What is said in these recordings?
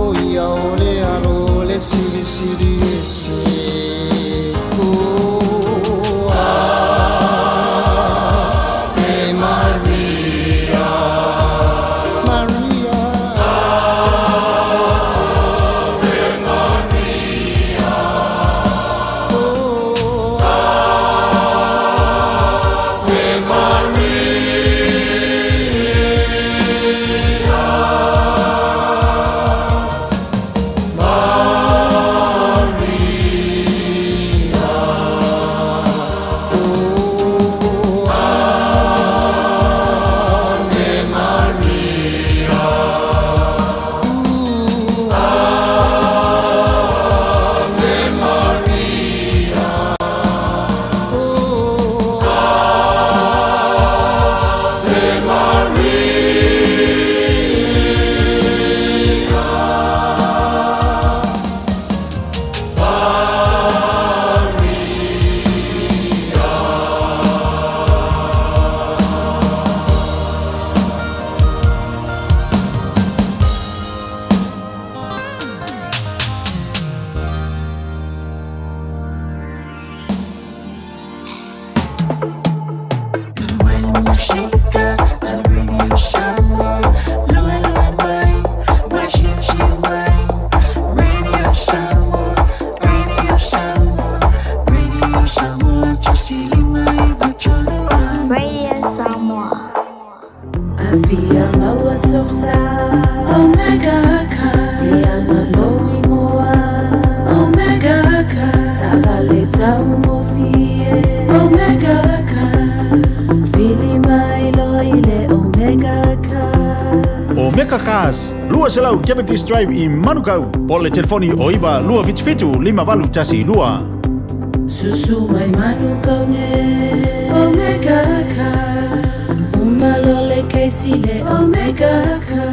O ia o le alo o le Silisili Ese. O Ave Maria, Maria. Ave Maria. O Ave Maria. Maria. O Ave Maria. O Ave Maria. O Ave Maria. Radio Samoa. Afia maua sofsa Omega ka Ianga loingoa Omega ka Savale tau mofie Omega ka Fili mai lo ile Omega ka Omega Cars, 200 Cavendish Drive i Manukau. Po le telefoni o 9 277 5812. Susu mai manu kaune Omega ka Umalole keisi le Omega ka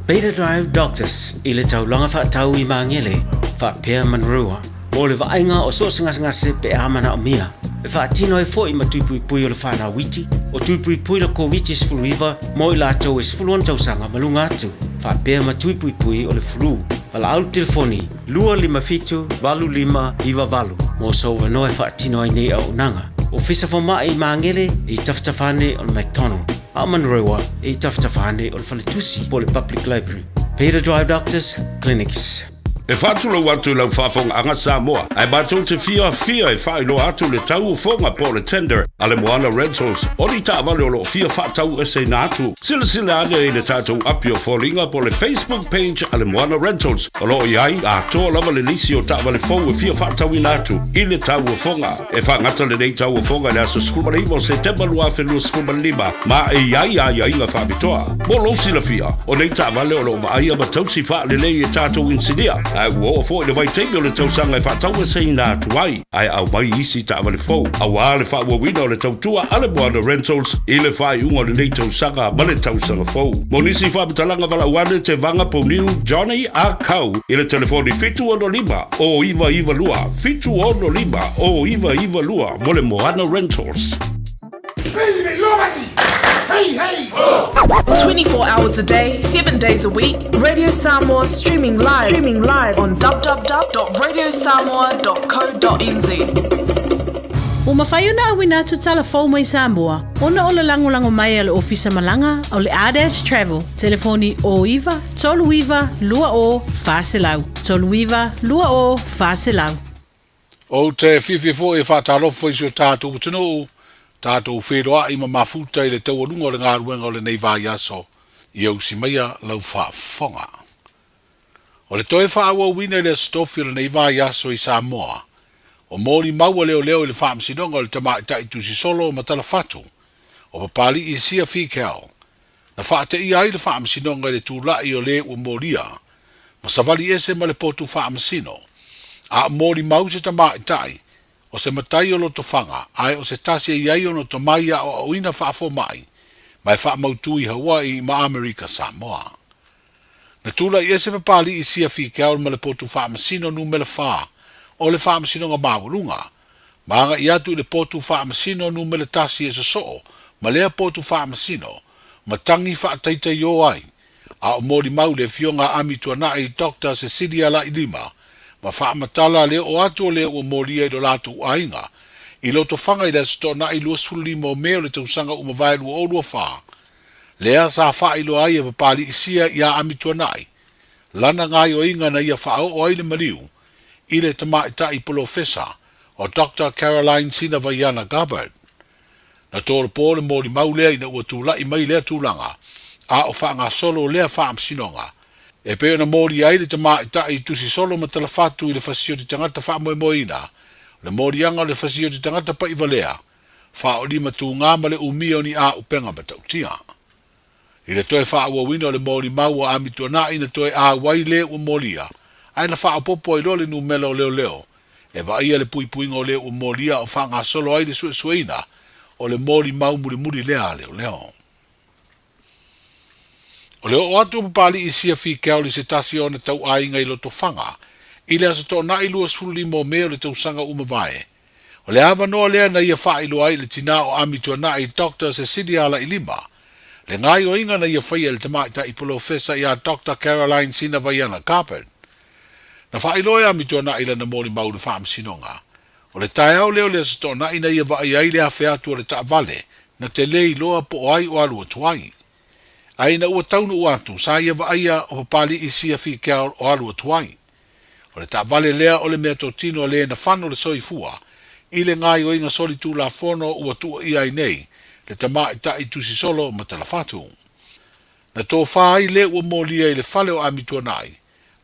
Beta Drive Doctors i le taulaga faatau i Magele faapea Manurewa mo le vaaiga o so o se gasegase pe a manaomia e faatino ai foʻi ma tuipuipui o le fanau iti o tuipuipui le Koviti-19 mo i latou e 16 tausaga ma luga atu faapea ma tuipuipui o le flu. Valaau le telefoni 257 8598 mo sou avanoa e faatino ai nei auaunaga. Ofisa Fomaʻi i Magele e i tafatafa ane o le McDonald, a o Manurewa e i tafatafa ane o le Faletusi po o le Public Library. Beta Drive Doctors Clinics. E faatulou atu i lau faafogaaga Samoa, ae matou te fiafia e faailoa atu le tau o foga po o le tender a le Moana Rentals o ni taavale o lo o fia faataueseina atu. Silasila ane i le tatou api o foliga po o le Facebook page a le Moana Rentals o lo o i ai atoa lava le lisi o taavale fou e fia faatauina atu i le tau o foga. E faagata lenei tau o foga i le aso 19 o Setema 2025 ma e i ai aiaiga faapitoa. Mo lou silafia, o nei taavale o lo o vaaia ma tausi faalelei e tatou inisinia, ae ua oo foi le vaitaimi o le tausaga e faataueseina atu ai, ae aumai isi taavale fou auā le faaauauina o le tautua a le Moana Rentals i le faaiuga o lenei tausaga ma le tausaga fou. Mo nisi faamatalaga valaau ane Tevaga Pouniu Johnny Ah Kau i le telefoni 765 0992 765 0992 mo le Moana Rentals. 24 hours a day, 7 days a week, Radio Samoa streaming live on www.radiosamoa.co.nz. Ua mafai ona auina atu tala fou mai Samoa ona o le lagolago mai a le Ofisa Malaga o le Ardash Travel, telefoni 09 39 20 400, 39 20 400. Ou te fiafia foi e faatalofa i si o tatou atunuu, tatou feiloai ma mafuta i le taualuga o le galuega o lenei vaiaso, ia usi maia lau faafofoga. O le toe faaauauina i le Aso Tofi o lenei vaiaso i Samoa, o molimau a leoleo i le Faamasinoga o le Tamaitai Tusisolo o Matalafatu, o Papali'i Sia Fikau, na faateia ai le Faamasinoga i le tulai o le ua molia ma savali ese ma le potu faamasino, a o molimau se tamaitai, o se matai o Lotofaga, ae o se tasi e i ai ona tomai aoaoina faafomai ma e faamautu i Hawaii ma Amerika Samoa. Na tulai ese Papali'i Sia Fikeaol ma le potu faamasino numera fa o le Faamasinoga Maualuga, ma agai atu i le potu faamasino numera tasi e sosoo ma lea potu faamasino, ma tagi faataitaiō ai. A o molimau le afioga a Amituanai Doctor Cecilia Lailima ma faamatala le oo atu o le ua molia i lo latou aiga i Lotofaga i le Aso Toonai 25 o Me o le tausaga ua mavae 2024, lea sa faailoa ai e Papaliisia iā Amituanai lana gaoioiga na ia faaoo ai le maliu i le tamaitai polofesa o Doctor Caroline Sinavaiana Gabbard. Na tolopo le molimau lea ina ua tulai mai lea tulaga, a o faagasolo lea faamasinoga. E pei ona molia ai le tamaitai tusisolo ma talafatu i le fasioti tagata faamoemoeina, o le moliaga o le fasioti tagata pa'ivalea, faaolima tugā ma le umia o ni āupega matautia. I le toe faaauauina o le molimau a Amituanai na toe auai le ua molia, ae na faaopoopo ai loa le numera o leoleo e vaaia le puipuiga o le ua molia a o faagasolo ai le suesueina o le molimau mulimuli lea a leoleo. O le oo atu o Papali'i Sia Fikeaoli se tasi o ona tauaiga i Lotofaga i le Aso Toonai 25 o Me o le tausaga ua mavae, O le avanoa lea na ia faailoa ai i le tinā o Amituanai, Doctor Cecilia Alailima, le gaoioiga na ia faia e le tamaitai polofesa iā Doctor Caroline Sinavaiana Carpet. Na faailoa e Amituanai lana molimau i le faamasinoga. O le taeao lea o le Aso Toonai na ia vaai ai le afe atu o le taavale na tele iloa po o ai o alu atu ai. Ae ina ua taunuu atu, sa ia vaaia o Papali'i Sia Fikeaol o alu atu ai. O le taavale lea o le meatotino a le na fano le soifua i le gaoioiga solitulafono ua tuuaia ai nei le tamaitai tusisolo ma talafatu. Na tofa ai le ua molia i le fale o Amituanai,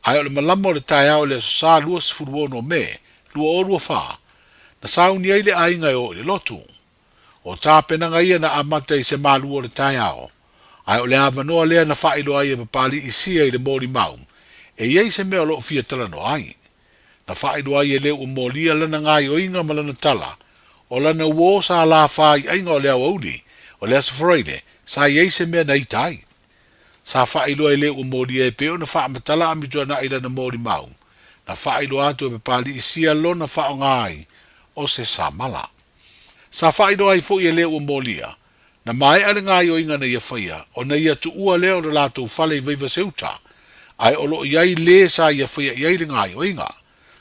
ae o le malama o le taeao i le Aso Sa 26 Me 2024, na sauni ai le aiga e o i le lotu. O tapenaga ia na amata i se malu o le taeao, ae o le avanoa lea na faailoa ai e Papali'i Sia i le molimau, e i ai se mea o lo o fia talanoa ai. Na faailoa ai e le ua molia lana gaoioiga ma lana tala, o lana uō sa lafā i aiga o le aoauli o le Aso Faraile sa i ai se mea na ita ai. Sa faailoa e le ua molia e pei ona faamatala Amituanai lana molimau, na faailoa atu e Papali'i Sia lona faaaoga ai o se samala. Sa faailoa ai foi e le ua molia, na maea le gaoioiga na ia faia, ona ia tuua lea o le latou fale i Vaivaseuta, ae o lo o i ai le sa ia faia i ai le gaoioiga.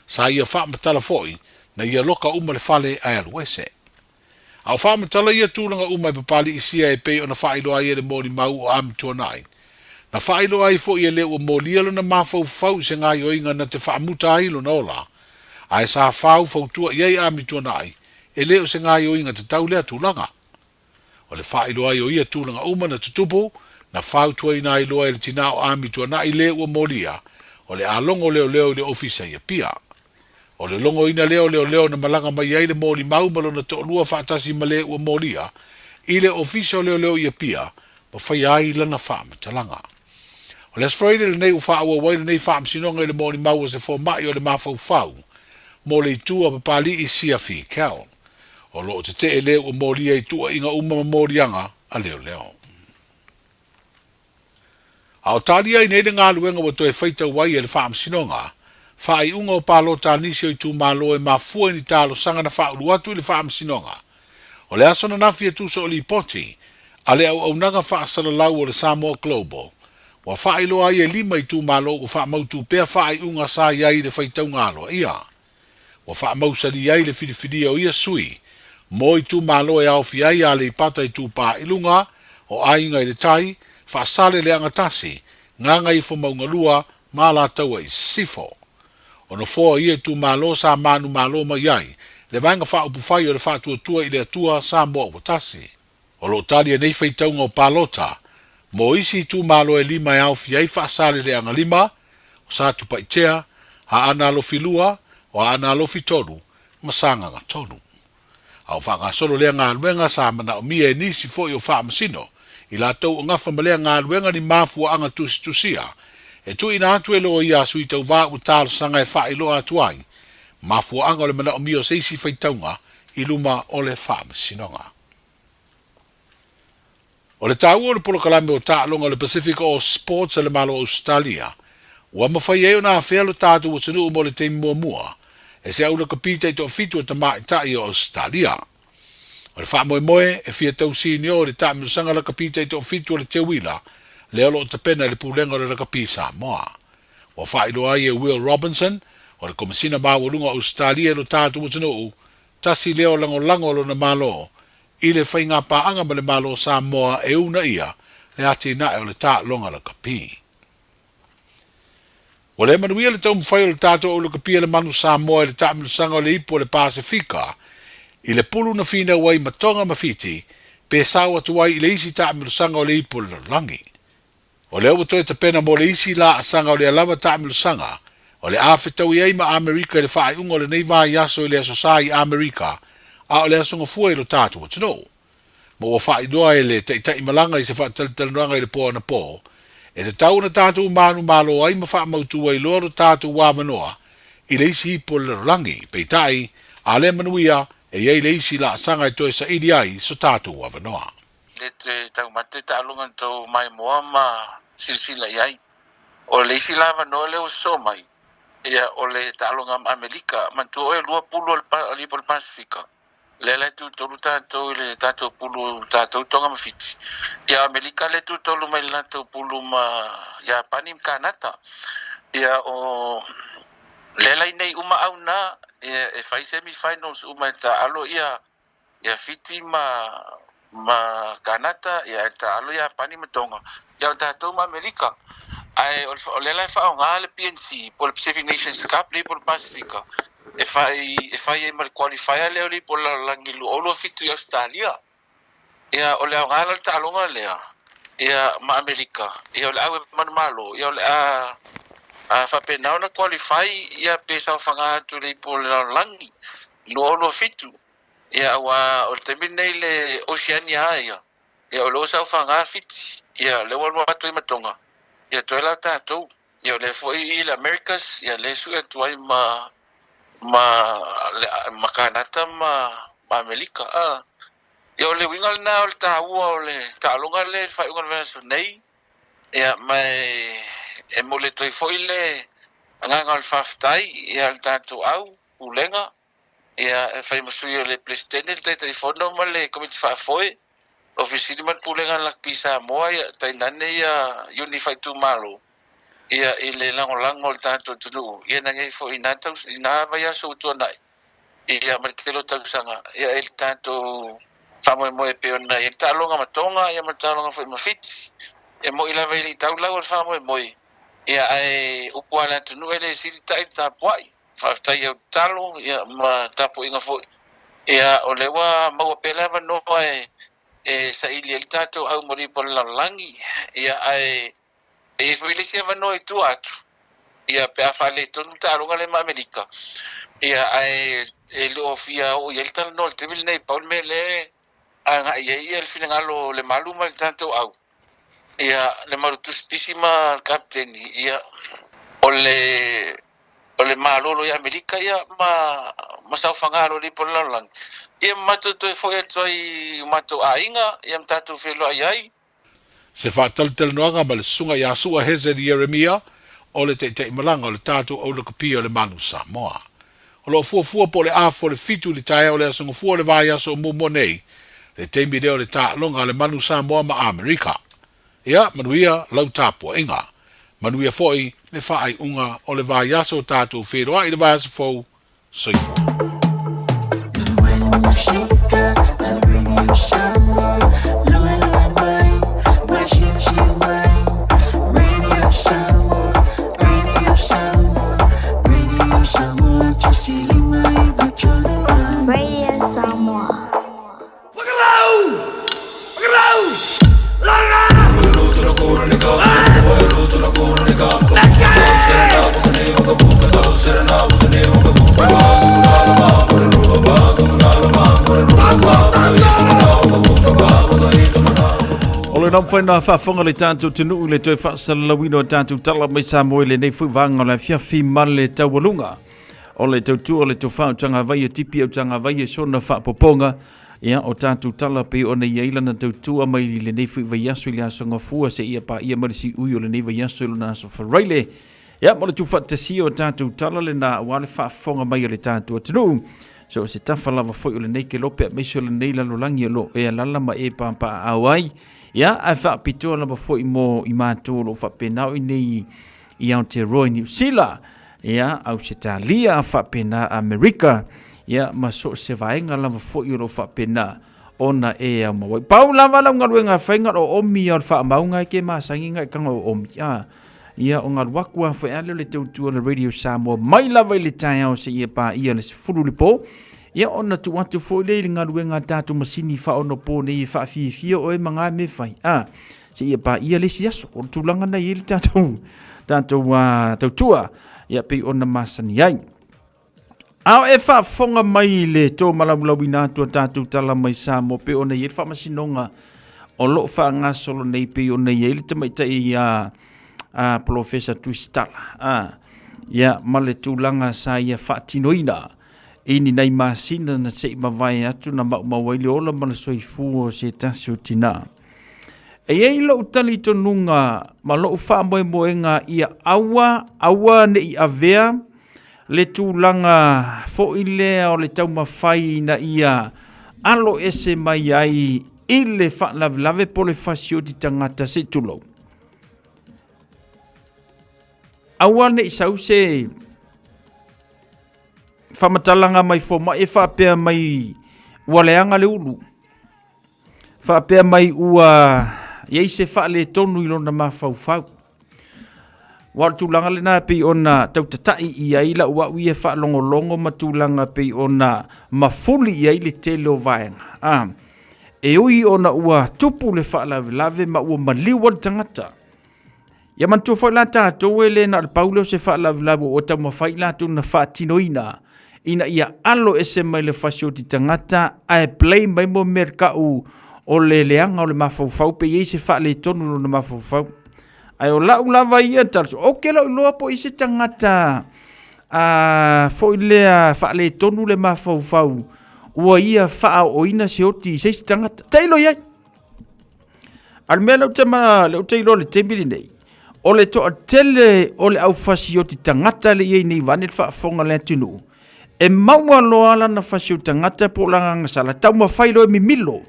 Sa ia faamatala foi, na ia loka uma le fale ae alu ese. A o faamatala ia tulaga uma e Papali'isia e pei ona faailoa ai e le molimau o Amituanai. Na faailoa ai foi e le ua molia lona mafaufau i se gaoioiga na te faamuta ai lona ola, ae sa fau fautua i ai Amituanai, e le o se gaoioiga tatau lea tulaga. O le faailoa ai o ia tulaga uma na tutupu, na fautuaina ai loa e le tinā o Amituanai le ua molia, o le a logo leoleo i le ofisa i Apia. O le logoina lea o leoleo na malaga mai ai le molimau ma lona toalua faatasi ma le ua molia i le ofisa o leoleo i Apia ma faia ai lana faamatalaga. O le Aso Faraile lenei ua faaauau ai lenei faamasinoga i le molimau a se fomai o le mafaufau mo le itu a Papali'i Siafi Kel. O lo o tetee le ua molia i tuuaiga uma ma moliaga a leoleo. A o talia ai nei le galuega ua toe faitau ai e le Faamasinoga, faaiuga o palota a nisi o itumalo e mafua i ni talosaga na faaulu atu i le Faamasinoga. O le aso ananafi e tusa o lipoti a le auaunaga faasalalau o le Samoa Global, ua faailoa ai e lima itumalo ua faamautu pea faaiuga sa i ai i le faitauga aloaia. Ua faamausali ai le filifilia o ia sui mo itumalo e aofia ai Aleipata Itupā i Luga, o Aiga i le Tai, Faasaleleaga Tasi, Gagaifomauga 2 ma Alataua i Sisifo. O nofoa ia itumalo sa manumalo mai ai le Vaega Faaupufai o le Faatuatua i le Atua Samoa Ua Tasi. O lo o talia nei faitauga o palota mo isi itumalo e lima e aofia ai Faasaleleaga 5, o Satupaitea, Aana Alofi 2, o Aana Alofi 3, ma Sagaga 3. A o faagasolo lea galuega sa manaomia e nisi foi o Faamasino i latou o gafa ma lea galuega ni mafuaaga tusitusia e tuuina atu e loia a sui tauva ua talosaga e faailoa atu ai mafuaaga o le manaomia o se isi faitauga i luma o le Faamasinoga. O le taua o le polokalame o taaloga o le Pacific All Sports a le Malo o Ausetalia, ua mafai ai ona afea lo tatou atunuu mo le taimi muamua e se aulakapi taitoafitu o tamaitai o Ausetalia. O le faamoemoe e fia tau sinio i le taamilosaga lakapi taitoafitu o le Teuila lea o lo o tapena e le Pulega o le Lakapi Samoa. Ua faailoa ai e Will Robinson, o le Komesina Maualuga o Ausetalia i lo tatou atunuu, tasi lea o lagolago a lona Malo i le faigapaaga ma le Malo o Samoa e uunaia le atinae o le taaloga lakapi. Ua le manuia le taumafai o le tatou au lakapi a le Manu Samoa i le taamilosaga o le Ipu o le Pasefika i le pulu na finau ai ma Tonga ma Fiti pe sao atu ai i le isi taamilosaga o le Ipu o le Lalolagi. O lea ua toe tapena mo le isi laasaga o lea lava taamilosaga o le a fetaui ai ma Amerika i le faaiuga o lenei vaiaso i le Aso Sa i Amerika, a o le Aso Gafua i lo tatou atunuu. Ma ua faailoa e le Taitai Malaga i se faatalatalanoaga i le po anapo, e tatau ona tatou manumalo ai ma faamautu ai loa lo tatou avanoa i le isi ipu o le lalolagi, peitai, a le manuia, e i ai le isi laasaga e toe saili ai so tatou avanoa. Le toe taumate taaloga na tou maimoa ma silasila i ai. O le isi la avanoa lea ua sosoo mai, ia o le taaloga ma Amelika. Manatua oe e lua pulu a le Ipu o le Pasefika, lea la e tutolu tatou i le tatou pulu tatou Tonga ma Fiti. Ia o Amelika lea e tutolu mai i le latou pulu ma Iapani ma Kanata. Ia o lea la inei uma au na, ia e fai semi finals uma e taalo ia ia Fiti ma ma Kanata, ia e taalo Iapani ma Tonga, ia o tatou ma Amerika. Ae o lea la e faaaoga le PNC po o le Pacific Nations Cup lea po o le Pasifika e fai e fai ai ma le qualifier lea o le po o le lalolagi 2027 i Ausetalia. Ia o le aoga la o le taaloga lea ia ma Amerika, ia o le au e manumalo, ia o le a a faapena ona qualify ia pe saofaga atu i le ipu o le lalolagi 2027. Ia aua o le taimi lenei i le Oceania lava ia, ia o lea ua saofaga Fiti, ia lea ua alu atu ai ma Tonga, ia toe la tatou. Ia o lea foi i le Americas, ia lea e sue atu ai ma ma ma Kanata ma ma Amerika. A ia o le uiga lena o le taua o le taaloga lea i le faaiuga o le vaiaso nei, ia ma e e momoli atu ai foi le agaga o le faafetai ia le tatou au pulega Ia, e fai ma sui o le Peresetene, le Taitaifono ma le Komiti Faafoe, Ofisa Sili ma le Pulega a le Lakapi Samoa, ia, tainane ia iuni faaitumalo, ia, i le lagolago o le tatou atunuu, ia, na i ai foi i na tau, i na vaiaso ua tuanai, ia, ma le tele o tausaga, ia, i le tatou faamoemoe e pei ona i ai le taaloga ma Tonga, ia, ma le taaloga foi ma Fiti. E moni lava e le i tau lau o le faamoemoe, ia, ae upu lava a le atunuu e le sili ta'i le tapuai. Faafetai i au tatalo ia ma tapuaiga foi. Ia o lea ua maua pea le avanoa e e saili ai le tatou au maliu o le lalolagi, ia ae e i ai foi le isi avanoa i tua atu, ia pe a faaletonu le taaloga lea ma Amerika, ia ae e le o fia oo i ai le talanoa i le taimi lenei. Pau le mea lea e agai i ai ia le finagalo o Lemalu ma le tatou au, ia Lemalu tusipisi ma le Kapeteni, ia o le o le malolo i Amerika ia ma ma saofaga loa i le ipu o le lalolagi, ia ma matou toe foi atu ai i o matou aiga, ia ma tatou feiloai ai. Se faatalatalanoaga ma le Susuga ia Sua Hezed Ieremia, o le taitaimalaga o le tatou aulakapia o le Manu Samoa. O lo o fuafua po o le afa o le fitu i le taeao o le Aso Gafua o le vaiaso o muamua nei, le taimi lea o le taaloga a le Manu Samoa ma Amerika. Ia, manuia lau tapuaiga. Manuia foi le faaiuga o le vaiaso o tatou feiloai i le vaiaso fou. Soifua. Radio Samoa. O le nau whaina whawhanga le tātou te nuu le toe whaasalalauina o tātou tala mai Samoa i lenei fui vānga o le afiafi ma le taualunga. O le tautua o le tofā o Tagavai e tipi au Tagavai e sona faapopoga, ia, o tatou tala pei ona i ai lana tautua mai i lenei foi vaiaso i le Aso Gafua seia paia mai le siui o lenei vaiaso i lona Aso Faraile. Ia, mo le tuufaatasia o tatou tala lena aua le faafofoga mai a le tatou atunuu. So o se tafa lava foi o lenei kelope aemaise o lenei lalolagi o lo o e alala ma e papaaao ai. Ia, ae faapitoa lava foi mo i matou o lo o faapena o i nei i Aotearoa i Niu Sila, ia, Ausetalia, faapena Amerika, ia, ma so o se vaega lava foi o lo o faapena ona e au mau ai. Pau lava lau galuega e fai, na o omi ia o le faamauga e ke masani ngai kanga o omi. A, ia o galu aku a foi ale o le tautua le Radio Samoa mai lava i le taeao seia paia le 10 le po. Ia ona tuu atu foi lea i le galuega a tatou masini faaonapo nei e faafiafia oe ma ngā mea fai. A, seia paia le isi aso. O le tulaga na i ai le tatou, tatou tautua. Ia pei ona masani ai. A o e faafofoga mai i le tōmalaulauina atu a tatou tala mai Samoa pei ona i ai le faamasinoga o lo o faagasolo nei pei ona i ai le tamaitai a a Polofesa Tusitala a ia ma le tulaga sa ia faatinoina i ni nai masina na se i mavae atu na maumau ai le ola ma le soifua o se tasi o tinā. E i ai lou talitonuga ma lou faamoemoega ia aua, aua ne i avea le tulaga foi lea o le taumafai ina ia alo ese mai ai i le faalavelave po o le fasioti tagata se i tulou. Aua ne i sau se faamatalaga mai fomai e faapea mai ua leaga le ulu. Faapea mai ua i ai se faaletonu i lona mafaufau. Aua o le tulaga lena e pei ona tautatai i ai lau au ia faalogologo ma tulaga e pei ona mafuli i ai le tele o vaega. A, e ui ona ua tupu le faalavelave ma ua maliu ai le tagata. Ia manatua foi la tatou e le na o le pau lea o se faalavelave ua taumafai i latou na faatinoina ina ia alo ese mai le fasioti tagata ae blame ai mo mea kau o le leaga o le mafaufau pe i ai se faaletonu i lona mafaufau. Ae o lau lava ia tala, ou te le o iloa po o i ai se tagata a foi lea faaletonu le mafaufau ua ia faaooina se oti i se isi tagata. Tailo i ai. A o le mea lea ou te ma, lea ou te iloa i le taimi lenei, o le toatele o le aufasioti tagata lea e i ai nei vaeane le faafofoga a le atunuu, e maua loa lana fasioti tagata po o lana agasala, taumafai loa e mimilo,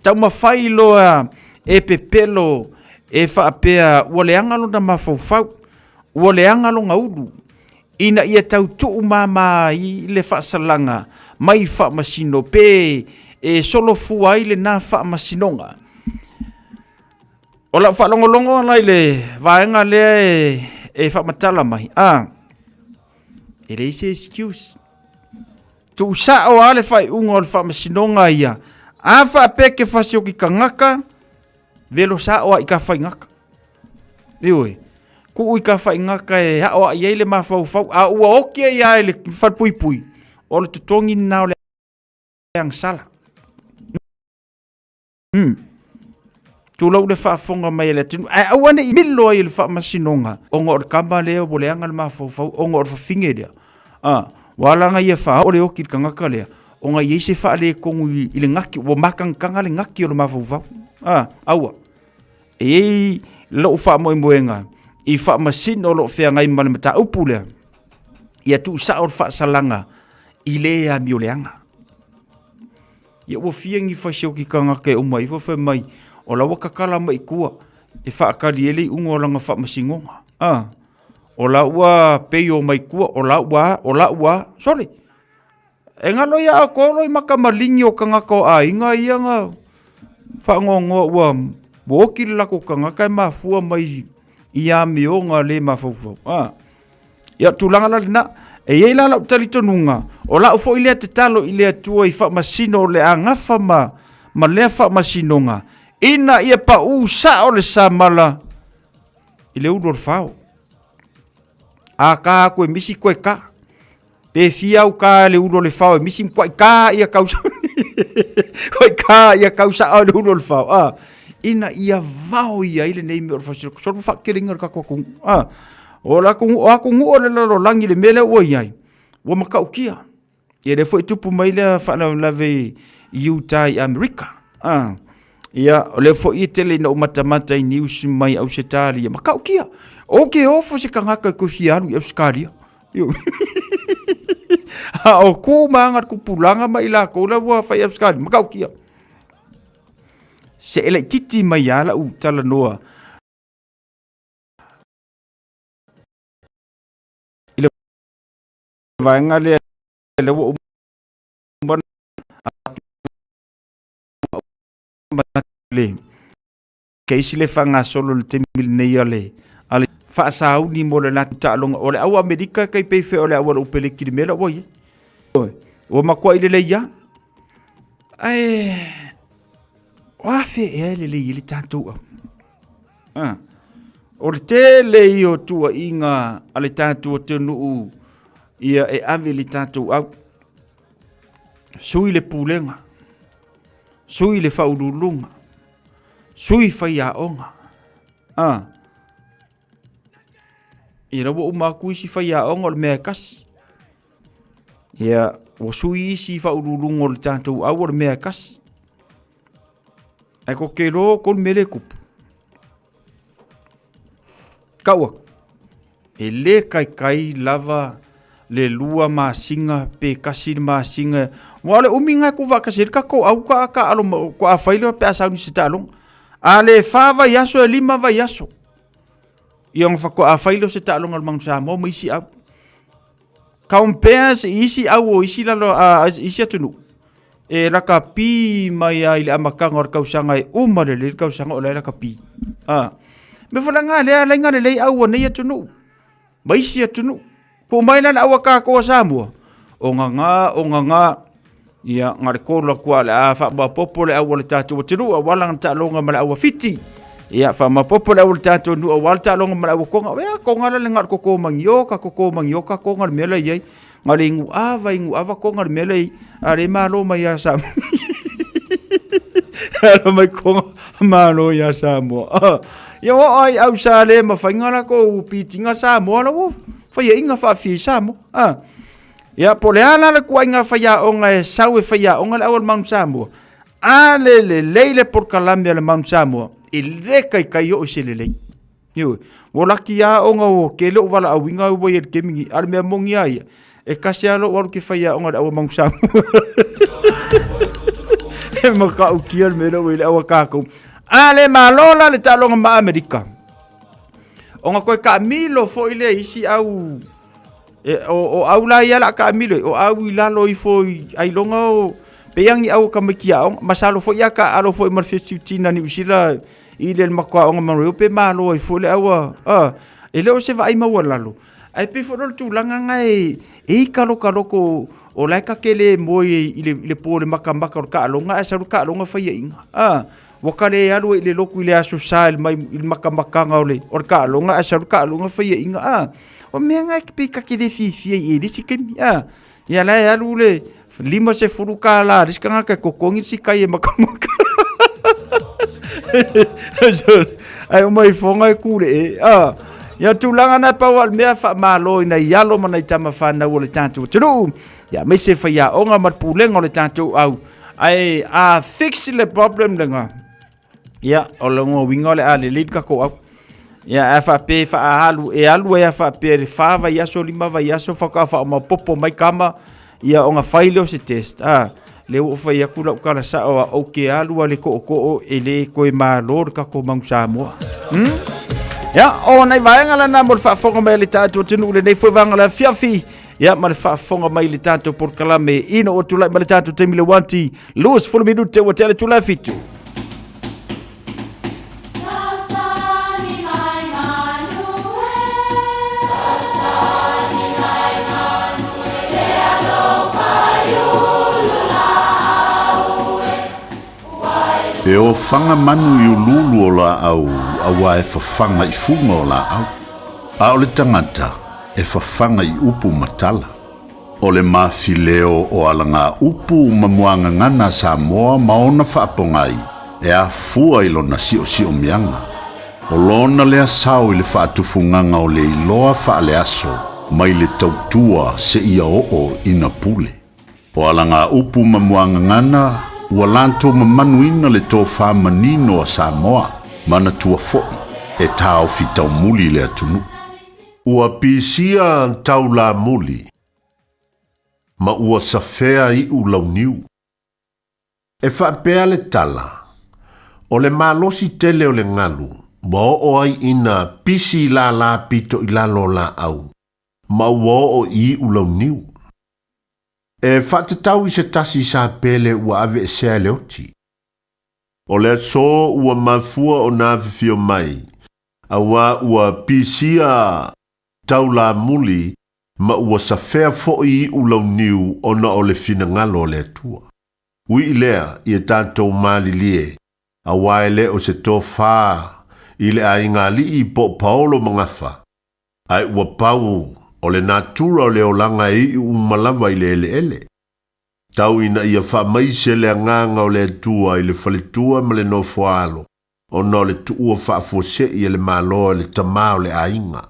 taumafai loa e pepelo e faapea ua leaga lona mafaufau, ua leaga lona ulu, ina ia tau tuumama ai le faasalaga mai faamasino pe e solofua ai lena faamasinoga. O lau faalogologo ala i le vaega lea e, e faamatala mai, a, e leai se excuse. Tuusao lava le faaiuga o le faamasinoga ia. A faapea ke fasioki tagata, velo sao a i ka faigata. Ioe. Kuu i ka faigata e aoai ai le mafaufau, a ua oki ai lava i le falepuipui, o le totogi lena o le agasala. Tulou le faafofoga mai a le atunuu, ae aua ne i milo ai i le faamasinoga, ona o le kama lea ua leaga le mafaufau ona o le fafine lea. A, ua ala ona ia faaoo le oki i le tagata lea, ona e i ai se faaletonu i le gati, ua matagataga le gati o le mafaufau. A, aua. E i ai lou faamoemoega i faamasino o lo o feagai ma le mataupu lea, ia tuusao le faasalaga i le amioleaga. Ia ua fia ni fasioki tagata e uma ifo fai mai, o la ua tatala mai i tua e faatali ai le iuga o lana faamasinoga. A, o la ua peio mai tua, o la ua a, o la ua a. Sole, e galo ia atoa loa i maka maligi o tagata o aiga ia na faanoanoa ua ua oti le latou tagata e mafua mai i amioga le mafaufau. A, Ia, o le tulaga la lena. E i ai la lau talitonuga, o lau foi lea tatalo i le Atua i faamasino o le a gafa ma, ma lea faamasinoga, ina ia paū sao le samala i le ulu o le fao. A ka aku e misi koe ka. Pe fia au ka le ulu o le fao e misi mkuai ka ia kau koe ka ia kau sao i le ulu o le fao. A, ina ia vao ia i lenei mea o le fasiloko. Solo whakerenga o le kakoa kungu. A, O la ku o aku nuu o le lalolagi le mea lea ua i ai, ua matautia. Ia lea foi tupu mai lea faalavelave i Utah i Amerika. Ah. Ia, o lea foi e tele ina ou matamata i news mai Ausetalia, matautia. O ke ofo se tagata e toe fia alu i Ausetalia. Io. A o ku ma aga le tupulaga ma i lakou la ua fai Ausetalia, matautia. Se e laititi mai lava lau talanoa i le vaega lea lea ua uma ona le case le faagasolo i le taimi lenei a le a le faasauni mo le latou taaloga o le au Amerika e tai pei foi o le au a le Upeleki i le mea la ua i ai. Ua matuai lelei lava. Ae o afe ea e lelei ai le tatou au? Ah. O le tele ia o tuuaiga a le tatou atunuu ia e ave i le tatou au. Sui le pulega, sui le faauluuluga, sui faiaoga. Ah. Ia la ua uma atu isi faiaoga o le mea e tasi. Ia, ua sui isi faauluuluga o le tatou au o le mea e tasi. Ae ko te iloa ko le mea lea e tupu. Tau atu, e le taitai lava le 2 masina pe 1 masina, aua o le umi lena e tuufaatasi ai le tatou au faatoa taaalo faatoa fai lea pe a sauni i se taaloga. A le 4 vaiaso e 5 vaiaso, ia ona faatoa fai lea o se taaloga a le Manu Samoa ma isi au. Compare i isi au o isi lalo a isi atunuu, e lakapi mai lava i le amataga o le tausaga e uma lelei le tausaga o la e lakapi. A. Mea foi la lena lea e ala ai ona lelei au a nei atunuu ma isi atunuu. Tuu mai la le au a tatou a Samoa, o gaga, o gaga, ia na o le tolu atu lava o le a faamaopoopo le au a le tatou atunuu aua lana taaloga ma le au a Fiti. Ia faamaopoopo le au a le tatou atunuu aua le taaloga ma le au a Toga. Ia Toga la le na o le toto manioka, toto manioka Toga le mea la e i ai. Na o le inu ava, inu ava Toga le mea la e i ai. A o lea e malo mai ia Samoa. Malo mai Toga, malo ia Samoa. Ia oo ai au sa le mafai ona latou pitiga Samoa la ua faiaina faafia i Samoa. Ia po o le a la le tuuaiga faiaoga e sau e faiaoga le au a le Manu Samoa, a le lelei le polokalame a le Manu Samoa, e le taitai oo i se lelei. Ioe. Ua laki lava ona ua tele ou valaauina ua i ai i le taimi lenei, a o le mea moni lava ia, e tasi lava lou alu ou te faiaoga i le au a Manu Samoa. E matautia le mea lea ua i ai le au a tatou. A le malo la le taaloga ma Amerika, ona toe taamilo foi lea i isi au E, o, o au la ia la taamilo o au i lalo ifo i ailoga o pei a ni au o tamaiti aoga masalo foi a taaalo foi ma le fesiutina Niu Sila i le matua aoga ma pe malo ai foi le au a, a e le o se vaai maualalo ae pei foi o le tulaga na e e i kalokaloko o la e ta te le moe i le, i le po o le makamaka o le taaloga ae sau le taaloga faiaina a ua ka le alu ai i le lotu i le aso sa i le, mai, i le makamakaga o le, o le taaloga ae sau le taaloga faiaina a O mea na e pei ta te le fiafia i ai i le isi taimi, a. Ia la e alu le $50 a le isi tagata e totogi le isi kai e makamaka. Ae uma ifoga e kulee, a. Ia o tulaga na e pau lava o le mea faamalo i nai alo ma nai tama fanau o le tatou atunuu, ia aemaise faiaoga ma le pulega o le tatou au. Ae a fix le problem lena, Ia, o lona uiga o le a lelei le tatou au. Ia, ae faapea e faaalu, e alu ai a faapea i le 4 vaiaso, 5 vaiaso faatoa faamaopoopo mai tama, ia ona fai lea o se test. A, lea ua ou fai atu lau tala sao lava, ou te alu lava i le tootoo e le toe malo le tatou Manu Samoa. Hmm? Ia, o nai vaega lena mo le faafofoga mai a le tatou atunuu i lenei foi vaega o le afiafi. Ia, ma le faafofoga mai i le tatou polokalame ina ua tulai mai le tatou taimi le uati 20 minute ua tea le itula e 7. E ofaga manu i uluulu o laau auā e fafaga i fuga o laau, a o le tagata e fafaga i upu ma tala. O le mafileo o alagaupu ma muagagana a Samoa ma ona faapogai e afua i lona siosiomiaga. O lona lea sao i le faatufugaga o le iloa faaleaso mai le tautua seia oo ina pule. O alagaupu ma muagagana ua latou mamanuina le tofa manino a Samoa, manatua foi e taofi taumuli le atunuu. Ua pisia taulamuli. ma ua safea iʻu launiu. E faapea le tala, O le malosi tele o le galu, ua oo ai ina pisi i lālā pito i lalo o laau, ma ua oo i iʻu launiu. E faatatau i se tasi sapele ua aveesea e le oti. O le aso ua mafua ona afifio mai, auā ua pisia taulamuli ma ua safea foi iʻu launiu ona o le finagalo o le Atua. Ui i lea, ia tatou malilie, auā e le o se tofā i le aiga alii po o Paolo ma Gafa, ae ua pau o le natura o le olaga e iʻu uma lava i le eleele. Tau ina ia faamaise le agaga o le Atua i le faletua ma le nofoaalo, ona o le tuua faafuasei e le Malo e le tamā o le aiga.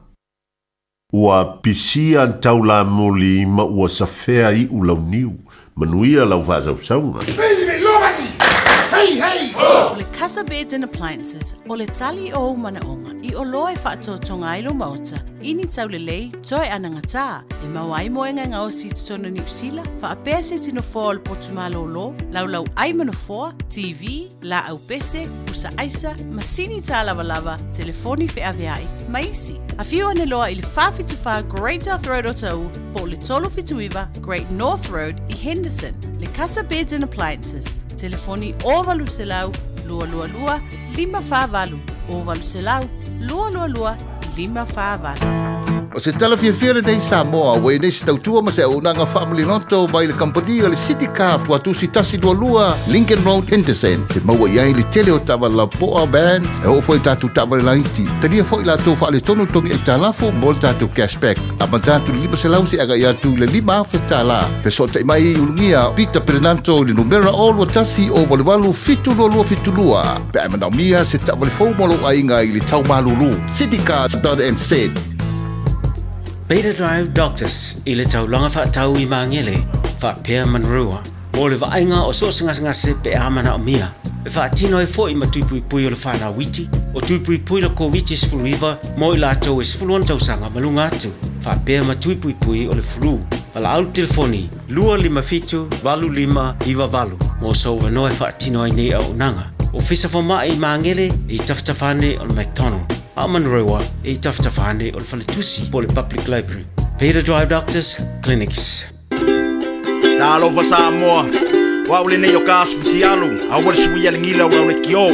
Ua pisia taulamuli ma ua safea iʻu launiu. Manuia lau faasausauga. O le Casa Beds and Appliances, o le tali o ou manaoga i oloa e faatotoga ai lou maota i ni taulelei toe anagatā e maua ai moega e gaosi i totonu o Niu Sila, faapea se tino foa o le potu malōlō, laulau ai ma nofoa, TV, laau pese, pusa aisa, masini tālavalava, telefoni feaveai, ma isi. Afio ane loa i le 474 Great South Road o Taʻu po o le 379 Great North Road i Henderson. Le Casa Beds and Appliances, telefoni 0800 222 548, 0800 222 548. O se tala fiafia lenei Samoa, ua i nei se tautua ma se auaunaga faamaliloto mai le kamupani o le City Car Tuatusi 122 Lincoln Road, Henderson. Te maua i ai le tele o taavale lapoa, van, e oo foi i tatou taavale laiti. Talia foi latou faaletonu togi aitalafu mo le tatou cashback. Amata atu i le 500 seia agai atu i le 5,000 tala. Fesootai mai i Ulugia Peter Perenanto i le numera 021 088 722 pe a e manaomia se taavale fou mo lou aiga i le tau malulu. Citycars.nz. Beta Drive Doctors i le taulaga faatau i Magele, faapea Manurewa, mo le vaaiga o so o se gasegase pe a manaomia. E faatino ai foi ma tui puipui o le whanau iti, o tui puipui le Koviti-19 mo i latou e 16 tausaga ma luga atu, faapea ma tui puipui o le flu. Valaau le telefoni 257 8598 mo sou avanoa e faatino ai nei auaunaga. Ofisa Fomai i Magele i tafatafa ane o le McDonald, a o Manurewa i tafatafa ane o le Faletusi po o le Public Library. Peter Drive Doctors Clinics. Talofa Samoa, o au lenei o ka Asfutialu, aua le suia le gila o lau lekiō.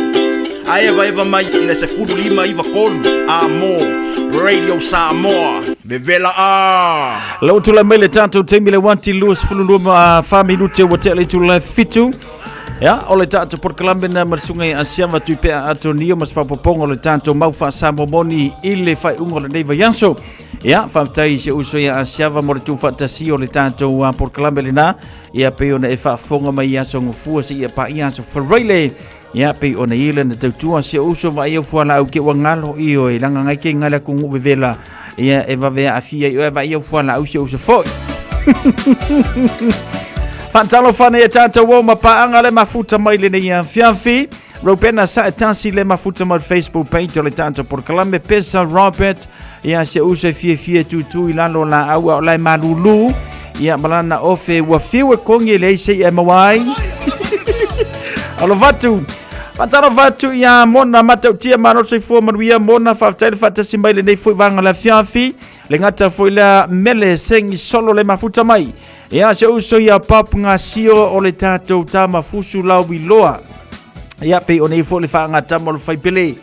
A evaeva mai i le 15 9 3 a mo Radio Samoa, vevela a! Lau tulai mai le tatou taimi le uati 22 ma 4 minute ua tea le itula le fitu. Ia, o le tatou polokalame na ma le susuga ia Asiava Tuipea Atonio ma se faaopoopoga o le tatou mau faa-Samoa moni i le faaiuga o lenei vaiaso. Ia, faafetai i si ou uso ia Asiava mo le tuufaatasia o le tatou polokalame lena. Ia, pei ona e faafofoga mai i aso gafua seia paia aso Faraile. Ia, pei ona i le na tautua si ou uso vaai au fualaau ke ua ngalo i oe langa ngai ke ngale aku ngu vevela. Ia, e vave aafia i oe vaai au fualaau si ou uso foi. Faatalofa nei e tātou o mapaanga le mafuta mai lenei afiafi. Robena sa e tasi le mafuta mai Facebook page o le tātou polokalame Pesa Robert ia se uso e fiafia tutu i lalo la aua o lai malulu ia malana ofe ua fiu e kongi e leai se ia e maua ai. Alofa atu. Faatalofa atu ia Mona Matautia malo soifua manuia Mona faafetai le faatasi mai lenei foi vaega o le afiafi. Le gata foi lea mele sengi solo le mafuta mai. Ia se uso ia Pap Ngasio o le tatou tama fusu lau iloa. Ia pei o nei foi le faagatama o le faipele.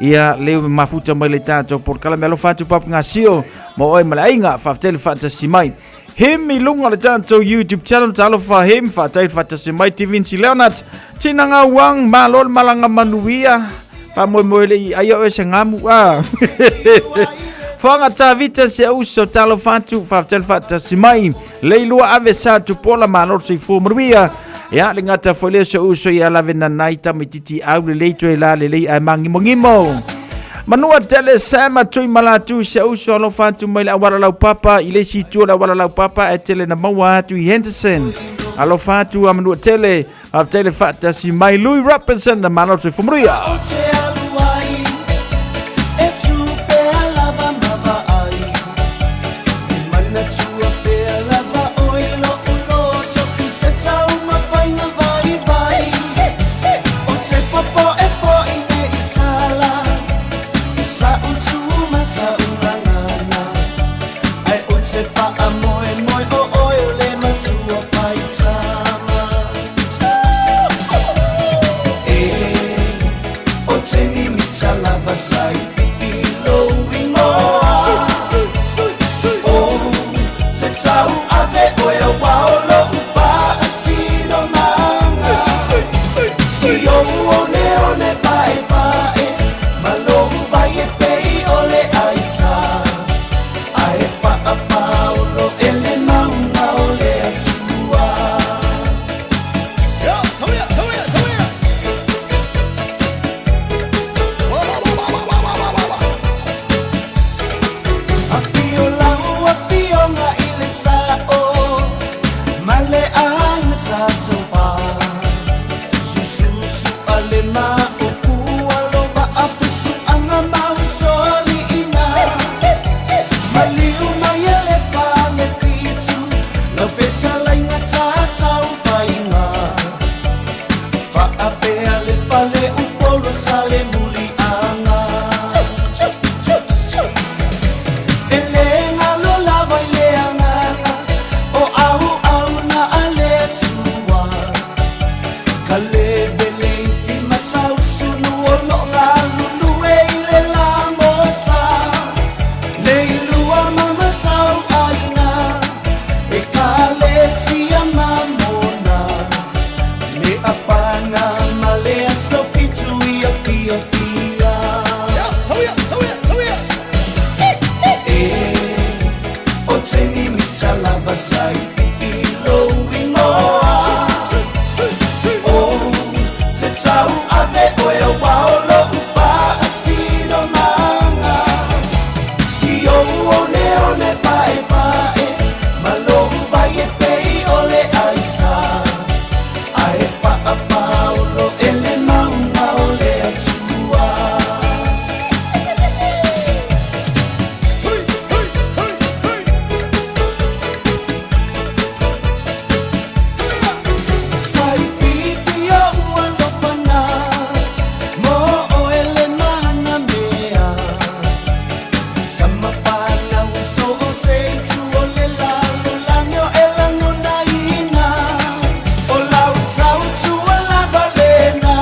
Ia le mafuta mai le tatou polokalame alofa atu Pap Ngasio ma oe ma le aiga faafetai le faatasi mai. Him i luga o le tatou YouTube channel talofa Him faafetai le faatasi mai Tivinci Leonard Tina Ngauang malo le malaga manuia faamoemoe le i aia oe se gamu a Foaga Tavita se uso talofa atu faafetai le faatasi mai Leilua ave sa tupola malo le soifua manuia Ia le gata foi lea se uso ia lave nanai tamaititi au lelei toe la lelei ae magimogimo Manua tele Sam tui malatu se uso alofa atu mai le auala laupapa i le isi itu o le auala laupapa ae tele na maua atu i Henderson. Alofa atu a Manua tele, faafetai le faatasi mai Louis Robinson na malo soifua manuia. O te alu ai, e tupea lava ma vaai, e manatua pea lava oe lo'u te faamoemoe o oe o le matua faitama. E o te mimita lava sa i pipi lou igoa. O te tau ave oe auā o lou faasinomaga. Si ou oneone paepae ma lou vai e pei o le aisa. Ae faapaolo e le mauga o le Atua. Afio lau afioga i le Sa'o ma le aiga sa Taufa. Sususu a le maopu alo vaafusuaga ma usoaliiga. Maliu mai e le falefitu lau fetalaiga tataufaiga. Faapea le fale upolu sa le muliaga. E le galo lava i le agaga o auauna a le Atua. Ka levele i fimatausumu o loo galulue i le lamosa. Le ilua mamatau aiga e kalesia mamona. Le apana ma le aso fitu i afiafia. E o te mimita lava sa i pipi lou igoa. O te tau ave oe auā o lou faasinomaga. Si ou oneone paepae ma lou vai e pei o le aisa. Ae faapaolo e le mauga o le Atua. Sa i pipi o ua lofana mo oe le mana mea. Sama whanau i so o se itu o le lalolagi o e lagonaina. O lau tautua lava lena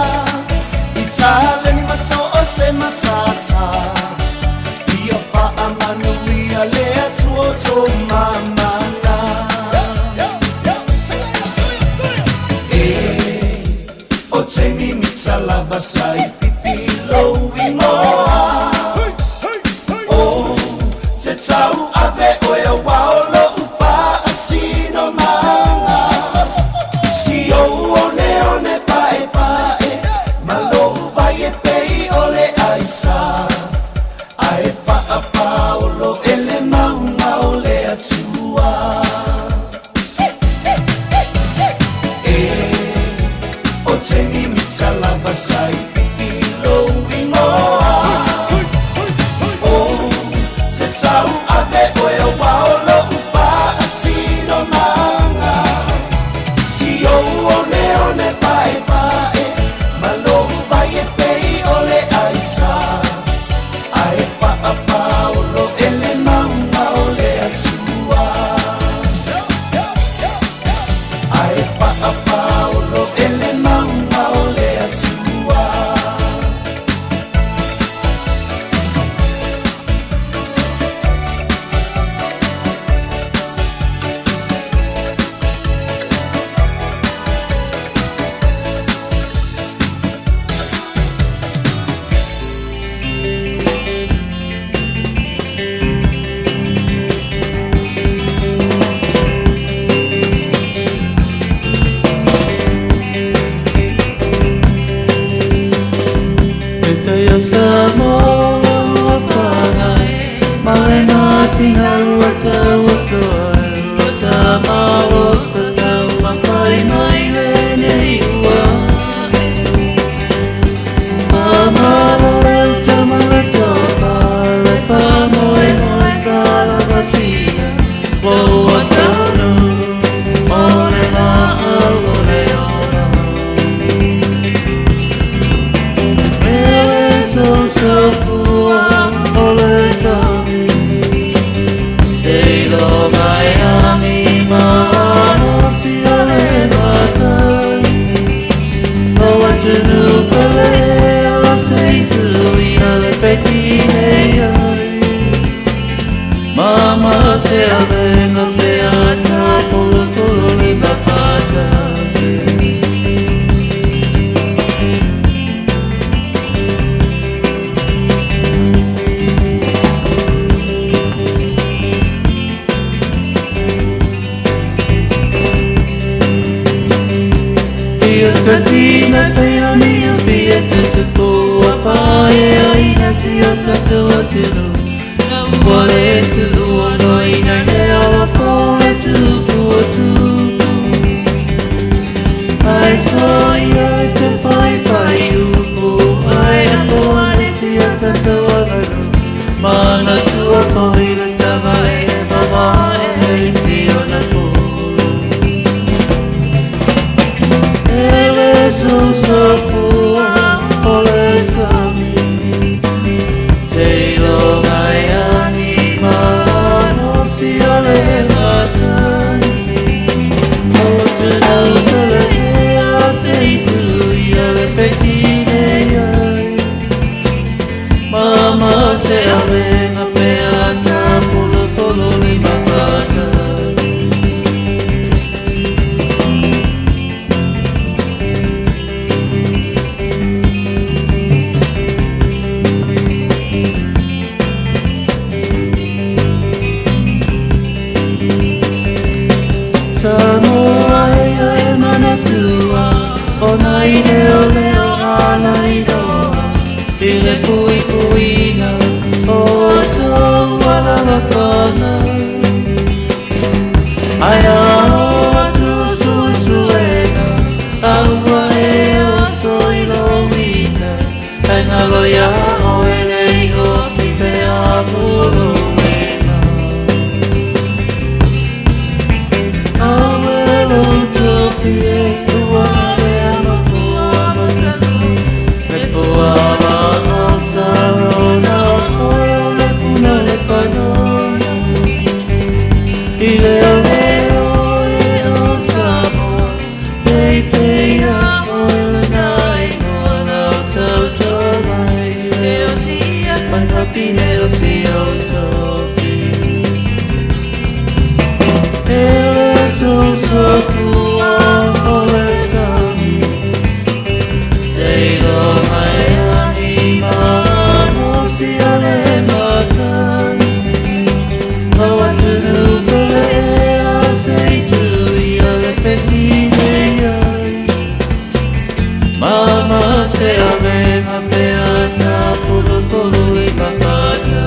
i taleni ma so o se matata. Ia faamanuia le Atua o tō mamana. E o te mimita lava sa i pipi lou igoa. O te tau ave oe auā o lou faasinomaga. Si ou oneone paepae ma lou vai e pei o le aisa. Ae faapaolo e le mauga o le Atua. E o te mimita lava sa i pipi lou igoa. O te tau ave oe auā o lou faasinomaga. Si ou oneone paepae ma lou vai e pei o le aisa. Ae faapaolo e le mauga o le Atua. Ae faapaolo e le mauga o le Atua. Sophia, ole sami, te lo Mama se avenga pe ata polo polo le mafatasi. Ia tatina pe ani o fia te te pua whae aina si o tatou atunu. Ua le tuua noina le awa fole tupu o tupu. Ai soia i te whai whai upu ai a moane si o tatou aganu. Mana tua whai le tama e e mama e e si o na folo. Ele so so fua ole sami. Se lo mai ani ma no si ole matani. O te nau tele e a se i tu i ale fetine ai. Mama se avenga pe ata polo polo ni mafata. Samoa e e manatua o nai leo leo ala iloa i le pui puiga o tou alalafaga. Ai a o atu suesuega a ua e oso i lou ita ai ngalo iā oe le iofi pe a poloega. Awe lo tofi e ua ea ma fua matanu me fua ma o sarona o koe o le puna le panona. I leo leo e o Samoa pei pei a oe le nai noa lau tauto mai leo tia whai papine o si o tofi. Ele so so fua ole sami. Se lo mai ani ma no si ole matani. O atunu pele e a se i tu i ale fetine ai. Mama se avenga pe ata polo polo le mafata.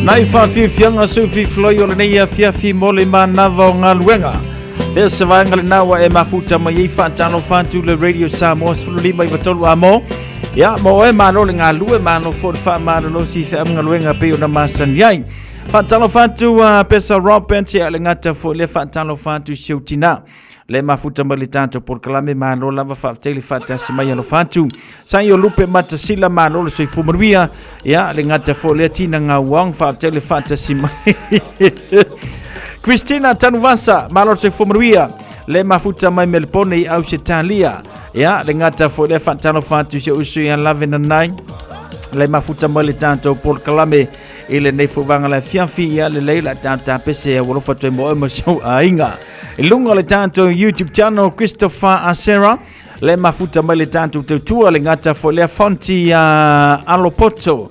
Nai whawhiwhianga Sufi Floy o lenei afiafi mo le manava o galuega. Fea se vaega lena ua e mafuta mai ai faatalofa atu le Radio Samoa 15 93 amo. Ia, mo oe malo le galue, malo foi le faamalolosi i feaugaluega pei ona masani ai. Faatalofa atu a Pesa Roberts, ia le gata foi lea faatalofa atu i si ou tina. Le mafuta mai le tatou polokalame, malo lava faafetai le faatasi mai alofa atu. Sai o Lupe Matasila, malo le soifua manuia. Ia, le gata foi lea Tina Ngauang, faafetai le faatasi mai. Christina Tanuvasa, malo le soifua manuia. Le mafuta mai Melbourne i Ausetalia. Ia, le gata foi lea faatalofa atu si ou uso ia Lave Nanai. Le mafuta mai le tatou polokalame i lenei foi vaega le afiafi. Ia, lelei la tatou tapese e alofa atu ai mo oe ma si ou aiga. I luga o le tatou YouTube channel Christopher Asera le mafuta mai le tatou tautua le gata foi lea Fonti Alopoto.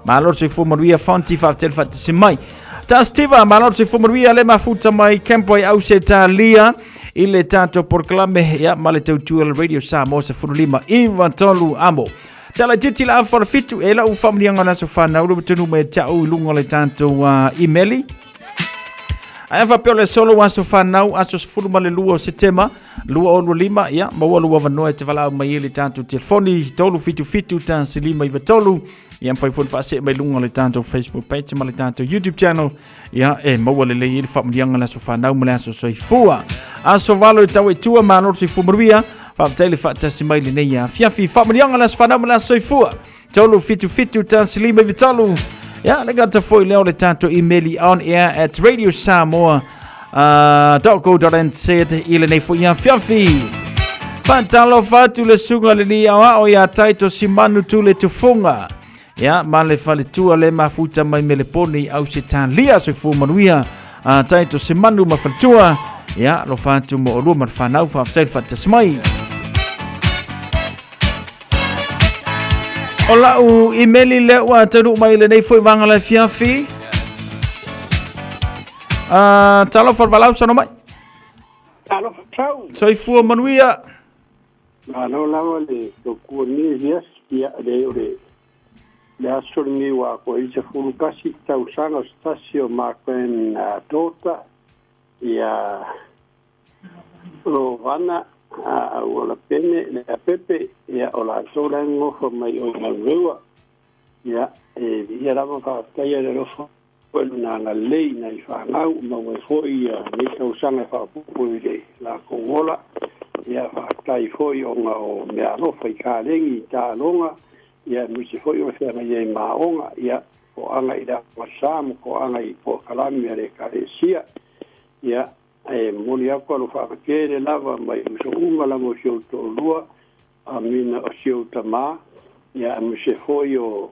Malo le soifua manuia Fonti, faafetai le faatasi mai. Ta Steva, malo le soifua manuia le mafuta mai Campoy Ausetalia i le tatou polokalame ia ma le tautua le Radio Samoa 15 93 amo. Tala titi la afa o le fitu e lau faamaliaga o le aso whanau le tonu mai tau i luga o le tatou email. Ae faapea o le solo aso whanau, aso 12 o Setema, 2025, ia, maua lua avanoa e te valaau mai ai le tatou telefoni, 377 1593, ia, mafai foi ona faasee mai luga o le tatou Facebook page ma le tatou YouTube channel, ia, e maua lelei ai le faamanuiaga le aso whanau ma le aso soifua. Aso valo e tau e tua, malo le soifua manuia, faafetai le faatasi mai lenei afiafi, faamanuiaga le aso whanau ma le aso soifua. 377 1593. Ia, le gata foi lea o le tatou email on air at radio samoa .co.nz i lenei foi afiafi. Faatalofa atu le suga le ni aoao ia Taito Simanu Tule Tufunga. Ia, ma le faletua le mafuta mai Meleponi i Ausetalia, soifua manuia a Taito Semanu ma faletua. Ia, alofa atu mo olua ma le whanau, faafetai le faatasi mai. O lau imeli lea ua taunuu mai lenei foi vaega le afiafi. Talofa le valaau saunoa mai. Talofa tau. Soifua manuia. Malo lava le tautua nei afiafi, ia le o le le aso lenei ua atoa ai le 11 tausaga o se tasi o ma grand daughter ia Lovana Auala Pene Leapepe, ia o latou la e nonofo mai o i Manurewa. Ia e viia lava faafetaia le alofa o lona agalelei i nai fanau, maua ai foi ia nei tausaga e faaopoopo i le latou ola. Ia faafetai foi ona o meaalofa i kalegi i taaloga, ia aemaise foi o le feagai ai ma aoga, ia toaga i le aoga sa ma toaga i polokalame a le Ekalesia. Ia e momoli atu alofa tele lava mai uso uma lava o si ou toalua, amina o si ou tamā, ia aemaise foi o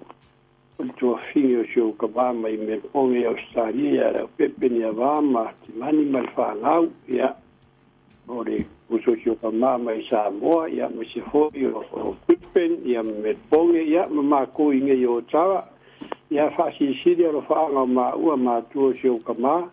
O le tuafafine o si ou tama mai Melbourne i Ausetalia ia Leaupepe Niava ma Timani ma le fanau, ia, o le uso o si ou tama mai Samoa, ia, aemaise foi o Brisbane, ia, ma Melbourne, ia, ma matou i inei i Otawa. Ia, faasilisili alofaaga o maua matua o si ou tama,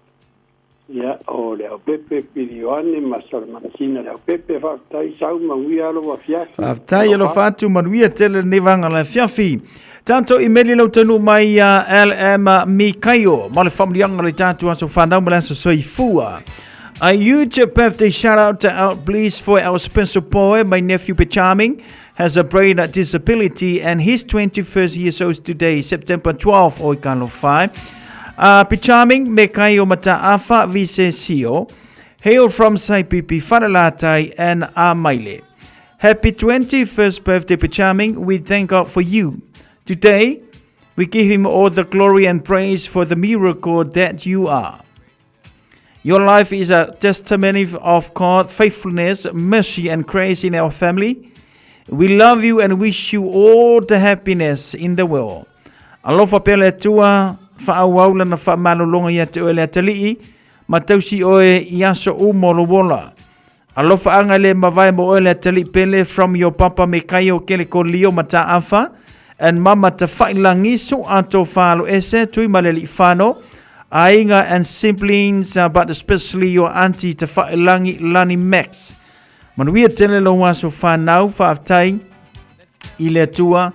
Ia, o Leaupepe, Pili Ioane ma Salamansina Leaupepe, faafetai sau manuia lou afiafi. Faafetai, alofa atu, manuia tele lenei vaega o le afiafi. Tatou imeli lau taunuu mai ia LM Mikaio ma le faamanuiaga o le tatou aso fanau ma le aso soifua. A huge birthday shout out to out please for our special boy, my nephew Charming, has a brain disability and he's 21st years old today, September 12, oi ka 5. Charming, me kai o Mataafa Visesio, hail from Saipipi, Falelatai and Amaile. Happy 21st birthday, Charming. We thank God for you. Today, we give him all the glory and praise for the miracle that you are. Your life is a testimony of God's faithfulness, mercy, and grace in our family. We love you and wish you all the happiness in the world. Alofa pea le Atua, faaauau lana faamalologa ia te oe le atalii, ma tausi oe i aso uma o lou ola. Alofaaga le mavae mo oe le atalii pele from your papa Mekaio Kelekolio Mataafa and mama Tafailangi Su'a Tofa Aloese Tuimaleliifano aiga and siblings but especially your auntie Tafailangi Lani Max. Manuia tele lou aso whanau, faafetai i le Atua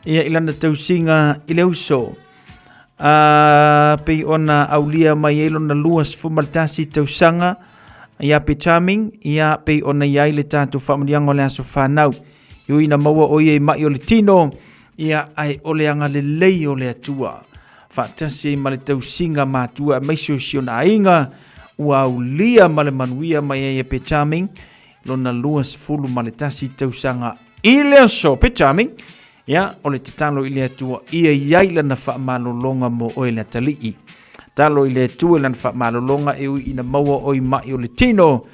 ia i lana tausiga i le uso. A pei ona aulia mai ai lona 21 tausaga ia pe Charming, ia pei ona i ai le tatou faamanuiaga o le aso fanau. I ui ina maua o ia i mai o le tino, ia ae o le agalelei o le Atua. Faatasi ai ma le tausiga matua aemaise o si ona aiga, ua aulia ma le manuia mai ai e pe Charming lona 21 tausaga i le aso. Pe Charming, Ia, o le tatalo i le Atua ia i ai lana faamalologa mo oe le atalii. Talo i le Atua i lana faamalologa e ui ina maua oe i mai o le tino,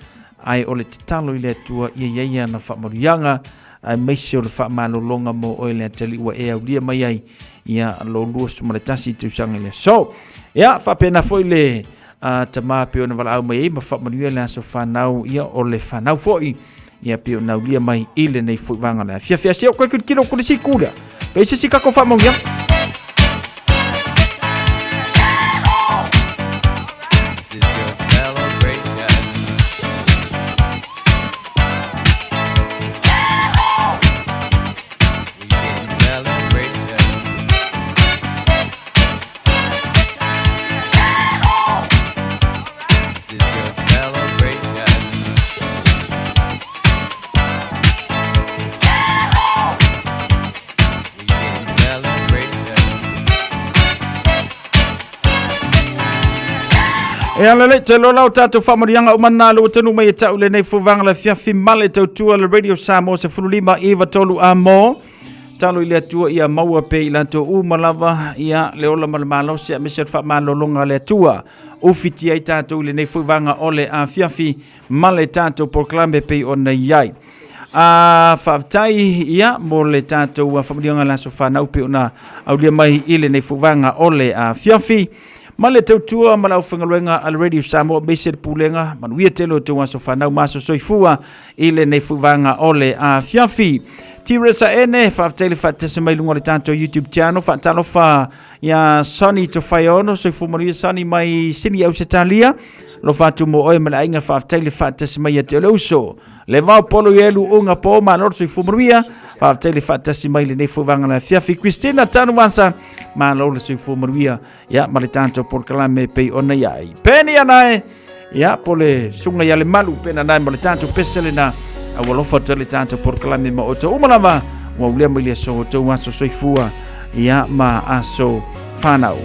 ae o le tatalo i le Atua ia i ai ana faamanuiaga, aemaise o le faamalologa mo oe le atalii ua e aulia mai ai ia lou 21 tausaga i le aso. Ia, faapena foi le tama pei ona valaau mai ai ma faamanuia le aso fanau, ia o le fanau foi ia pei ona aulia mai i lenei foi vaega o le afiafi. Asia o koe kilokilo ko le siku lea. Pe se si kako faamanuiaga. This is your celebration. We getting celebration. This is your celebration. We getting celebration. E ala le te lola o tātou whamarianga o mana le tanu mai e tau le nei fuvaga le fiafi male tautua le Radio Samoa se fululima iwa tolu a mō. Talo i le Atua ia maua pea i latou uma lava ia le ola ma le malosi aemaise o le faamalologa a le Atua. Ufitia ai tatou i lenei foi vaega o le afiafi ma le tatou polokalame pei ona i ai. A faafetai ia mo le tatou faamanuiaga i le aso fanau pei ona aulia mai i lenei fuvaga o le afiafi. Ma le tautua ma le aufaigaluega a le Radio Samoa aemaise le Pulega, manuia tele o outou aso fanau ma aso soifua i lenei fuvaga o le afiafi. Tiresa Ene, faafetai le faatasi mai luga o le tatou YouTube channel, faatalofa ia Sonny Tofaeono, soifua manuia Sonny mai Sini Ausetalia, alofa atu mo oe ma le aiga, faafetai le faatasi mai ia te oe le uso. Le vao polo i elu unga po malo le soifua manuia, faafetai le faatasi mai lenei fuvaga le afiafi. Christina Tanuasa, malo le soifua manuia, ia ma le tatou polokalame pei ona i ai. Penny anae, ia po le sunga ia le malu pena nae ma le tatou pese lena, a ua alofa atu le tatou polokalame ma outou uma lava, ua ulea mai le aso outou aso soifua, ia ma aso whanau.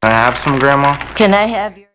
Can I have some, Grandma? Can I have your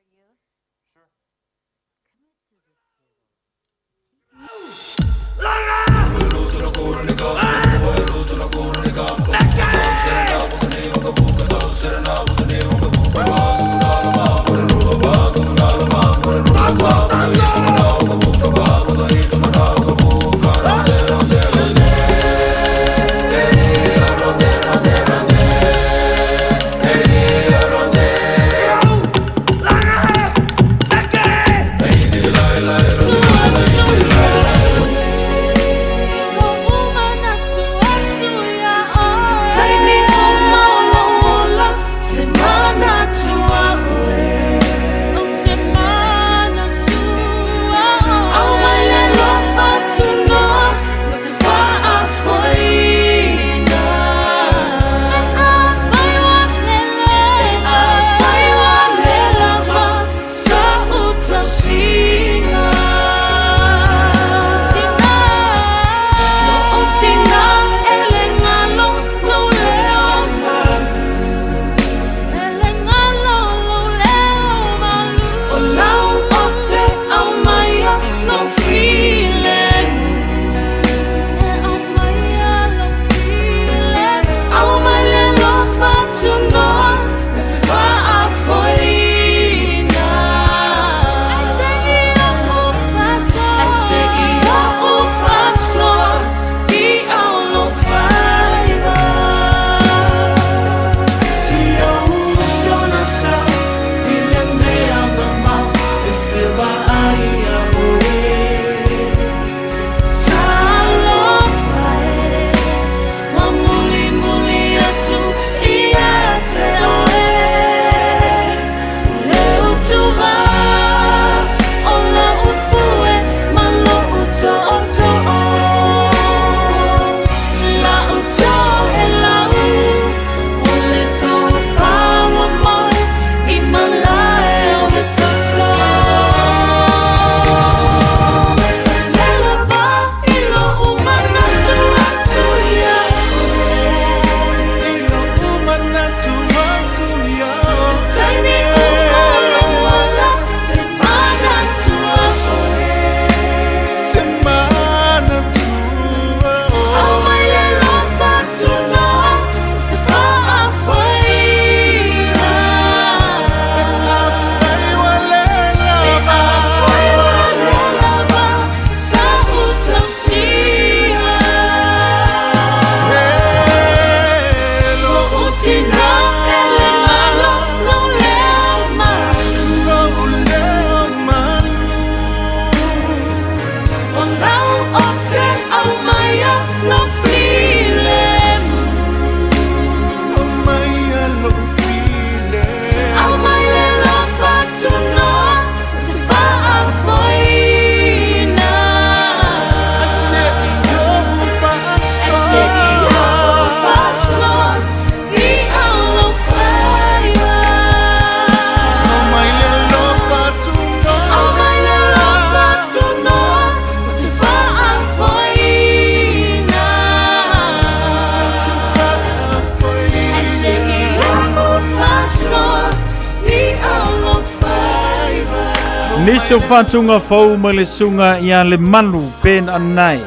Nisi o faatunga fou mai le suga ia le malu Ben Anai.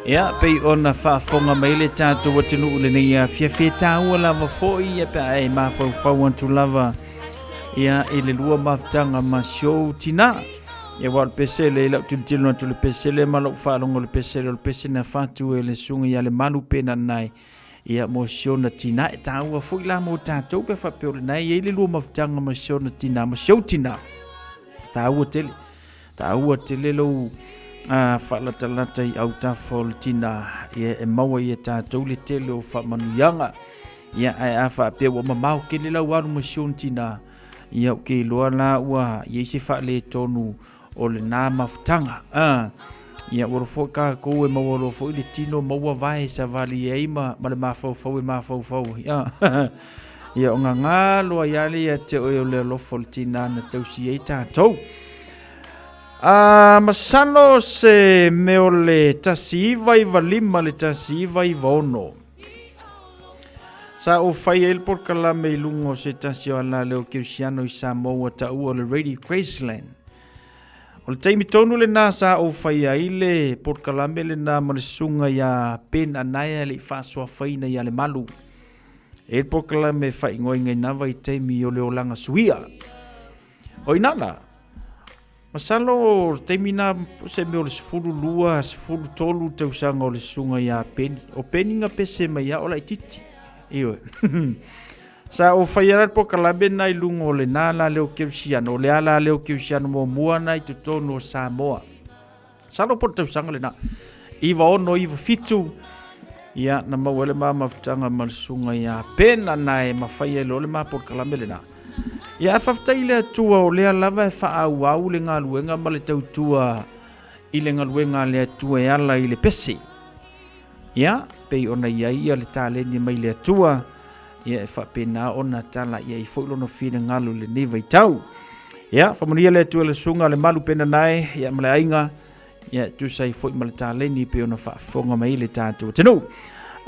Ia, pei ona faafofoga mai le tatou atunuu lenei afiafi e tāua lava foi ia pe a e mafaufau atu lava ia i le lua mafutaga ma si ou tinā. Ia aua o le pesele i lau tilotilo atu i le pesele ma lou faalogo i le pesele o le pese na fatu e le susuga ia Lemalu Ben Anai ia mo si ona tinā. E tāua foi la mo tatou pe faapea o lena e i ai le lua mafutaga ma si ona tinā ma si ou tinā. Tāua tele. Tāua tele lou faalatalata i autafa o le tinā, ia e maua ia tatou le tele o faamanuiaga. Ia, ae a faapea ua mamao tele lau alu ma si ona tinā, ia ou te iloa la ua i ai se faaletonu o lena mafutaga. Ia, ua foi kākou e maua loa foi le tino, maua vae e savali ai ma, ma le mafaufau e mafaufau ai. Ia, o gagā loa ia le ia te oe o le alofa o le tinā na tausi ai tātou. A masalo se mea o le 1995 le 1996. Sa ou fai ai le polokalame i luga o se tasi o alaleo kerisiano i Samoa ua taua o le Radio Graceland. O le taimi tonu lena sa ou fai ai le polokalame lena ma le susuga ia Ben Anaia e le i faasoafaina ia Lemalu. E le polokalame e faaigoaina i na vaitaimi o le olaga suia. O ina la, masalo o le taimi na se mea o le 12, 13 tausaga o le susuga ia Peni. O Peni na pese mai ia o laititi. Ioe. Sa ou faia la le polokalame na i luga o lena la leo kerisiano, o le ala leo kerisiano muamua na i totonu o Samoa. Masalo po o le tausaga lena. 9697, ia, na maua ai le ma mafutaga ma le susuga ia Pena na e mafai ai loa le ma polokalame lena. Ia, ae faafetai i le Atua o lea lava e faaauau le galuega ma le tautua i le galuega a le Atua e ala i le pese. Ia, pei ona i ai ia le taleni mai le Atua, ia e faapena ona tala i ai foi lona finagalo i lenei vaitau. Ia, faamanuia le Atua i le susuga a le Malu Penanae, ia ma le aiga, ia e tusa ai foi ma le taleni pei ona faafofoga mai le tatou atunuu.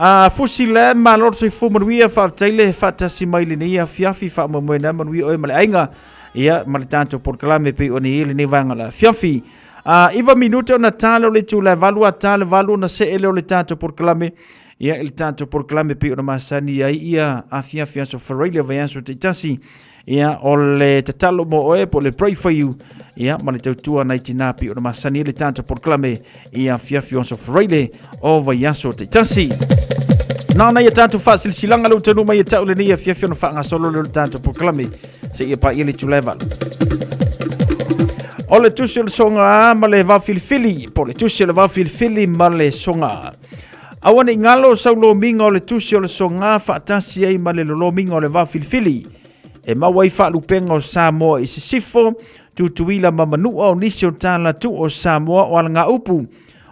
A fusi le malo le soifua manuia, faafetai le faatasi mai lenei afiafi, faamoemoe na manuia oe ma le aiga, ia ma le tatou polokalame pei ona i ai lenei vaega o le afiafi. A 9 minute ona ta lea o le itula e 8 a ta le 8 ona see lea o le tatou polokalame ia i le tatou polokalame pei ona masani ai ia afiafi aso Faraile vaiaso taitasi ia o le tatalo mo oe po o le pray for you ia ma le tautua nai tinā pei ona masani ai le tatou polokalame i afiafi o aso Faraile o vaiaso taitasi. Na ona ia tatou faasilasilaga le ua taunuu mai ia te au lenei afiafi ona faagasolo lea o le tatou polokalame seia paia le itula e 8. O le tusi o le soga ma le vaofilifili, po o le tusi o le vaofilifili ma le soga. Aua ne i galo sau lomiga o le tusi o le soga faatasi ai ma le lolomiga o le vaofilifili. E maua ai faalupega o Samoa i sisifo, Tutuila ma Manua o nisi o tala tuu o Samoa o alagaupu.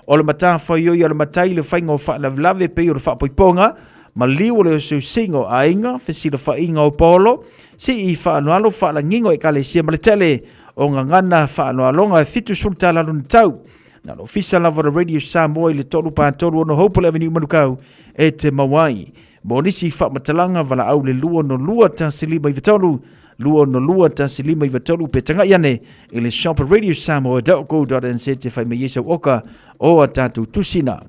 O le matafaioi a le matai le faiga o faalavelave pei o le faapoipoga, maliu o le osiosiga o aiga, fesilafaiga o paolo, sii faaaloalo faalagiga o ekalesia ma le tele o gagana faaaloaloga e 70 tala lona tau. Na o le ofisa lava o le Radio Samoa i le 3 3 6 Hopewell Avenue Manukau e te maua ai. Mo nisi faamatalaga valaau le 2 6 2 1 5 9 3 2 6 2 1 5 9 3 pe tagai ane i le shop radiosamoa.co.nz te whai mai ai sau oka o a tātou tusina.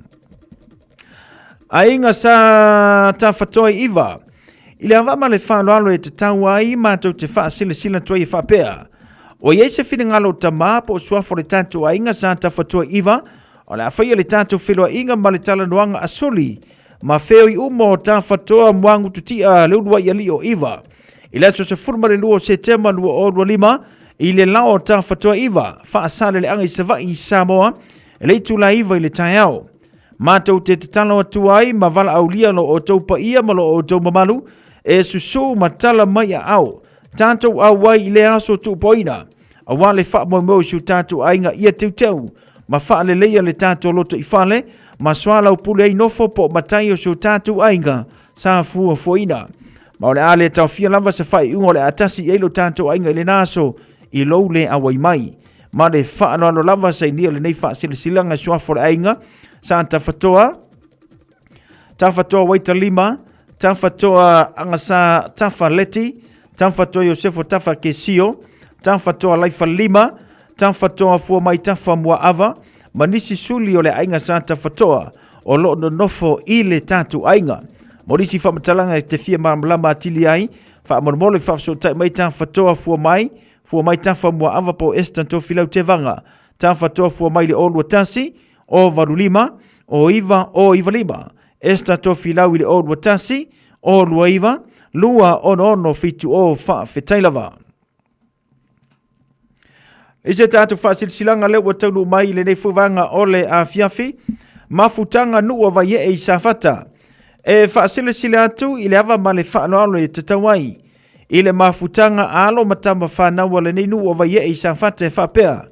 Aiga sa tawhatoa i iwa. I le ava ma le faaaloalo e tatau ai mātou te faasilasila atu ai e faapea, Ua i ai se finagalo o Tamā po o Suafa o le tatou aiga sa tafatoa i iwa, o le a faia le tatou feiloaiga ma le talanoaga a soli ma feoi uma o Tafatoa Muagututia le uluai alii o Iva. I le aso 12 o Setema 2025, i le lao o Tafatoa Iva, Faasaleleaga i Savaii i Samoa, i le itula 9 i le taeao. Matou te tatalo atu ai ma valaaulia lo outou paia ma lo outou mamalu e susū ma tala mai aao tatou auai i lea aso tuupoina, aua le faamoemoe o si o tatou aiga ia teuteu ma faaleleia le tatou lotoifale ma soalaupule ai nofo po o matai o si o tatou aiga sa fuafuaina. Ma o le a le taofia lava se faaiuga o le a tasi i ai lo tatou aiga i lena aso i lou le auai mai. Ma le faaaloalo lava sainia lenei faasilasilaga i suafa o le aiga sa tafatoa Tafatoa Waitalima, Tafatoa Agasa Tafa Leti, Tafatoa Iosefo Tafa Kesio, Tafatoa Laifalima, Tafatoa Fuamai Tafa Muaava, ma nisi suli o le aiga sa Tafatoa o lo o nonofo i le tatou aiga. Mo nisi faamatalaga e te fia malamalama atili ai, faamolemole faafesootai mai Tafatoa Fuamai, Fuamai Tafa Muaava po o Esther Tofilau Tevaga. Tafatoa Fuamai i le 021 085 0995. Esther Tofilau i le 021 029 266 70 Faafetai lava. I se tatou faasilasilaga lea ua taunuu mai i lenei foi vaega o le afiafi, mafutaga nuu a Vaiee i Safata. E faasilasila atu i le ava ma le faaaloalo e tatau ai i le mafutaga a alo ma tama fanau a lenei nuu o Vaiee i Safata e faapea,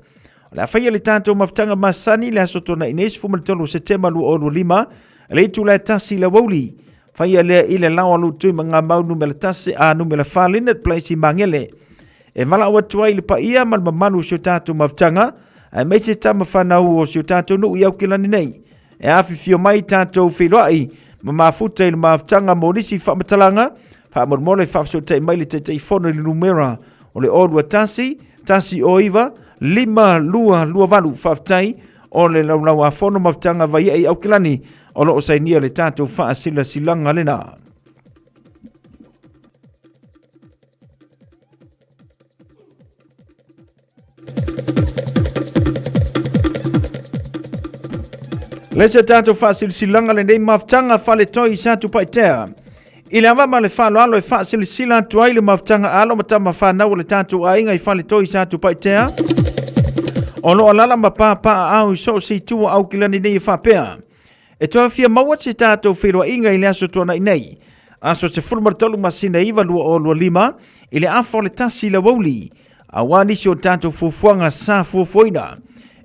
O le a faia le tatou mafutaga masani i le aso Toonai nei 13 o Setema 2025 i le itula e 1 i le aoauli. Faia lea i le Lao Alu Tui Magamau numera 1 a numera 4 Linnet Place i Magele. E valaau atu ai i le paia ma le mamalu o si o tatou mafutaga, aemaise tama fanau o si o tatou nuu i Aukilani nei. E afifio mai tatou feiloai ma mafuta i le mafutaga mo nisi faamatalaga, faamolemole faafesootai mai le Taitaifono i le numera o le 021 109 5228. Faafetai o le Laulau-a-Fono Mafutaga Vaiee i Aukilani o lo o sainia le tatou faasilasilaga lena. Le se tatou faasilasilaga lenei mafutaga faletoi i Satupaitea. I le ava ma le faaaloalo e faasilasila atu ai le mafutaga alo ma tama fanau o le tatou aiga i faletoi i Satupaitea. O lo o alaala ma papaaao i so o se itu o Aukilani nei e faapea. E toe fia maua se tatou feiloaiga i le aso Tuanai nei, aso 13 masina 9 2025, i le afa o le 1 i le aoauli, aua nisi o tatou fuafuaga sa fuafuaina.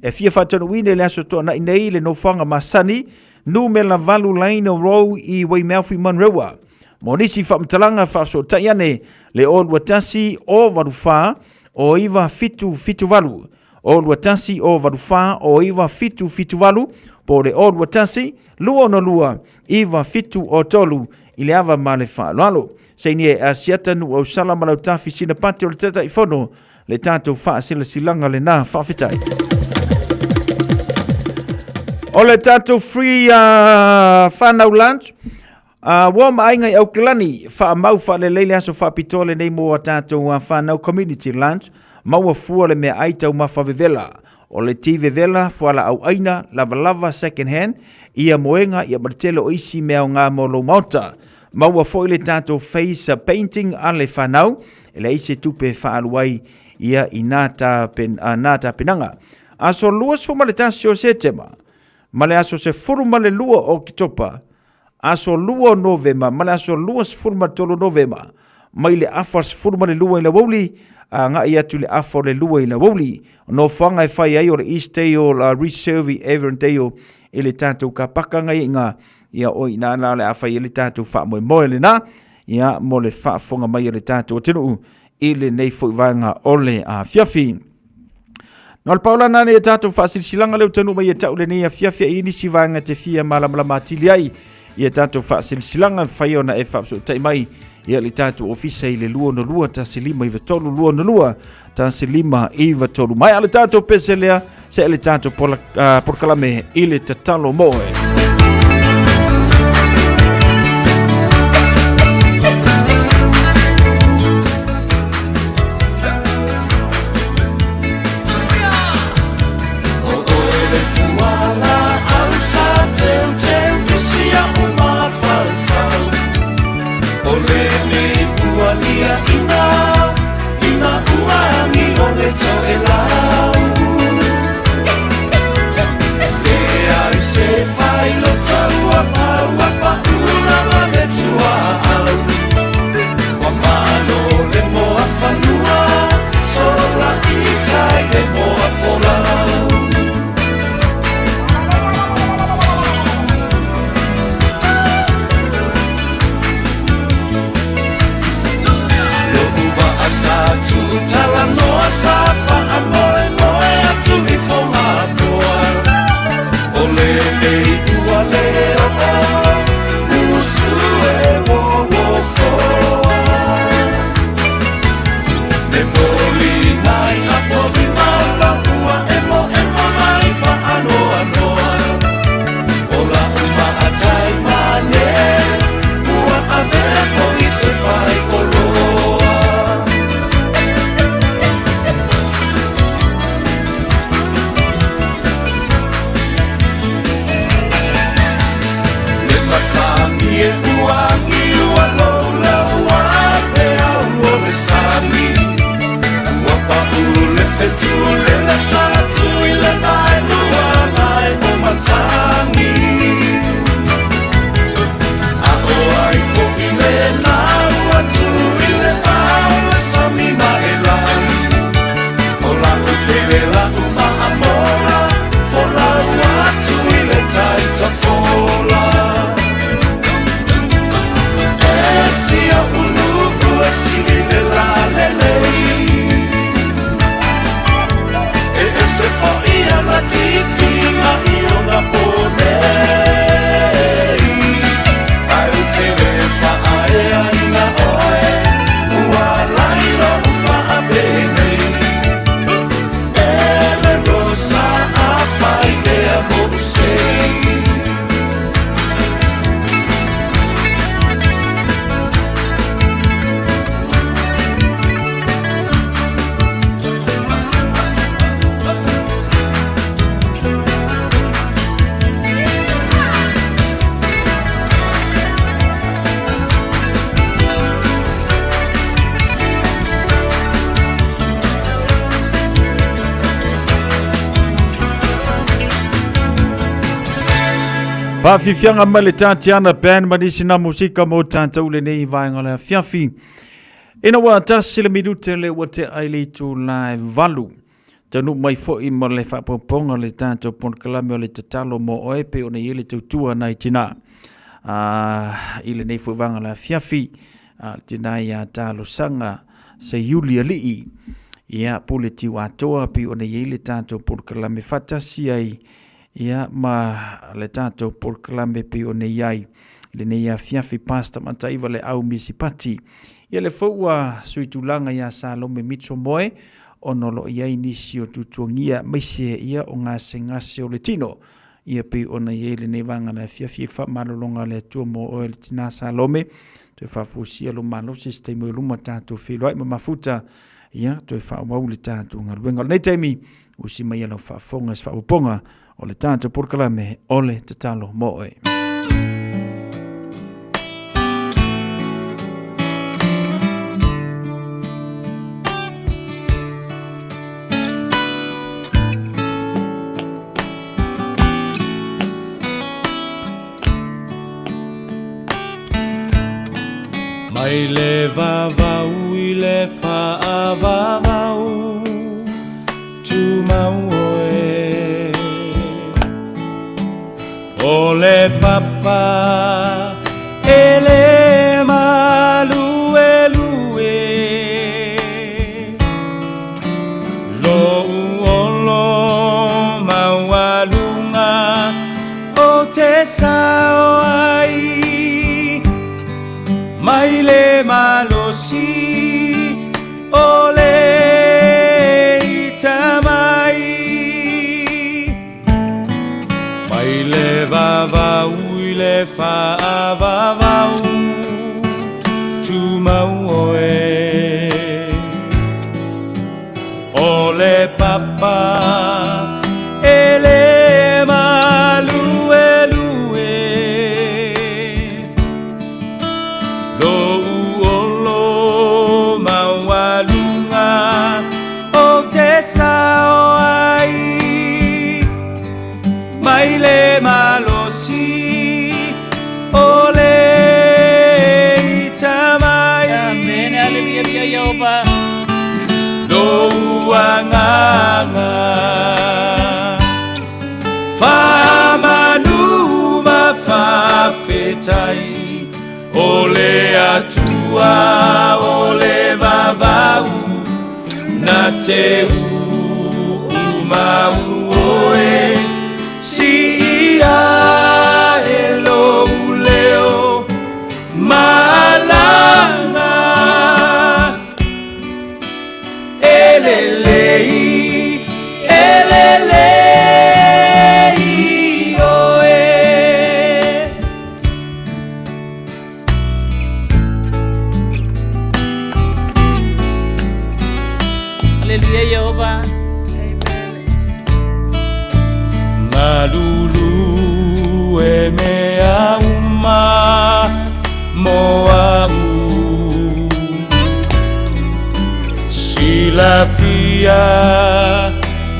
E fia faataunuuina i le aso Tuanai nei le nofoaga masani, numera 8 Lane Row i Weymouth i Manurewa. Mo nisi faamatalaga faafesootai ane le 021 084 0978. 021 084 0978 po o le 021 262 9703 i le ava ma le faaaloalo. Sainia e Asiata Nuu Ausala ma Lautafi Sinapati o le Taitaifono le tatou faasilasilaga lena. Faafetai. O le tatou free whanau lunch ua ma aiga i Aukilani, faamau faalelei le aso faapitoa lenei mo a tatou whanau community lunch, maua fua le meaai taumafa vevela. O le ti vevela, fualaau aina, lavalava, second hand, ia moega, ia ma le tele o isi mea aoga mo lou maota. Maua foi le tatou face painting a le whanau, e leai se tupe e faaalu ai ia i nā tapenaga. Aso 21 o Setema ma le aso 12 o Oketopa, aso 2 o Novema ma le aso 23 o Novema, mai le afa 12 i le aoauli agai atu i le afa o le 2 i le aoauli. O nofoaga e fai ai o le East Dale Reserve i Avondale i le tatou kapaka ngai inga ia o ina la le a fai ai le tatou faamoemoe lena ia mo le faafofoga mai a le tatou atunuu i lenei foi vaega o le afiafi. No le paulana nei e tatou faasilasilaga lea ua taunuu mai ia te au lenei afiafi i nisi vaega te fia malamalama atili ai ia tatou faasilasilaga mafai ona e faafesootai mai ia le tatou ofisa i le 262 1593 262 1593. Mai a le tatou pese lea se le tatou polokalame i le tatalo mo oe. Faafiafiaga mai le Tatiana Band ma nisi na musika mo tatou lenei vaega o le afiafi. Ina ua tasi le minute le ua tea i le itula e 8. Taunuu mai foi ma le faaopoopoga o le tatou polokalame o le tatalo mo oe pei ona i ai le tautua nai tina i lenei foi vaega o le afiafi. A le tina ia Talosaga Seiuli Alii, ia Pule Tiuatoa pei ona i ai le tatou polokalame faatasi ai ia ma le tatou polokalame pei ona i ai lenei afiafi Pastor Mataiva le au Misipati. Ia le fou ua sui tulaga ia Salome Mitchell Moe ona o lo o i ai nisi o tuatuagia aemaise ia o gasegase o le tino. Ia pei ona i ai lenei vaega le afiafi i le faamalologa a le Atua mo oe le tina Salome. Toe faafuasia lo malosi se taimi o luma tatou feiloai ma mafuta. Ia toe faaauau le tatou galuega. O lenei taimi, usi mai lau faafofoga i se faaopoopoga o le tatou polokalame o le tatalo mo oe. Mai le vavau i le faavavau Tumau oe O le papa e le maluelue Lou olo maualuga o te sao ai Mai le malosi o le ita mai Mai le vavau i le faavavau Tumau oe O le papa e le maluelue Lou olo maualuga o te sao ai Mai le malosi o le ita mai Amen. Hallelujah, Jehovah. Lou agaga Faamanu ma faafetai O le Atua o le vavau Na te uumau oe Siia e lou leo malaga E lelei, e lelei oe. Hallelujah, Jehovah. Galulue mea uma mo a'u Silafia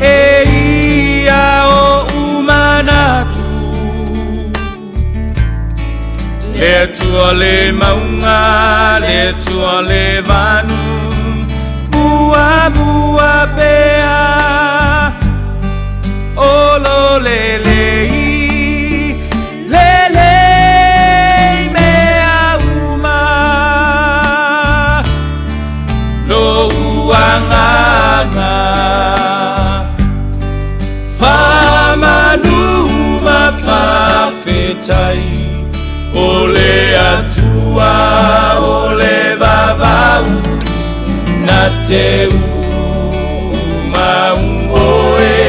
e ia oʻu manatu Le Atua le mauga, le Atua le vanu Muamua pea O lo lelei, lelei mea uma Lou agaga Faamanu ma faafetai O le Atua o le vavau Na te umau oe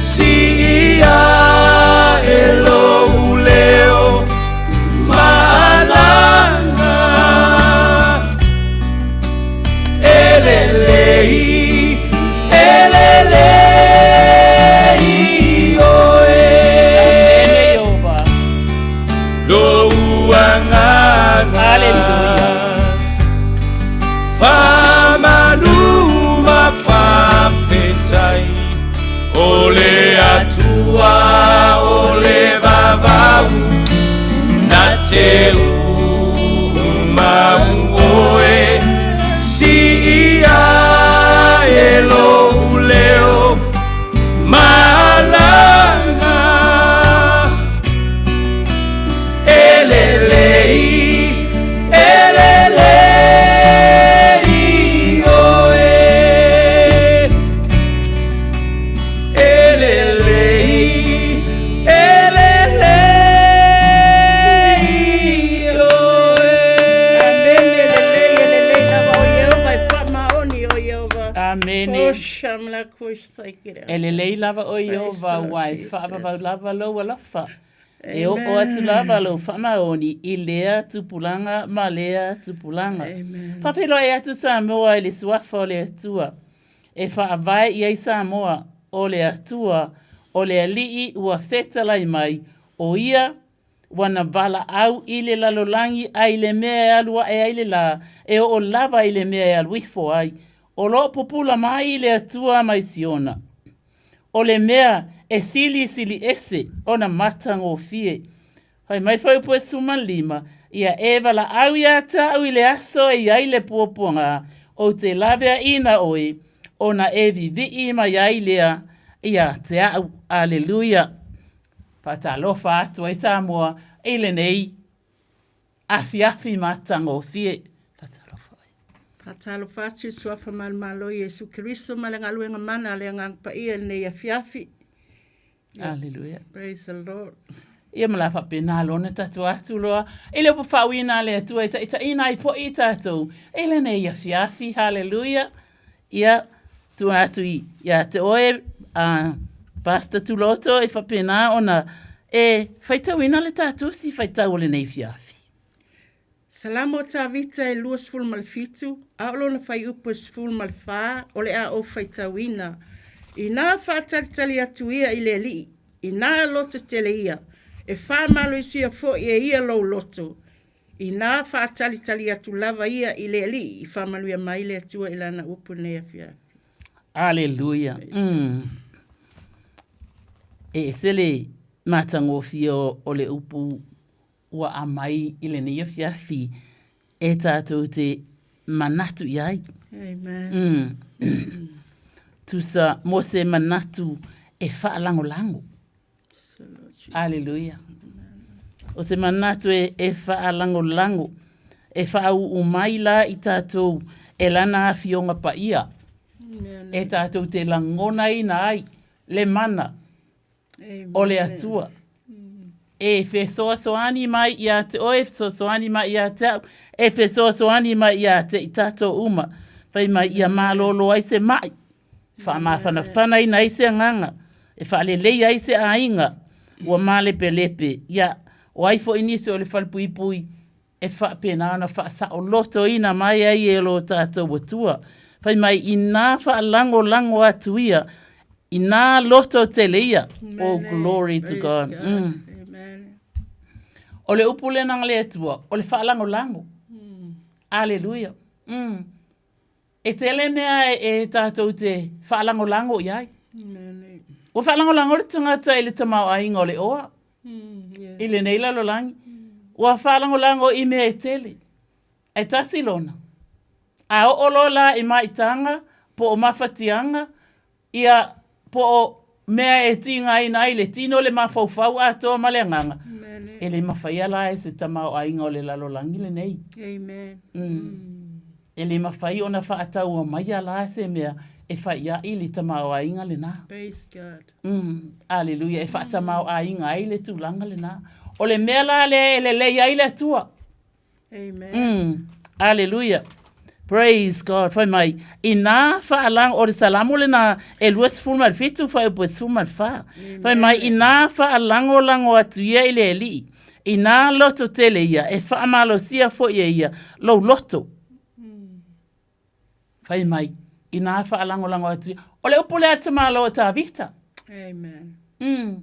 Siia e lou leo malaga E lelei, e lelei oe Lou agaga Faamanu au Na te umau oe Si ia e lou leo Malanga E lelei, e lelei oe E lelei, e lelei oe. Amene, e lelei, e lelei lava o Ieova e faamaoni o Ieova. Amene. O shamla kuisaikira. E lelei lava o Ieova, ua e faavavau lava lou alofa. E oo atu lava lou faamaoni i lea tupulaga ma lea tupulaga. Faafeiloai atu Samoa i le suafa o le Atua. E faavae i ai Samoa, o le Atua, o le Alii ua fetalai mai, o ia ua na valaau i le lalolagi a i le mea e alu ae ai le lā, e oo lava i le mea e alu ifo ai. O lo o pupula mai le Atua mai Siona. O le mea e silisili ese ona matagofie. Fai mai foi upu e 15, Ia e valaau iā te au i le aso e i ai le puapuaga, ou te laveaiina oe, ona e vivii mai ai lea iā te au. Aleluia! Faatalofa atu ai Samoa i lenei afiafi matagofie. Faatalofa ai. Faatalofa atu i Suafa Malomalo Iesu Keriso ma le galuega mana a le Agaga Paia i lenei afiafi. Aleluia. Praise the Lord. Ia ma la faapena lona tatou atu loa i le upu faauiina a le Atua e taitaiina ai foi i tatou i lenei afiafi. Haleluia. Ia, tua atu i, ia te oe, uh, Pastor Tuloto, e faapena ona e faitauina le tatou si faitau o lenei afiafi. Salamo o Tavita e 27, a o lona fuaiupu e 14, o le a ou faitauina. Inā faatalitali atu ia i le Alii, inā loto tele ia, e faamalosia foi e ia lou loto. Inā faatalitali atu lava ia i le Alii, i faamanuia mai le Atua i lana upu i lenei afiafi. Aleluia. Mm. E ese le matagofie o le upu ua aumai i lenei afiafi e tatou te manatu i ai. Amen. Mm. Tusa mo se manatu e faalagolago. So, Aleluia. O se manatu e, e faalagolago, e faauu mai la i tatou e lana afioga paia. Amen. E tatou te lagonaina ai le mana o le Atua. E fesoasoani mai ia te oe, e fesoasoani mai ia te au, e fesoasoani mai ia te i tatou uma. Fai mai ia malolo ai se mai, faamafanafanaina ai se agaga, e faaleleia ai se aiga ua malepelepe. Ia, o ai foi nisi o le falepuipui e faapena ona faasaolotoina mai ai e lo tatou Atua. Fai mai, inā faalagolago atu ia, inā loto tele ia. Oh, glory to God. Mm. O le upu lena a le Atua, o le faalagolago. Mm. Aleluia. Mm. E tele mea e tatou te faalagolago i ai. Ua faalagolago le tagata i le tamaoaiga o le oa. Mm, yes. I lenei lalolagi. Ua faalagolago i mea e tele. Ae tasi lona. A oo loa la i maitaga, po o mafatiaga, ia, po o mea e tigaina ai le tino, le mafaufau atoa ma le agaga, e le mafaia la e se tamaoaiga o le lalolagi lenei. Amen. Mm. E le mafai ona faataua maia la se mea e faia'i le tamaoaiga lena. Praise God. Mm, aleluia, e faatamaoaiga ai le tulaga lena. O le mea la lea e lelei ai le Atua. Amen. Mm, aleluia. Praise God. Fai mai, inā faalago, o le Salamo lena e 27 fuaiupu e 14. Fai mai, inā faalagolago atu ia i le Alii, inā loto tele ia, e faamalosia foi e ia lou loto. Fai mai, inā faalagolago atu ia. O le upu lea a le tamaloa o Tavita. Amen. Mm.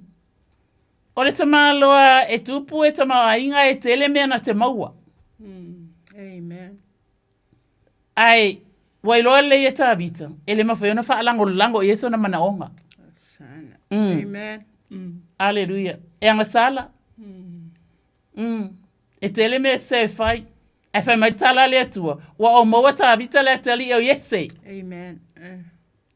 O le tamaloa e tupu e tamaoaiga e tele mea na te maua. Mm. Amen. Ae, ua iloa lelei e Tavita, e le mafai ona faalagolago i ai sona manaoga. Sana. Mm. Amen. Mm. Aleluia. E agasala. Mm. E tele mea sese e fai. Ae fai mai le tala a le Atua, ua ou maua Tavita le atalii o Iese. Amen. Eh.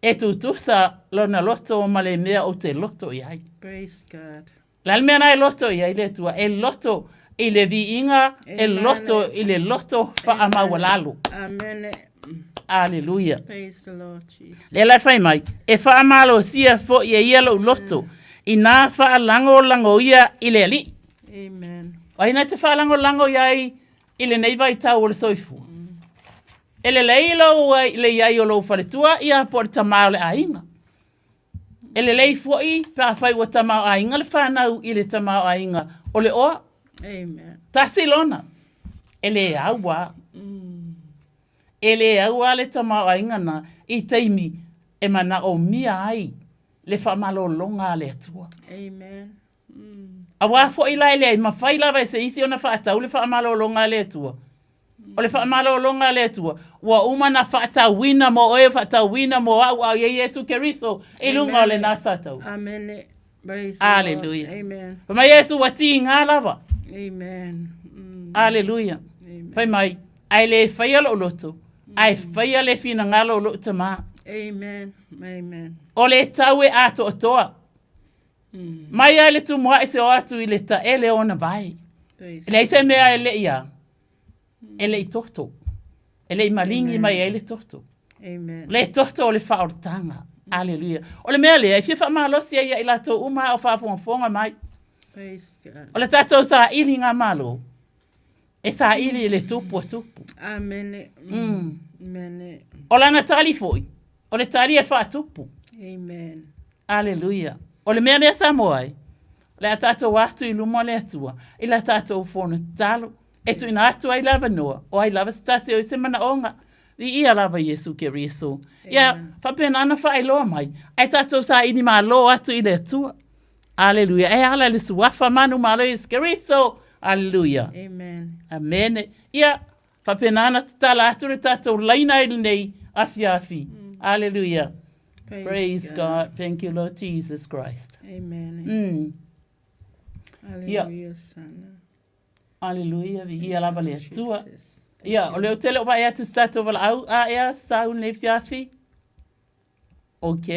E tutusa lona loto ma le mea ou te loto i ai. Praise God. Le a le mea na e loto i ai le Atua? E loto i le viiga, e loto i le loto faamaualalo. Amen. Aleluia. Praise the Lord Jesus. Lea la e fai mai, e faamalosia foi e ia lou loto, inā faalagolago ia i le Alii. Amen. O ai na te faalagolago i ai i lenei vaitau o le soifua? E lelei lou le i ai o lou faletua ia po o le tamā o le aiga. E lelei foi pe afai ua tamaoaiga le fanau i le tamaoaiga o le oa. Amen. Tasi lona, e le au a. E le au a le tamaoaiga na i taimi e manaomia ai le faamalologa a le Atua. Amen. Auā foi la e leai mafai lava e se isi ona faatau le faamalologa a le Atua. O le faamalologa a le Atua, ua uma ona faatauina mo oe, faatauina mo au a o i ai Iesu Keriso i luga o lena sa tau. Amene. Praise the Lord. Aleluia. Amen. Fai mai Iesu ua tiga lava. Amen. Aleluia. Fai mai, ae le faia lou loto, ae faia le finagalo o lou Tamā. Amen. Amen. O le tau e atoatoa. Mai ai le tumuaʻi se o atu i le taele o ona vae. E leai se mea e leʻi a, e leʻi toto. E leʻi maligi mai ai le toto. Amen. Le toto o le faaolataga. Aleluia. O le mea lea, e fia faamalosi ai ia i latou uma a o faafogafoga mai. Praise God. O le tatou sailiga malo, e saili i le tupu a tupu. Amene. Mm. Amene. O lana tali foi, o le tali e faatupu. Amen. Aleluia. O le mea lea Samoa e, o le a tatou atu i luma o le Atua, i la tatou fono tatalo, e tuuina atu ai le avanoa, o ai lava se tasi o i se manaoga, Viia lava Iesu Keriso. Ia, faapena ona faailoa mai, ae tatou saili malo atu i le Atua. Aleluia. E ala i le suafa manumalo Iesu Keriso. Aleluia. Amen. Amene. Ia, faapena ona tatala atu le tatou laina i lenei afiafi. Aleluia. Praise, Praise God. God. Thank you, Lord Jesus Christ. Amen. Ia. Hallelujah, sana. Aleluia, viia Praise lava the le Lord Atua. Jesus. Ia, o lea ou te le o vaai atu i se tatou valaau a ea sau lenei afiafi. Ok.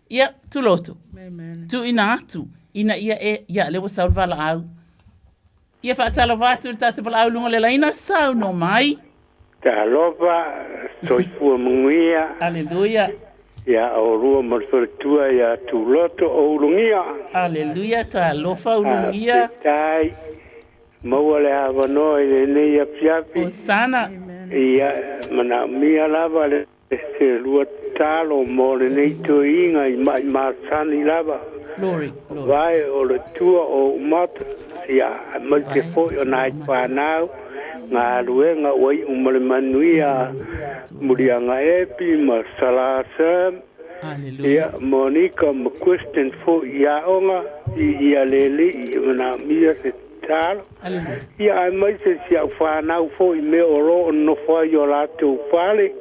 Ia, tuloto. Amen. Tuuina atu ina ia e, ia, lea ua sau le valaau. Ia faatalofa atu i le tatou valaau i luga o le laina, saunoa mai. Talofa, soifua manuia. Aleluia. Ia oulua ma le faletua ia Tuloto o Ulugia. Aleluia, talofa Ulugia. Faafetai, maua le avanoa i lenei afiafi. Hosana. Ia manaomia lava le se lua tatalo mo lenei toeaina i maʻi masani lava. Glory, glory. Vae o le tua o Umata, ia, aemaise foi o nai fanau, galuega ua iu ma le manuia Muliagaepi ma Sala Sam, ia, Monica ma Kristen foi i aoga i ia le alii e manaomia se tatalo. Ia, aemaise si au fanau foi i mea o lo o nonofo ai i o latou fale.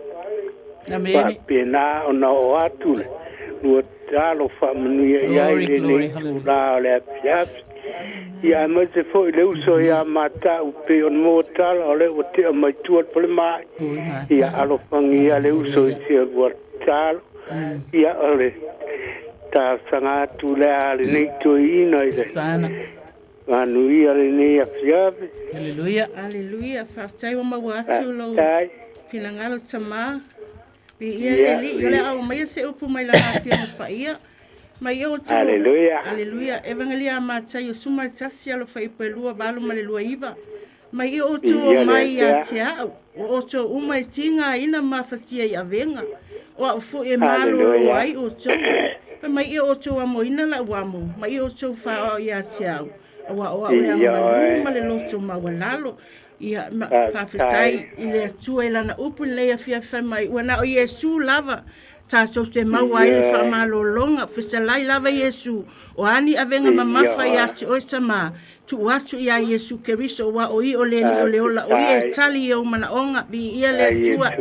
Faapena ona oo atu le lua tatalo faamanuia i ai lenei itulā o le afiafi. Ia, aemaise foi le uso ia Mata'u pei ona maua tala o lea ua tea mai tua le falemai. Ia, alofagia le uso i si a lua tatalo. Ia, o le talosaga atu lea a lenei toeaina i le manuia lenei afiafi. Aleluia. Aleluia. Faafetai ua maua atu lou finagalo tamā. Viia le Alii. O le a aumaia se upu mai Lana Afioga Paia. Mai e outou. Aleluia. Aleluia. Evangelia a Mataio 11 alofa ipo e 2 8 ma le 29. Mai e outou o mai ia te au, o outou uma e tigaina ma afatia i avega, o au foi e malōlō ai outou. Fai mai e outou amoina la'u amo, mai e outou faaoao ia te au, auā o au le agamalū ma le loto maualalo. Ia, ma, faafetai i le Atua i Lana upu i lenei afiafi fai mai, ua na o Iesu lava. Tatou te maua ai le faamalologa, fetalai lava Iesu, o a ni avega mamafa ia te oe Tamā, tuu atu iā Iesu Keriso, aua o Ia o le Alii o le ola, o Ia e tali i ou manaoga, viia le Atua,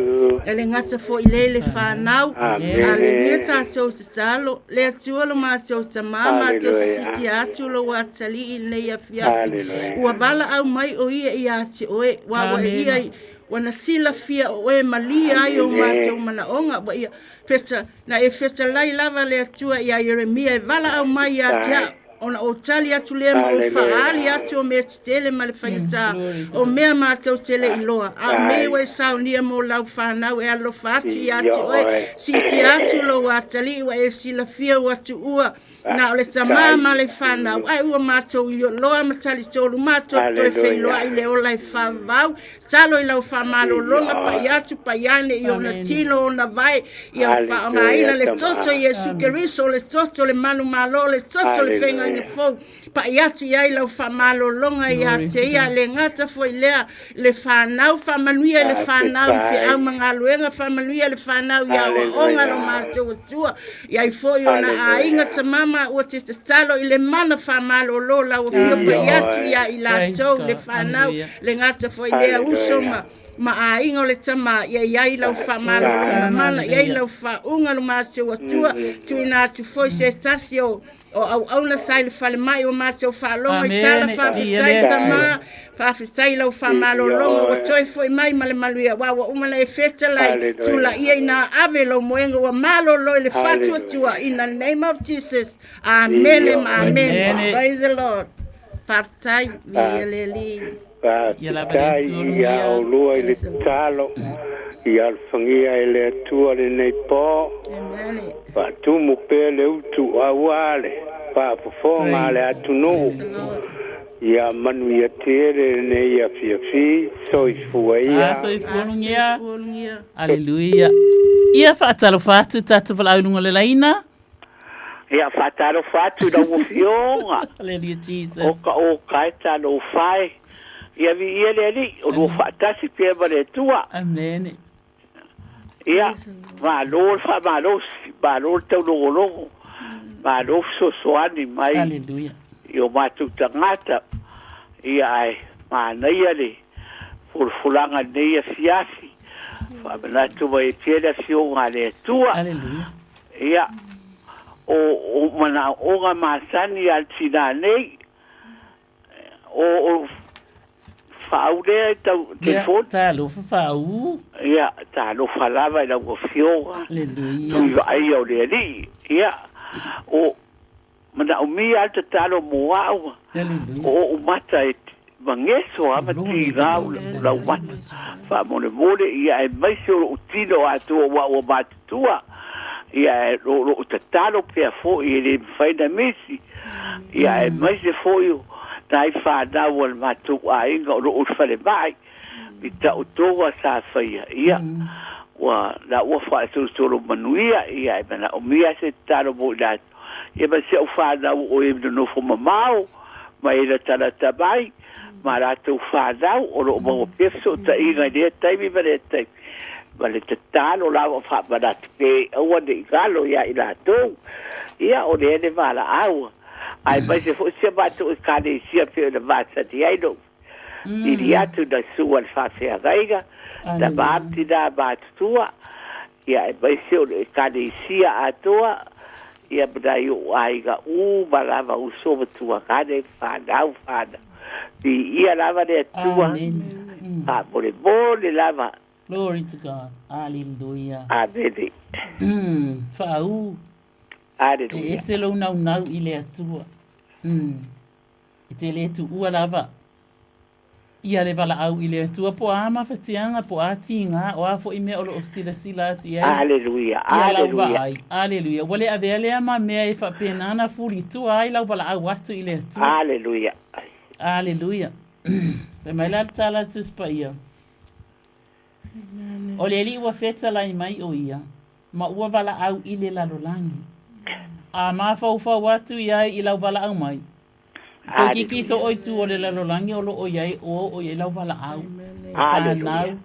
e le gata foi i lei le fanau. Aleluia tatou tatalo, le Atua lo matou Tamā, matou sisitia atu lou atalii i lenei afiafi, ua valaau mai o Ia ia te oe, aua ua Ia Ua na silafia o oe malie ai o matou manaoga, ua ia feta, na e fetalai lava le Atua iā Ieremia e valaau mai ia te au, ona ou tali atu lea ma ou faaali atu o mea tetele ma le faigata, o mea matou te le iloa. A o mea ua e saunia mo lau fanau e alofa atu ia te oe, siitia atu lou atalii ua e silafia ua tuua Na o le tamā ma le fanau, ae ua matou iloa ma talitolu matou toe feiloai i le ola e faavavau. Talo i lau faamalologa, pai atu, pai ane i ona tino, ona vae, ia faaaogaina le toto i Iesu Keriso, le toto le manumalo, le toto le feagaiga fou. Pai atu i ai lau faamalologa ia te ia, le gata foi lea, le fanau, faamanuia i le fanau i feau ma galuega, faamanuia i le fanau i aoaoga lo matou Atua. I ai foi ona aiga tamama ua te tatalo i le mana faamalolo lau afio pai atu ia i latou le fanau le gata foi lea uso ma ma aiga o le tama ia i ai lau faamalolo mana i ai lau faauga lo matou Atua tuuina atu foi se tasi o O auauna sa i le falemai o matou faalogo i tala faafetai tama faafetai lau faamalologa ua toe foi mai ma le manuia aua ua uma ona e fetalai tulaia ina ave lou moega ua malolo i le faatuatua in the name of Jesus amene ma amene praise the Lord faafetai viia le Alii. Faafetai ia oulua i le tatalo, ia alofagia e le Atua lenei po. Faatumu pea le utu aua le faafofoga a le atunuu. Ia manuia tele lenei afiafi. Soifua ia. Ah, soifua lugia. Aleluia. Ia faatalofa atu tatou valaau i luga o le laina. Ia faatalofa atu i lau Afioga. Hallelujah Jesus. O ka o ka e talofa e. Ia viia le Alii, o lua faatasi pea ma le Atua. Amen. Ia, malo le faamalosi, malo le taulogologo, malo fesoasoani mai Hallelujah. i o matou tagata. Ia, ae manaia le folafolaga i lenei afiafi. Faamanatu mai ai pea le Afioga a le Atua. Hallelujah. Ia, o, o manaoga masani a le tinā nei, o, o Faau lea i tau telefoni. Ia, talofa Faau. Ia, talofa lava i lau Afioga. Aleluia. Tui vaaia o le Alii. Ia, o manaomia lava le tatalo mo au. Aleluia. O ou mata e mageso lava ma tiga lau mata. Faamolemole, ia aemaise o lou tino atoa aua ua matutua. Ia, o lou tatalo pea foi e le mafai ona misi. Ia aemaise foi o nai fanau a le matou aiga o lo o i le falemai i taotoga sa faia, ia, ua la ua faasolosolo manuia, ia e manaomia se tatalo mo i latou, ia ma si au fanau o e nonofo mamao ma e latalata mai ma latou fanau o lo o maua pea fesootaiga i lea taimi ma lea taimi. Ma le tatalo lava faamanatu pe aua ne i galo ia i latou, ia o lea le valaau, aemaise foi si a matou Ekalesia pei ona masani ai lou vili atu na sua le faafeagaiga, tama ma tina matutua, ia aemaise o le Ekalesia atoa, ia ma nai ou aiga uma lava, uso ma tuagane, fanau, fanau. Viia lava le Atua. Faamolemole lava. Glory to God. Hallelujah. Amene. Faaū. Hallelujah. E ese lou naunau i le Atua. E te le tuua lava ia le valaau i le Atua po o a mafatiaga, po o a tiga, o a foi mea o lo o silasila atu i ai. Hallelujah. Ia lau vaai. Hallelujah. Ua le avea lea ma mea e faapena ona fulitua ai lau valaau atu i le Atua. Hallelujah. Hallelujah. Fai mai la le tala a le Tusi Paia. O le Alii ua fetalai mai o ia, ma ua valaau i le lalolagi. A mafaufau atu i ai i lau valaau mai, Koe kiki so oi tu o le lalolagi o lo o i ai o o i ai lau valaau. Fanau.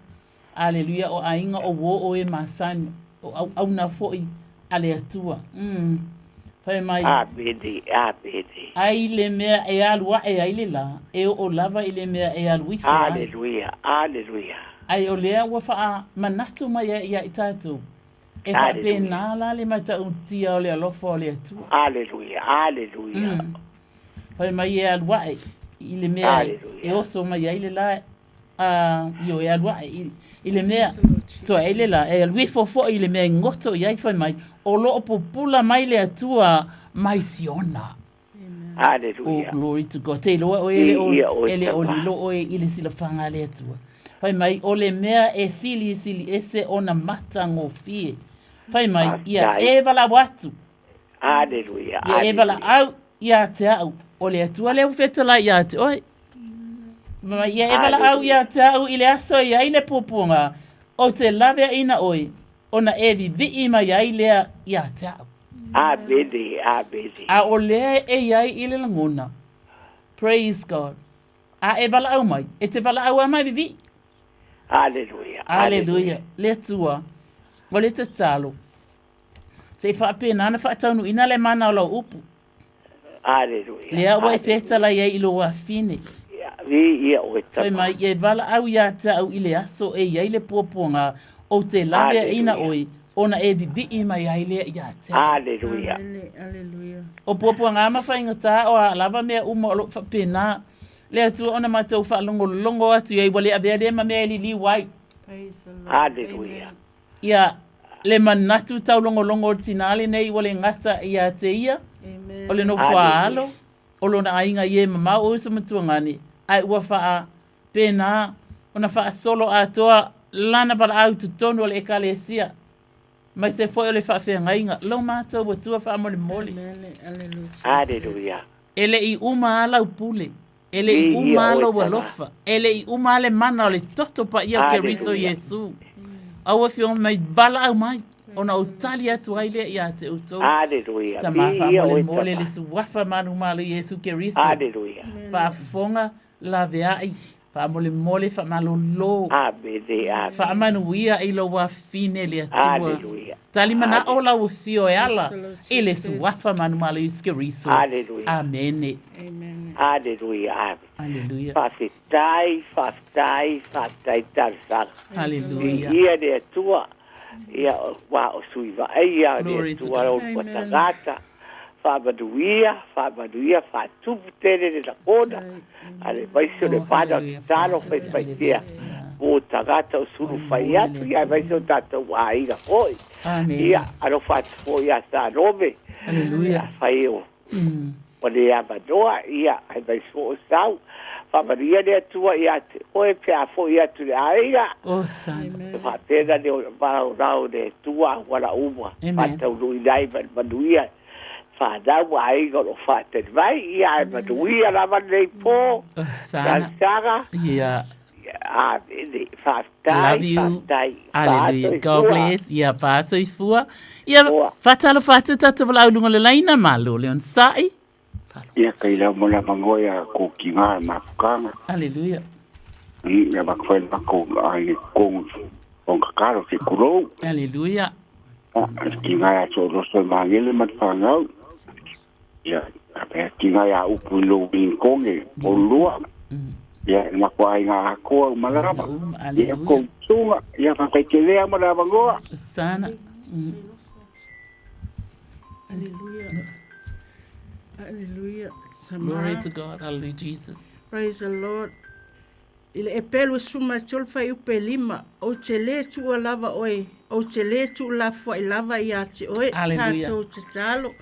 Aleluia o aiga o uo o e masani. O auauna foi a le Atua. Mm. Fai mai. Amene, amene. Ai le mea e alu ae ai le lā, e oo lava i le mea e alu ifo ai. Aleluia, aleluia. Ae o lea ua faamanatu mai ai ia i tatou, e faapena la le matautia o le alofa o le Atua. Aleluia, aleluia. Mm. Fai mai e alu ae i le mea e oso mai ai le lā, a io e alu ae i, i le mea so ai le la e alu ifo foi i le mea e goto i ai fai mai o loo pupula mai le Atua mai Siona. Hallelujah. Oh, glory to God. Te iloa oe e le o, e le o lilo oe i le silafaga a le Atua. Fai mai, o le mea e silisili ese ona matagofie. Fai mai, ia e valaau atu. Hallelujah. Ia e valaau ia te au. O le Atua lea ua fetalai ia te oe. Ma ia e valaau ia te au i le aso e i ai le puapuaga, ou te laveaina oe, ona e vivii mai ai lea ia te au. Amene, amene. A o lea e i ai i le lagona. Praise God. A e valaau mai, e te valaau a mai vivii. Aleluia. Aleluia. Le Atua, o le tatalo, se i faapena ona faataunuuina le mana o lau upu. Aleluia. Lea ua e fetalai ai i lou afine. Viia oe Fai tama. mai, e valaau ia te au i le aso e i ai le puapuaga, ou te laveaina oe, ona e vivii mai ai lea ia te au. Aleluia. O puapuaga ma faigata o a lava mea uma o lo o faapena le Atua ona matou faalogologo atu i ai, ua le avea lea ma mea e liliu ai. Aleluia. Ia, le manatu taulogologo o le tinā lenei ua le gata ia te ia, o le nofo a alo, o lona aiga i e mamao o uso matuagane, ae ua faapena ona faasolo atoa lana valaau i totonu o le Ekalesia, aemaise foi o le faafeagaiga, lo matou Atua faamolemole. Aleluia. E le i uma a lau pule. E le i uma a lou alofa, e le i uma a le mana o le toto paia o Keriso Iesu. Aua afioga mai, valaau mai, ona ou tali atu ai lea ia te outou. Aleluia. Tama faamolemole le suafa manumalo Iesu Keriso. Aleluia. Faafofoga laveai, faamolemole faamalolo. Amene, amene. Faamanuia i lou afine le Atua. Aleluia. Tali manao lau afio e ala i le suafa manumalo Iesu Keriso. Aleluia. Amene. Aleluia, amen. Aleluia. Faafetai, faafetai, faafetai talosaga. Aleluia. Viia le Atua, ia ua o sui vaaia le Glory to Atua God. o le tagata. Faamanuia, faamanuia, faatupu tele le lagona. Ale vaisi o le mana o tatalo faifaitea. Mo tagata o sulu fai atu, ia vaisi o tatou aiga foi. Amen. Ia, alofa atu foi ia Salome. Aleluia. Ia fai o o le avanoa, ia, ai mai so o sau. Faamanuia le Atua ia te oe pe a foi atu le aiga. Oh, sana. E faapena le o valaolao le Atua wala uma. Amen. Faataunuuina ai ma le manuia. Fanau ma aiga o lo o faatali mai, ia e manuia lava lenei po. Oh, sana. Talosaga. Yeah. Amene. Faafetai, Love you. faafetai. Hallelujah. God Faasoifua. bless. Ia, faasoifua. Ia, faatalofa atu tatou valaau i luga o le laina, malo le onosai. Ia kai lau mo la mangoia ko ki ngā mapukanga. Hallelujah. Ia waka whai mako ai kongu o kakaro ki kurou. Hallelujah. Ki ngā ato rosto mangele mat whangau. Ia ka ki ngā ia upu i lo wing konge o lua. Ia mako ai ngā akoa u malama. Ia ko tunga ia whakaikelea mo la mangoa. Sana. Hallelujah. Hallelujah. Sama. Glory to God. Hallelujah, Jesus. Praise the Lord. I le epelu suma tolu fai upe lima, o te le tua lava oe, o te le tu lafoai lava ia te oe, Hallelujah. tātou te talo.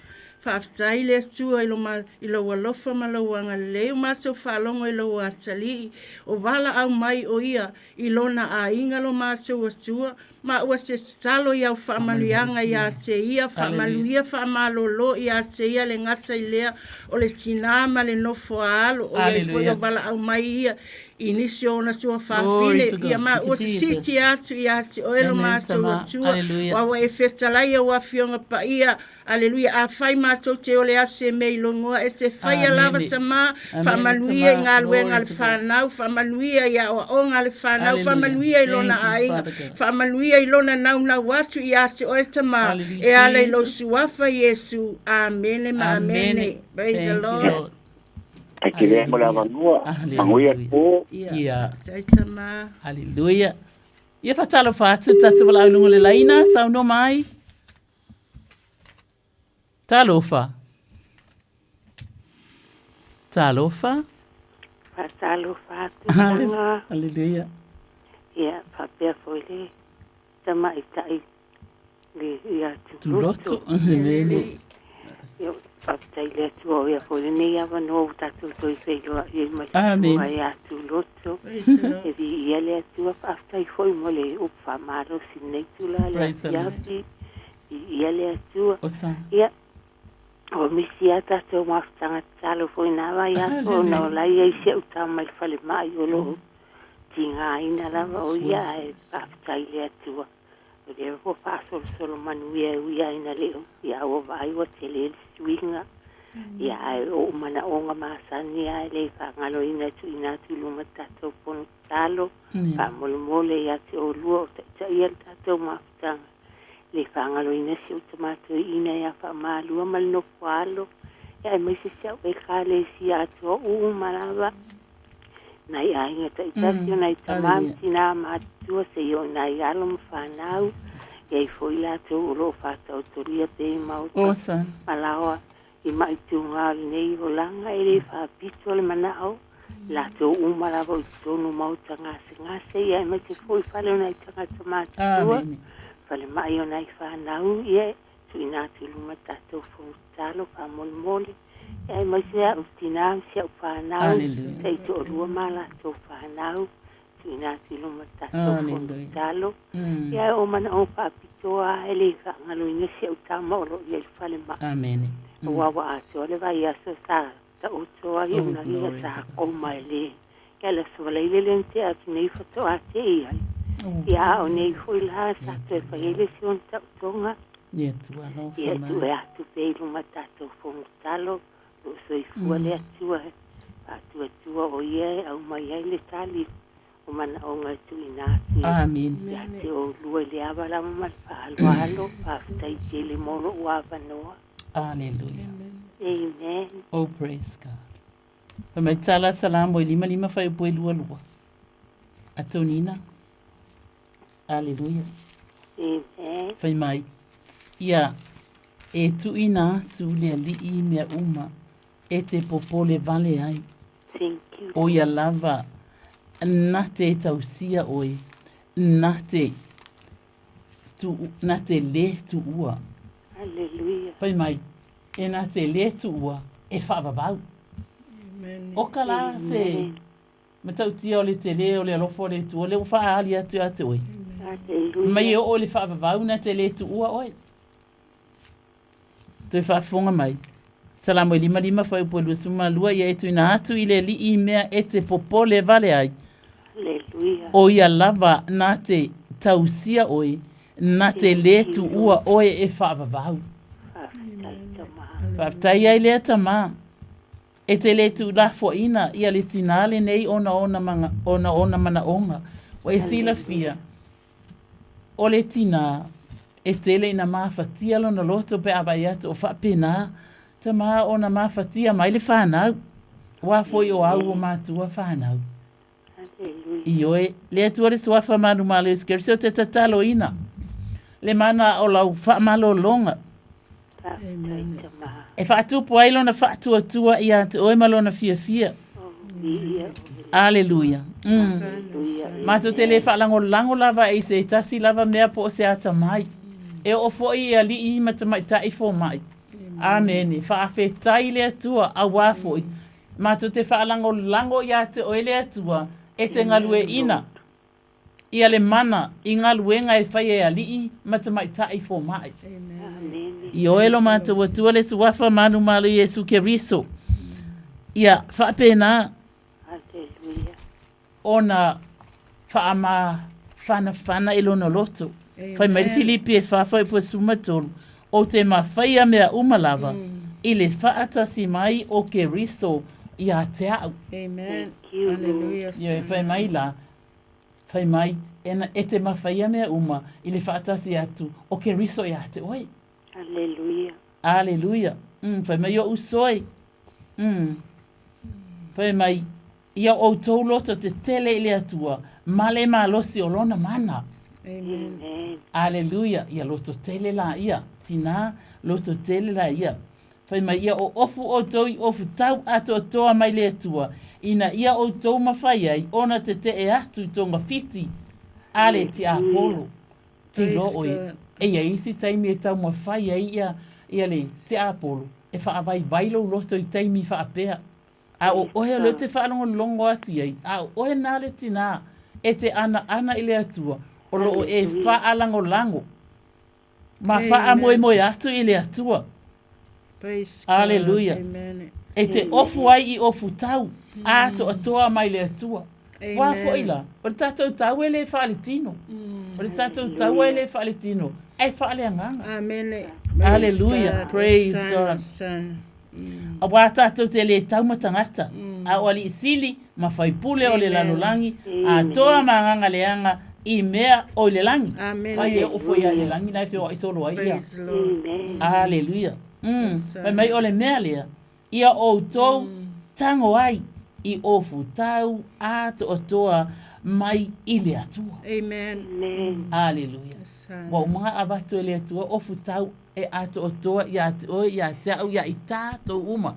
Faafetai le Atua i lo ma, i lou alofa ma lou agalelei o matou faalogo i lou atalii, o valaau mai o ia i lona aiga lo matou Atua, ma ua te tatalo i au faamanuiaga ia te ia, faamanuia faamalōlō ia te ia le gata i lea o le tinā ma le nofo a alo, o iai foi Hallelujah. o valaau mai ia i nisi o ona Glory tuafafine, to God. ia ma Thank you, ua te Jesus. siitia atu ia te oe lo Amen, matou Tama. Atua, Hallelujah. aua e fetalai au afioga paia, Aleluia, afai matou te ole atu se mea i logoa e te faia lava Amene. Tamā, Amene, faamanuia i Tama. galuega a Glory le to God. fanau, faamanuia i aoaoga a le fanau, Hallelujah. faamanuia i lona Thank you, aiga, Father God. faamanuia i lona naunau atu ia te oe Tamā, Hallelujah, e ala i lou Jesus. Suafa Iesu. Amene ma amene. Amene. Praise the Thank you, Lord. Lord. Ai te lea mo le Hallelujah. avanoa, manuia Hallelujah. po. Ia, Ia. faafetai Tamā. Hallelujah. Ia faatalofa atu tatou valaau i luga o le laina, saunoa mai. Talofa. Talofa. Faatalofa atu tanga. Hallelujah. Ia, faapea foi le tamaitai le ia Tuloto. Tuloto. Amene. Ia, faafetai i le Atua o ia foi lenei avanoa ua tatou toe feiloai ai ma le Amene. Atua ia Tuloto. Praise the Lord. E viia le Atua, faafetai foi mo le upu faamalosi i lenei tula le Praise the Lord. afiafi. Viia le Atua. Osana. Ia, ua misi lava tatou mafutaga tatalo foi na vai aso ona o Hallelujah. la ia i si au tama i le falemai o loo tigaina lava o ia ae faafetai i le Atua. O lea ua faasolosolo manuia e ui lava ina le o ia ua vaai ua tele le suiga. Ia ae o ou manaoga masani lava e le faagaloina e tuuina atu i luma tatou fono tatalo. Faamolemole ia te oulua o taitaia le tatou mafutaga. Le faagaloina si ou tamatoiina ia faamalua ma le nofo alo. Ia aemaise si au ekalesia atoa uma lava. Nai aiga taitasi o nai tamā ma Hallelujah. tinā matutua seia o nai alo ma fanau. Ia i foi latou o loo faataotolia pea i maota Osana. ma laoa i maitugā o lenei olaga e lē faapito le manao. Latou uma lava o i totonu o maota gasegase ia aemaise foi fale o nai tagata matutua. Amene. Falemai o nai fanau ia tuuina atu i luma tatou fono tatalo faamolemole. Ia aemaise au tinā ma si au fanau Hallelujah. taitoalua ma latou fanau tuuina atu i luma tatou fono Hallelujah. tatalo. Ia o manaoga faapitoa lava e lē faagaloina si au tama o loo i ai le falemai. Amene. Aua ua atoa le vaiaso sa taoto ai Oh, ona ia glory sa to God. koma e lē. Ia le aso valaile lea na tea atu nei faatoa te'i ai. Oh, Ia a o nei foi la sa toe fai ai le isi ona taotoga. Ia Atua alofa Ia mai. tuu e atu pea i luma tatou fono tatalo loo soifua le Atua faatuatua o ia e aumai ai le tali o manaoga e tuuina atu Amene. ia te oulua i le ava lava ma le faaaloalo. Faafetai tele mo lou avanoa. Hallelujah. Amen. Oh, praise God. Fai mai tala salamo i lima lima fai upu e lua lua. Atonina. Hallelujah. Amen. Fai mai. Ia, e tuuina atu le alii i mea uma e te popole vale ai. Thank you. O ia lava, na te tausia oe, na te, tu, na te le tuua. Hallelujah. Fai mai, e na te le tuua, e whaavavau. Amen. O ka la se, Amen. matautia o le tele o le alofa o le Atua, le ua faaali atu ia te oe. Mai e Hallelujah. oo le whaavavau na te le tuua oe. Toe faafofoga mai. Salamo e lima lima fai upu e lua suma lua ia e tuuina atu i le alii i mea e te popole vale ai. Hallelujah. O ia lava na te tausia oe, na te le Thank you, tuua Lord. oe e whaavavau. Faafetai tamā. Faafetai ai lea tamā. E te le tuulafoaina ia le tinā lenei ona ona manga, ona ona manaoga. Ua e silafia, o le tinā, e tele ina mafatia lona loto pe a vaai atu o faapena, tamā ona mafatia mai le fanau. Ua foi o au o matua fanau. Hallelujah. Ioe, le Atua le Suafa manumalo Iesu Keriso te tataloina. Le mana o lau faamalologa. Faafetai tamā. E faatupu ai lona faatuatua ia te oe ma lona fiafia. Oh, viia oe le Aleluia. Hallelujah. Matou te le faalagolago lava i se tasi lava mea po o se atamai. E oo foi i alii ma tamaitai fomai. Amene. Faafetai le Atua auā foi. Matou te faalagolago ia te oe le Atua e te galueaiina ia le mana i galuega e fai e alii ma tamaitai fomai. Amene. Ioe lo matou Atua le Suafa manumalo Iesu Keriso. Ia faapena Hallelujah. ona faamafanafana i lona loto. Fai mai le Filipi e 4 fuaiupu 13, Ou te mafaia mea uma lava i le faatasi mai o Keriso ia te au. Amen. Hallelujah. Ioe, fai mai la, fai mai, ena, e te mafaia mea uma i le faatasi atu o Keriso ia te oe. Aleluia. Aleluia. Fai mai o'u soe. Fai mai, Ia outou loto tetele i le Atua, ma le malosi o Lona mana. Amen. Aleluia. Ia loto tele la ia. Tinā, loto tele la ia. Fai mai, ia oofu outou i ofu tau atoatoa mai le Atua, ina ia outou mafai ai ona tetee atu i togafiti a le tiapolo. Tilo oe, e i ai isi taimi e taumafai ai ia, ia le tiapolo e faavaivai lou loto i taimi faapea. A o oe o lea ou te faalogologo atu i ai, a o oe nā le tinā e te anaana i le Atua, o lo o e faalagolago ma faamoemoe atu i le Atua. Aleluia. E te ofu ai i ofu tau atoatoa mai le Atua. Ua foi la, o le tatou tau e le faaletino. O le tatou taua e le faaletino, ae faaleagaga. Amen. Aleluia. Praise God. Auā tātou te le tau ma tagata, a o alii sili ma faipule o le lalolagi, atoa ma agaga leaga i mea o i le lagi. Fai e oo foi ia i le lagi la e feoai solo ai ia. Aleluia. Fai mai o le mea lea, ia outou tago ai i ofutau atoatoa mai i le Atua. Amen. Aleluia. Ua uma ona avatu e le Atua ofutau e atoatoa ia te oe, ia te au, ia i tātou uma.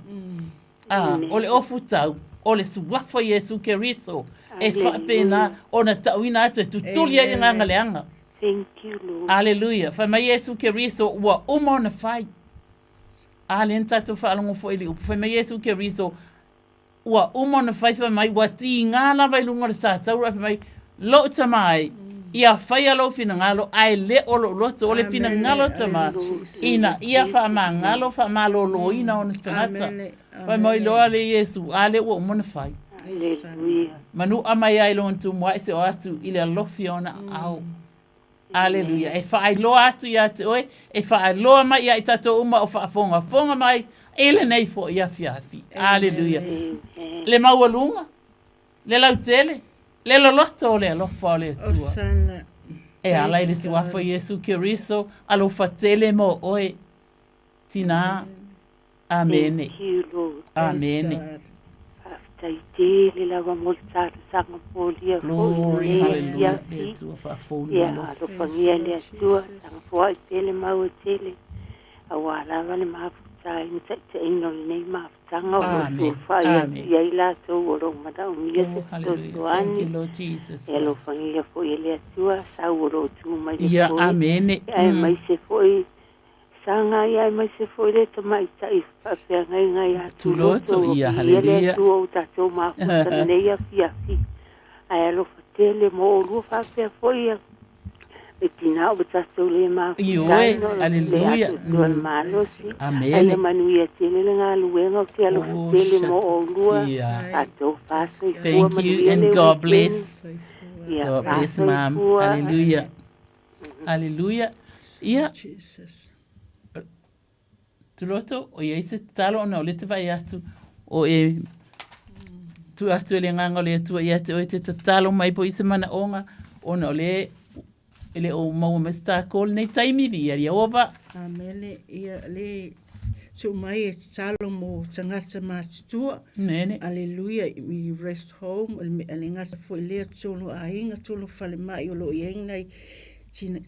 A, o le ofutau, o le suafa o Iesu Keriso, e faapena ona tauina atu e tutuli ai agaga leaga. Thank you, Lord. Aleluia. Fai mai Iesu Keriso, ua uma ona fai. A lea na tatou faalogo foi i le upu. Fai mai Iesu Keriso, Ua uma ona fai fai mai, ua tiga lava i luga o le sataura, fai mai, Lou tama e, ia faia lou finagalo, ae le o lou loto, o le finagalo tama, ina ia faamagalo, faamaloloina ona tagata. Fai mai loa le Iesu, a lea ua uma ona fai. Manu'a mai ai lona tumua'i se o atu i le alofi o ona aao. Aleluia. E faailoa atu ia te oe, e faailoa mai ia i tatou uma o faafogafoga mai i lenei foi afiafi. Aleluia. Le maualuga, le lautele, le loloto o le alofa o le Atua. E ala i le suafa o Iesu Keriso, alofa tele mo oe. Tinā. Amene. Thank you, Lord. Amene. Faafetai tele lava mo le talosaga molia foi Glory, lenei hallelujah. afiafi. Le Atua faafou le Ia, malosi. alofagia le Atua, tagafoai pea le mau e tele, auā lava le mafutaina taitaiina o lenei mafutaga o lo o Amen. tuafai atu Amen. i ai latou o lo o manaomia Oh, se hallelujah. Thank you, fesoasoani. Lord Jesus E Christ. alofagia foi e le Atua sau o lo o tu mai le Ia, foe, amene. aemaise foi Saga ia aemaise foi le tamaitai faafeagaiga ia Tuloto, Tuloto, ia, viia le haleluia. Atua ua tatou mafuta lenei afiafi, ae alofa tele mo oulua faapea foi ia le tina ua tatou le mafuta Ioe, ai no le haleluia. atoatoa le malosi. Ae Amene. ia manuia tele le galuega o te alofa Oh, tele mo shut. oulua, Ia. tatou fasoifua Thank you manuia and le God weekend. bless. Ia God bless, ma'am. fasoifua. Hallelujah. Hallelujah. Ia. Jesus. Tuloto, o iai se tatalo ona o lea te vaai atu o e tuu atu e le Agaga o le Atua ia te oe te tatalo mai po i se manaoga ona o lea e le o maua mai se tākou lenei taimi, viia Ieova. Amene. Ia le tuu mai e tatalo mo tagata matutua. Amene. Aleluia i rest home, o le gata foi lea tonu aiga, tonu falemai o lo o i ai nai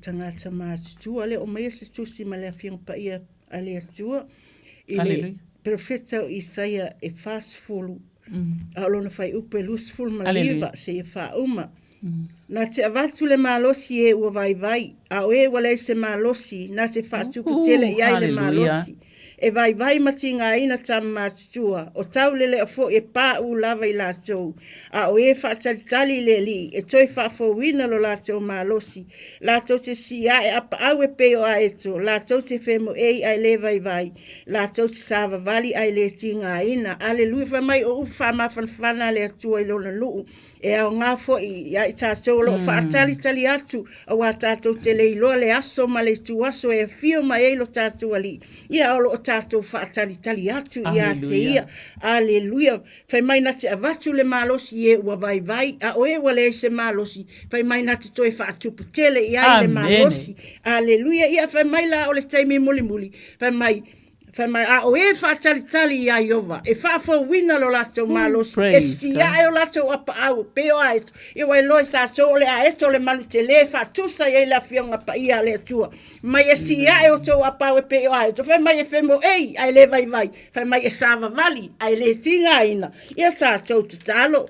tagata matutua. Lea o maia se tusi ma le Afioga Paia a le Atua i le Hallelujah. perofeta o Isaia e 40, a o lona fuaiupu e 29 Hallelujah. seia faauma. Na te avatu le malosi i e ua vaivai, a o e ua leai se malosi, na te faatupu tele i ai le Hallelujah. malosi. E vaivai ma tigaina tama matutua, o taulelea foi e paʻu lava i latou, a o e faatalitali i le Alii, e toe faafouina lo latou malosi, latou te sii ae apaau e pei o aeto, latou te femoei ae le vaivai, latou te savavali ae le tigaina. Aleluia! Fai mai o upu faamafanafana a le Atua i lona nuu. E aoga foi ia i tatou o lo o faatalitali atu, auā tatou te le iloa le aso ma le ituaso e afio mai ai lo tatou Alii, ia o lo o tatou faatalitali atu ia te Ia. Aleluia! Fai mai na te avatu le malosi i e ua vaivai, a o e ua leai se malosi, fai mai na te toe faatupu tele i ai le malosi. Aleluia! Ia fai mai la o le taimi mulimuli, fai mai, Fai mai, a o e faatalitali iā Ieova, e faafouina lo latou malosi, e siae o latou apaau, pei o aeto, ia ua iloa i tatou o le aeto o le manu tele e faatusa i ai le Afioga Paia a le Atua. Mai e siae outou apaau e pei o aeto, fai mai e femoei ae le vaivai, fai mai e savavali ae le tigaina. Ia tatou tatalo.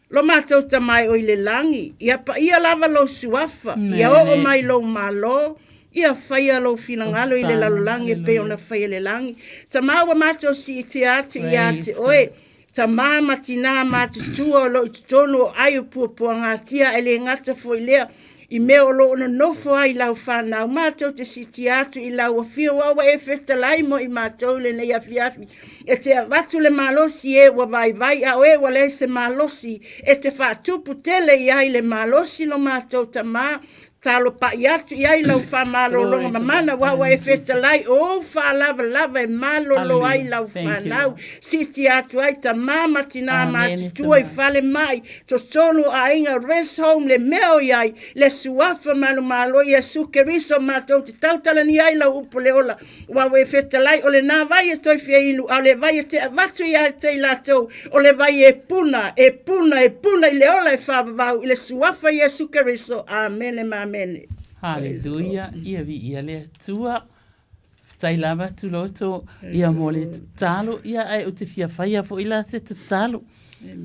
Lo matou Tama e o i le lagi, ia paia lava lou suafa, ia oo mai lou Malo, ia faia lou finagalo i le lalolagi e pei ona faia i le lagi. Tama ua matou siitia atu ia te oe, tama ma tinā matutua o lo o i totonu o ai o puapuagatia, e le gata foi lea, i mea o lo o nonofo ai lau fanau, matou te siitia atu i lau afio, aua ua e fetalai mo i matou i lenei afiafi. E te avatu le malosi i e ua vaivai, a o e ua leai se malosi, e te faatupu tele i ai le malosi lo matou Tama. Talo pai atu i ai lau faamalologa mamana, aua ua e fetalai o ou faalavalava e malolo ai lau fanau. Siitia atu ai tama ma tinā matutua i falemai, totonu o aiga, rest home, le mea o i ai, le Suafa manumalo, Iesu Keriso, matou te tautalania ai lau upu le ola. Ua ua e fetalai, o lena vai e toe fia inu, a o le vai e te avatu ia te i latou, o le vai e puna, e puna, e puna i le ola e faavavau i le Suafa Iesu Keriso. Amene ma amene. Haleluia, ia viia le Atua. Faafetai lava Tuloto ia mo le tatalo. Ia ae ou te fia faia foi la se tatalo.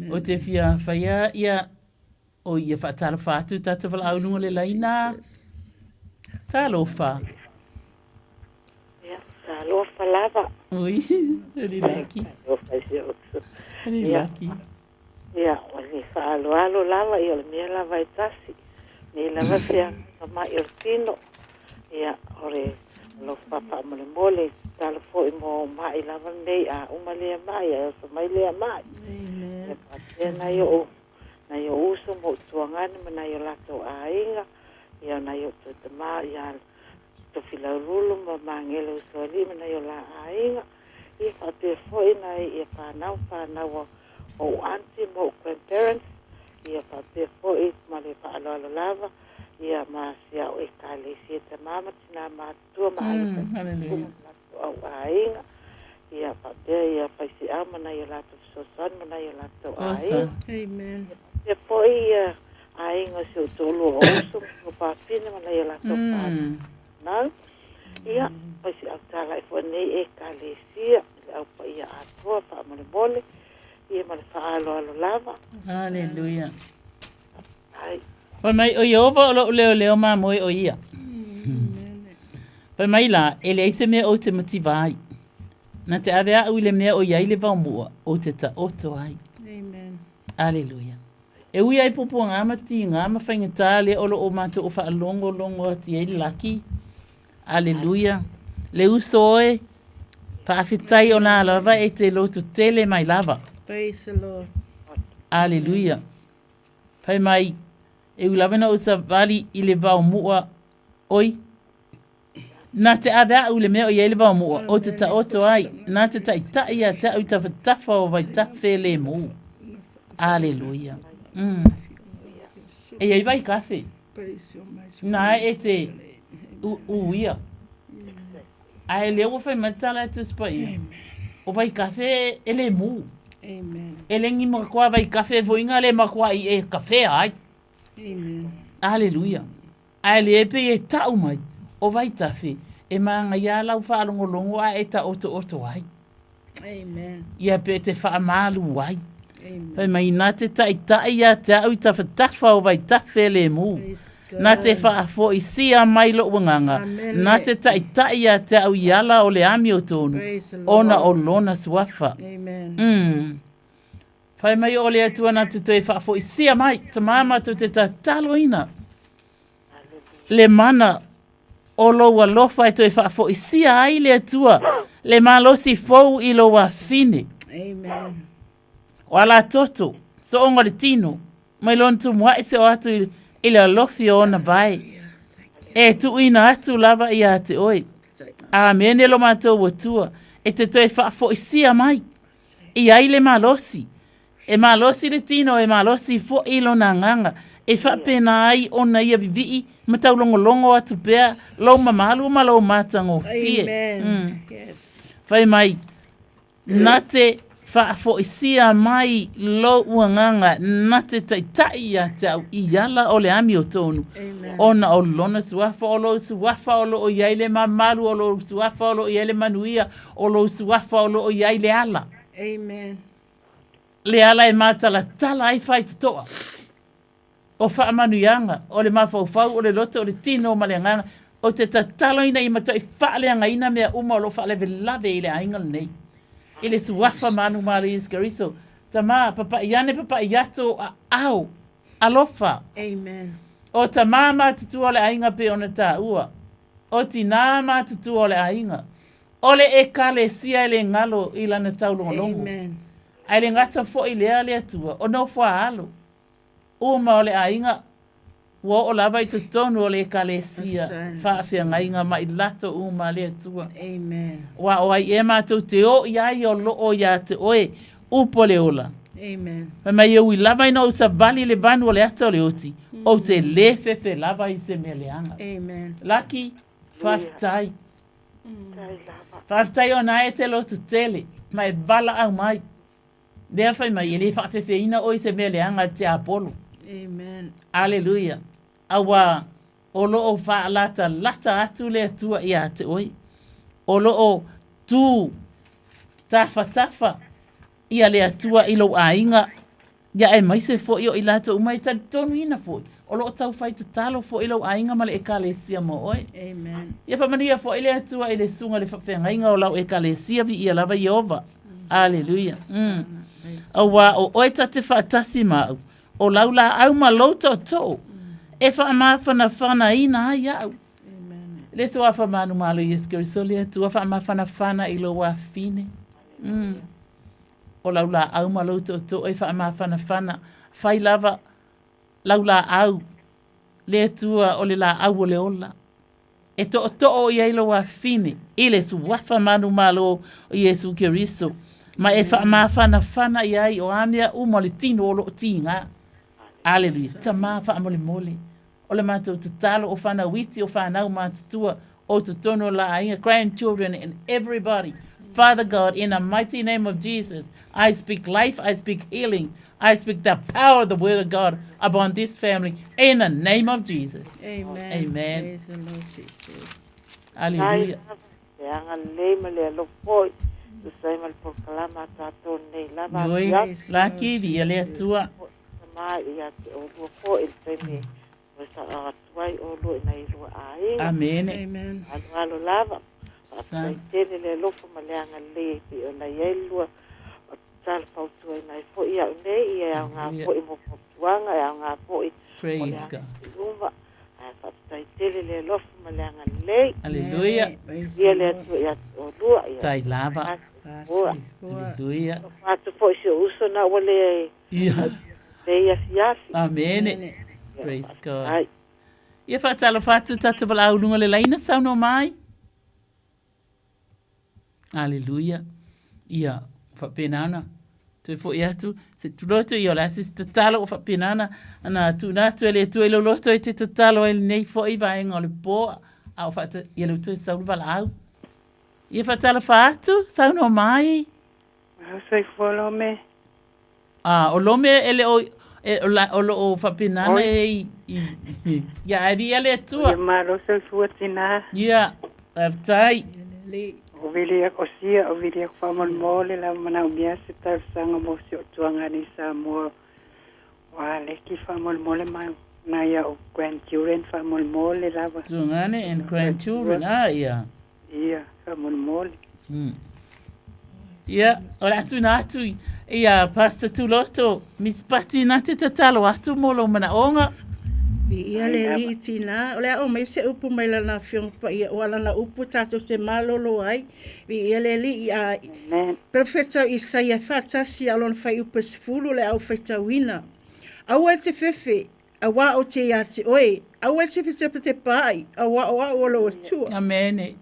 Ou te fia faia ia O ia faatalofa atu tatou valaau i luga o le laina. Talofa. Ia, talofa lava. Ui, e laki. Talofa i si uso. E laki. Ia, o le faaaloalo lava, ia o le mea lava e tasi. Nei lava se mai o le tino. Ia, o le alofa faamolemole, tatalo foi mo mai lava nei, a uma lea mai, ae oso mai lea mai. Amen. Ia, faapea nai ou nai ou uso ma ou tuagane ma nai o latou aiga, ia o nai ou toe tama ia Tofilaululu ma Magele Usoalii ma nai o la aiga, ia faapea foi nai ia fanau ma fanau a ou aunty ma ou grandparents, ia faapea foi ma le faaaloalo lava, ia ma si au ekalesia tama ma tina matutua ma aiga uma ma latou au aiga, ia faapea ia faiseau ma nai o latou fesoasoani ma nai o latou aiga. Amen. Ia faapea foi ia aiga o si ou toalua o uso ma lua papine ma nai o latou fanau. Ia, faiseau talai foi nei ekalesia i le au paia atoa faamolemole, ia ma le faaaloalo lava. Hallelujah. Ai. Fai mai, o Ieova o lou leoleo mamoe o ia. Fai mai la, e leai se mea ou te mativa ai. Na te ave au i le mea o i ai le vaomua, ou te taoto ai. Amen. Aleluia. E ui ai puapuaga ma tiga ma faigata lea o lo o matou o faalogologo atu i ai le laki. Aleluia. Le uso oe, faafetai ona lava e te loto tele mai lava. Praise the Lord. Aleluia. Fai mai, e ui lava ina ou savali i le vaomua, oi, Na te ave au i le mea o i ai le vaomua, ou te taoto ai, na te taitai ia te au i tafatafa o vaitafe lemu. Aleluia. Mm. E i ai vaikafe. Na e te uia. Ae lea ua fai mai le tala e Tusi Paia, o vaikafe e lemu. Amen. E lengi makoa vaikafe foi nga le makoa i e kafea ai. Amen. Aleluia. Ae le pei e tau mai, o vaitafe, e māngaia lau faalogologo a e taotooto ai. Amen. Ia pe te faamalu ai. Amen. Fai mai, na te taitai ia te au i tafatafa o vaitafe lemu. Na te faafoisia mai lou agaga. Amen. Na te taitai ia te au i ala o le amiotonu, Praise the Lord. ona o lona suafa. Amen. Fai mai o le Atua na te toe faafoisia mai, tamā matou te tataloina le mana o lou alofa e toe faafoisia ai le Atua le malosi fou i lou afine. Amen. O ala toto, sooga o le tino. Mai lona tumuaʻi seʻo atu i le alofi o ona vae. E tuuina atu lava iā te oe. Amene lo matou Atua, e te toe faafoisia mai. I ai le malosi. E malosi le tino, e malosi foʻi lona agaga, e faapena ai ona ia vivii ma taulogologo atu pea lou mamalu ma lou matagofie. Amen. Yes. Fai mai, Na te faafoisia mai lou agaga na te taitai ia te au i ala o le amiotonu, ona o lona suafa, o lou suafa o lo o i ai le mamalu, o lou suafa o lo o i ai le manuia, o lou suafa o lo o i ai le ala. Amen. Le ala e mātalatala ai faitotoa. O faamanuiaga, o le mafaufau, o le loto, o le tino ma le agaga, ou te tatalo ina ia matuai faaleagaina mea uma o lo o faalavelave i le aiga lenei. I le suafa manumalo Iesu Keriso, Tamā, papai ane, papai atu o aao, alofa. Amen. O tamā matutua o le aiga pei ona taua, o tinā matutua o le aiga, o le Ekalesia e le galo i lana taulogologo. Amen. Ae le gata foi lea le Atua, o nofoaalo. Uma o le aiga, ua oo lava i totonu o le Ekalesia faafeagaiga ma i latou uma a le Atua. Amen. Aua o ai ea matou te o i ai o lo o ia te oe, upu o le ola. Amen. Fai mai e ui lava ina ou savali i le vanu o le ata o le oti, ou te lē fefe lava i se mea leaga. Amen. Laki, faafetai. Faafetai ona e te loto tele, ma e valaau mai. Lea fai mai, e le faafefeina oe i se mea leaga a le tiapolo. Amen. Aleluia. Auā, o lo o faalatalata atu le Atua iā te oe. O lo o tū tafatafa ia le Atua i lou aiga, ia aemaise foi o i latou uma e talitonuina foi, o lo o taufai tatalo foi lou aiga ma le Ekalesia mo oe. Amen. Ia faamanuia foi le Atua i le susuga i le faafeagaiga o lau Ekalesia, viia lava Ieova. Aleluia. Mm. Auā o oe ta te faatasi ma au, o lau laau ma lou tootoo, e faamafanafanaina ai au. Le suafa manumalo Iesu Keriso le Atua faamafanafana i lou afine. Mm. O lau laau ma lou tootoo e faamafanafana, fai lava lau laau, le Atua o le laau o le ola. E tootoo i ai lou afine i le suafa manumalo o Iesu Keriso, ma e faamafanafana i ai o a mea uma o le tino o lo o tiga. Aleluia. Tamā faamolemole. O le matou tatalo o whanau iti, o whanau matutua, o totonu o la aiga, grandchildren and everybody. Father God, in the mighty name of Jesus, I speak life, I speak healing, I speak the power of the word of God upon this family in the name of Jesus. Amen. Amen. Praise the Lord Jesus. Hallelujah. Le agalelei ma le alofa foi, tusa ai ma le polokalama a tatou nei lava Ioe, afiafi. la kivi ia le Atua. Tama ia te olua foi i le taimi ua saga atu ai olua i nai lua aiga. Amene. Amen. Aloalo lava. Faafetai tele le alofa ma le agalelei e pei ona i ai le lua tatalo fautuaina ai foi ia'u nei, ia e aoga foi mo fautuaga, e aoga foi mo le Praise God. agai i luma. Ae faafetai tele le alofa ma le agalelei. Aleluia. Ia le Atua ia te olua, ia. Tai lava. Ua. Aleluia. Alofa atu foi i si ou uso na ua le Ia. le afiafi. Amene. Praise God. Ai. Ia faatalofa atu tatou valaau luga o le laina, saunoa mai. Aleluia. Ia, faapena ona toe foi atu, se tuloto ia o le a se tatalo ua faapena ona ana tuuina atu e le Atua i lou loto e te tatalo ai lenei foi vaega o le po, a o faata, ia lea ua toe sau le valaau. Ia faatalofa atu, saunoa mai. Soifua Lome. A, o Lome e le o, e, o, la, o lo o faapena ona e i, i, ia ae viia le Atua. Ia malo soifua tina. Ia, faafetai. O vili o sia o vili aku faamolemole lava manaomia se talosaga mo si ou tuaga nei Samoa o Aleki faamolemole ma nai au grandchildren faamolemole lava. Tuagane and grandchildren, ah, ia. Ia, faamolemole. Ia, o le a tuuina atu i a Pastor Tuloto, Miss Pati na te tatalo atu mo lou manaoga. Viia le Alii tina, o le a aumai se upu mai lana Afioga Paia, ua lana upu tatou te malolo ai. Viia le Alii, a Perofeta o Isaia e faatasi a o lona fuaiupu e 10 o le a ou faitauina. Aua e te fefe, auā ou te iā te oe, aua e te fetepatepa ai, auā o au o lou Atua. Amene.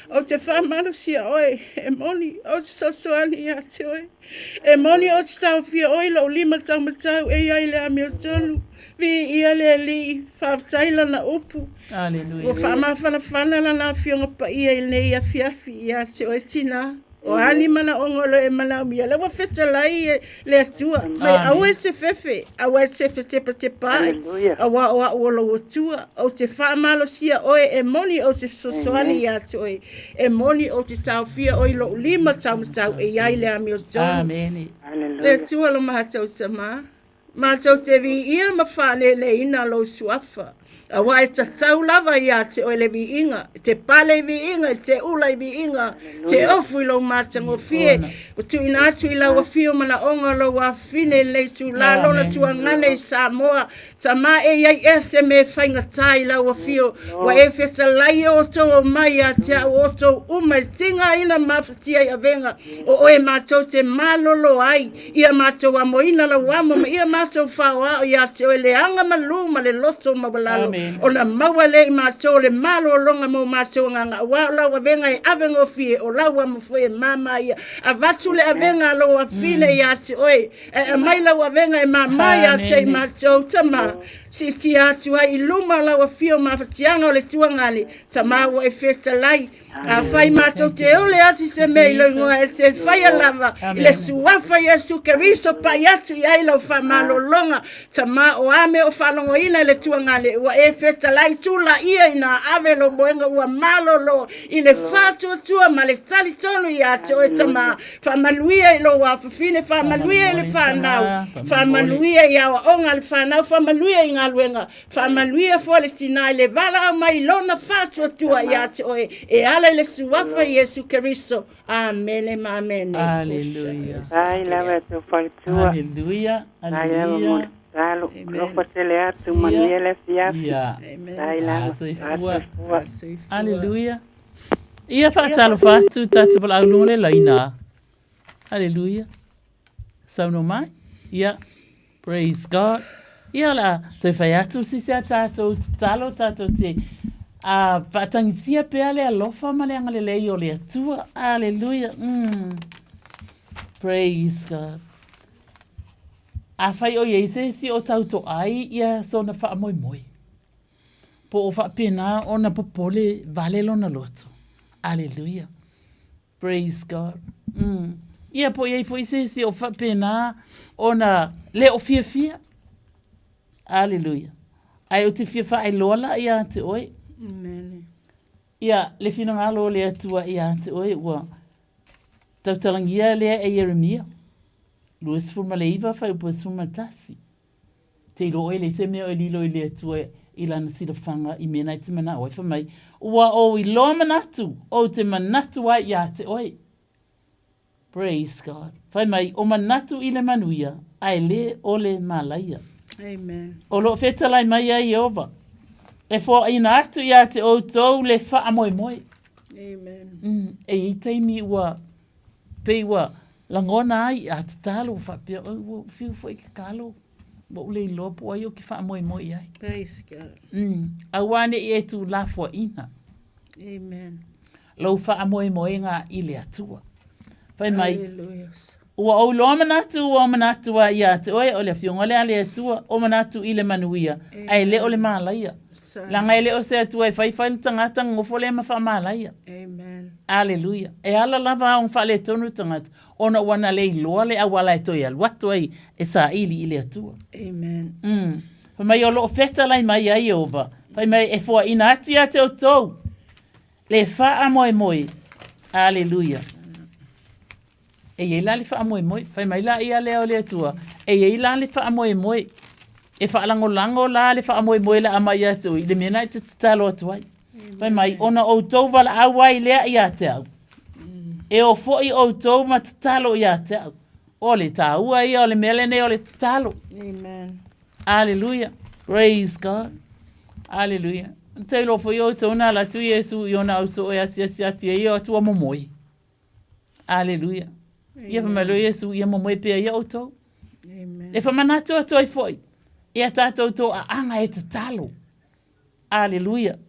Ou te faamalosia oe, e moni, ou te soasoani iā te oe. E moni ou te taofia oe i lou lima taumatau e i ai le amiotonu. Viia le Alii, faafetai lana upu. Aleluia. Ua faamafanafana lana Afioga Paia i lenei afiafi iā te oe tinā. O a ni manaoga o lo e manaomia, lea ua fetalai le Atua, mai aua e te fefe, aua e te fetepatepa ai, auā o au o lou Atua, ou te faamalosia oe e moni ou te fesoasoani iā te oe, e moni ou te taofia oe i lou lima taumatau e i ai le amiotonu. Le Atua lo matou Tama. Matou te viia ma faaleleina lou suafa, auā e tatau lava iā te oe le viiga, e te pale i viiga, e te ula i viiga, te ofu i lou matagofie, ua tuuina atu i lau afio manaoga o lou afafine i lenei itulā lona tuagane i Samoa, Tama e i ai ea se mea e faigata i lau afio, ua e fetalai e outou omai ia te au outou uma e tigaina mafatia i avega o oe matou te malolo ai, Ia matou amoina lau amo ma ia matou faoao ia te oe le aga malū ma le loto maualalo, ona maua lea i matou o le malologa mo matou agaga, auā o lau avega e avegofie, o lau amo foi e māmā ia. Avatu le avega a lou afine ia te oe, ae aumai lau avega e māmā ia te i matou, Tama, siitia atu ai i luma o lau afio mafatiaga o le tuagale, Tama ua e fetalai, Afai matou te ole atu i se mea i lou igoa e te faia lava i le suafa Iesu Keriso pai atu i ai lau faamalologa Tama o a mea o faalogoina i le tuagale ua e fetalai tulaia ina ave lou moega ua malolo i le faatuatua ma le talitonu ia te oe Tama faamanuia i lou afafine faamanuia i le fanau faamanuia i aoaoga a le fanau faamanuia i galuega Faamanuia foi le tinā i le valaau mai i lona faatuatua ia te oe e ala i le suafa Iesu Keriso. Amene ma amene. Aleluia. Ai lava e tau faletua. Aleluia. Ai lava mo le tatalo. Alofa tele atu, manuia le afiafi. Ia. Ai lava. A soifua. Aleluia. Ia faatalofa atu tatou valaau luga le laina. Aleluia. Saunoa mai. Ia. Praise God. Ia la, toe whai atu sisi a tātou tatalo, tātou te a whaatangisia pea le alofa ma le angalelei o le Atua. Aleluia. Praise God. A whai o iei se isi o tauto ai ia sona whaamoemoe. Po o whaapena ona popole vale lona loto. Aleluia. Praise God. Ia po i ai foi se isi o faapena ona le o fiafia. Aleluia. Ae ou te fia faailoa la ia te oe. Amen. Ia, le finagalo o le Atua ia te oe ua tautalagia lea e Ieremia. 29 fuaiupu e 11. Te iloa oe e leai se mea e lilo i le Atua i lana silafaga i mea na e te manao ai. Fai mai, Ua ou iloa manatu, ou te manatu ai ia te oe. Praise God. Fai mai, o manatu i le manuia, ae le o le malaia. Amen. O lo o fetalai mai ai Ieova, e foaina atu ia te outou le faamoemoe. Amen. E i ai taimi ua Pei ua lagona ai a tatalo ua faapea, oi ua ou fiu foi e tatalo, ua ou le iloa po o ai ou te faamoemoe i ai. Praise God. Aua ne i e tuulafoaiina. Amen. Lou faamoemoega i le Atua. Fai mai, Hallelujah. Ua ou iloa manatu, ua ou manatu ai ia te oe, o le Afioga lea a le Atua, o manatu i le manuia, ae le o le malaia. Leaga e le o se Atua e faifai le tagata nofo lea ma faamalaia. Amen. Aleluia. E ala lava ona faaletonu le tagata, ona ua na le iloa le auala e toe alu atu ai e saili i le Atua. Amen. Fai mai o lo o fetalai mai ai Ieova, fai mai e foaina atu ia te outou le faamoemoe. Aleluia. E i ai la le faamoemoe. Fai mai la ia lea o le Atua, e i ai la le faamoemoe. E faalagolago la le faamoemoe la aumai ia te oe i le mea na e te tatalo atu ai. Fai mai, ona outou valaau ai lea ia te au. E o foi outou ma tatalo ia te au. O le taua ia o le mea lenei o le tatalo. Amen. Aleluia. Praise God. Aleluia. Te iloa foi outou na alu atu Iesu i ona ausoo e asiasi atu ia ia atu ua momoe. Aleluia. Ia fai mai loa Iesu, ia momoe pea ia outou. E faamanatu atu ai foi. Ia tatou toaaga e tatalo. Aleluia.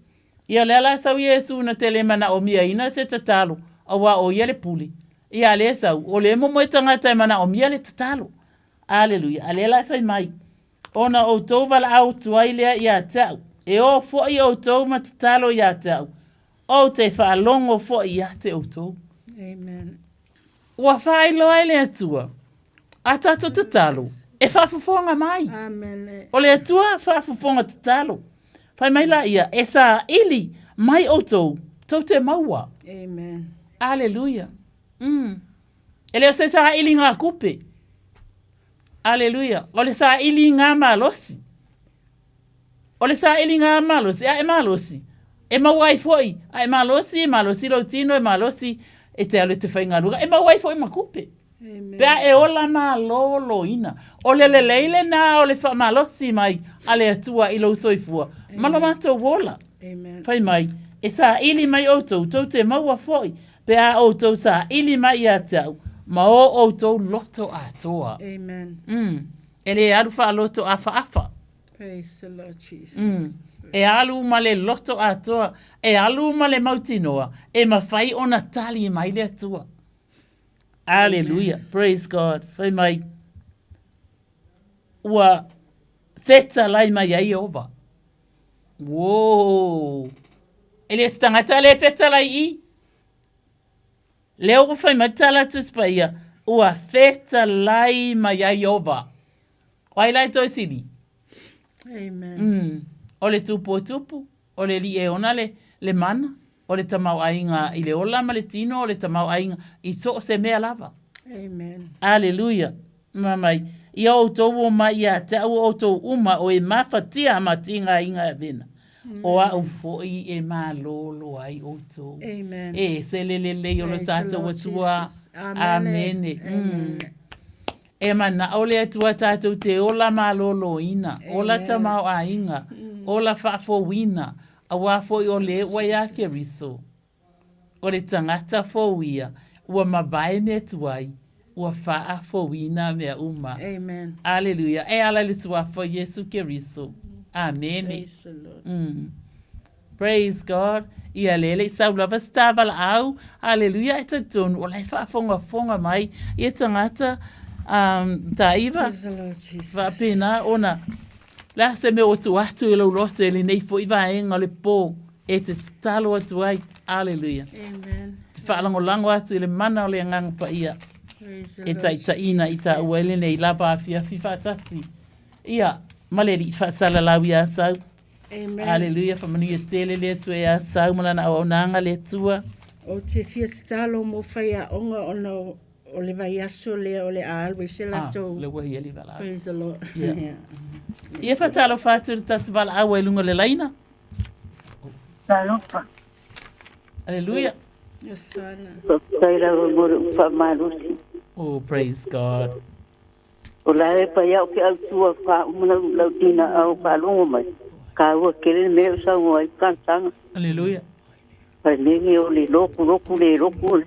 Ia o le ala sau Iesu na te le manaomiaina se tatalo, auā o ia le pule. Ia a lea sau, o lea momoe tagata e manaomia le tatalo. Aleluia. A lea la e fai mai, Ona outou valaau atu ai lea ia te au, e o foi outou ma tatalo ia te au, ou te faalogo foi ia te outou. Amen. Ua faailoa e le Atua a tatou tatalo e faafofoga mai. Amen. O le Atua faafofoga tatalo. Fai mai la ia, e saili mai outou, tou te maua. Amen. Aleluia. E le o se sailiga kupe. Aleluia. O le sailiga malosi. O le sailiga malosi, a e malosi, e maua ai foi, a e malosi, e malosi lou tino, e malosi e te alu e te faigaluega, e maua ai foi ma kupe. Pe a e ola malōlōina. O le lelei lenā o le faamalosi mai a le Atua i lou soifua ma lo matou ola. Fai mai, e saili mai outou, tou te maua foi, pe a outou saili mai ia te au, ma o outou loto atoa. Amen. E le alu faaloto afaafa. Praise the Lord Jesus. E alu ma le loto atoa, e alu ma le mautinoa, e mafai ona tali mai le Atua. Aleluia. Praise God. Fai mai, ua fetalai mai ai Ieova. Whoa. E le o se tagata le fetalai i. Lea ua fai mai tala Tusi Paia, ua fetalai mai ai Ieova. O ai la e toe sili? Amen. O le tupu o tupu, o le alii e ona le, le mana, o le tamaoaiga i le ola ma le tino, o le tamaoaiga i so o se mea lava. Amen. Aleluia. Ma mai, ia outou o mai ia te au outou uma o e mafatia ma tigaina e avena. O au foi e malōlō ai outou. Amen. E se le lelei o lo Praise the tatou Lord Atua. Jesus. Amen. Amene. Amen. E manao le Atua tatou te ola malōlōina, ola Amen. tamaoaiga, ola faafouina, auā foi o le ua iā Keriso. O le tagata fou ia, ua mavae mea tuai, ua faafouina mea uma. Amen. Aleluia. E ala i le suafa o Iesu Keriso. Amene. Praise the Lord. Praise God. Ia lea le i sau lava se tā valaau. Haleluia. E talitonu, o la e faafogafoga mai ia tagata um, Taiva. Praise the Lord Jesus. Faapena ona, le a se mea ua tuu atu i lou loto i lenei foi vaega o le pō e te tatalo atu ai. Haleluia. Amen. Te faalagolago atu i le mana o le Agaga Paia Praise the e Lord taitaiina i tāua i lenei lava afiafi faatasi. Ia, ma le Alii faasalalau iā Sau. Amen. Aleluia, faamanuia tele le Atua iā Sau ma lana auaunaga le Atua. Ou te fia tatalo mo faiaoga ona o, o le vaiaso lea o le a alu ai se latou. Ah, le ua ia le valaau. Praise the Lord. Yeah. Yeah. Ia faatalofa atu i le tatou valaau ai luga o le laina. Talofa. Aleluia. Yes, sana. Faafetai lava mo le faamalosi. Oh, praise God. O la e pai au ke au tua ka uma lau, lau tina au faalogo mai. Kāua kele le mea o saunoa ai talosaga. Aleluia. Pai mea o le loku loku le loku le.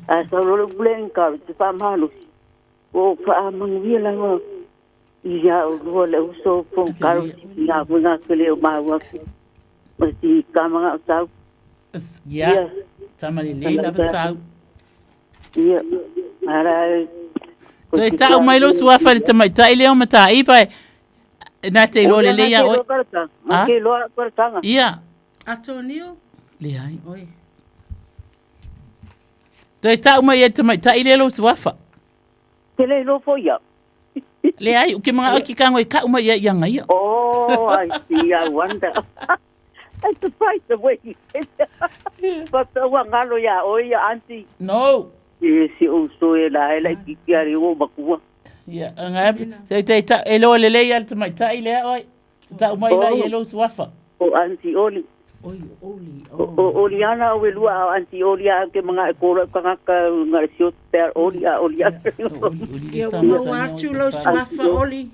A sau loa le upu lea i ka te faamalosi. Ua ou faamanuia lava ia oulua le uso po kalo ngā ngā kele o māua ma ti kamanga o tau. Ia, tama lelei lava sau. Ia, ara e Toe tau mai lou suafa i le tamaitai lea o Mataiva e na te iloa lelei ia oe. Ma ke loa paratanga. Ia. Atonio? Leai. Oi. Toe tau mai e le tamaitai lea lou suafa. Te le iloa foi au. Leai, o ke mana'o ki ka ngoi ka'u mai ia i aga ia. Oh, I see, I wonder. I'm surprised the way he said that. But ua galo iā oe ia auntie. No. E si ou so e la e la kiki ari o makua. Ia, anga se te ta e loa lelei ia le tamaitai lea oe. Te tau mai la ia lou suafa. O auntie Oli. Oi, Oli. O, o Oli ana o elua a auntie Oli a ke manga e koro kangaka nga sio te Oli a Oli a. Ia ua maua atu lou suafa Oli.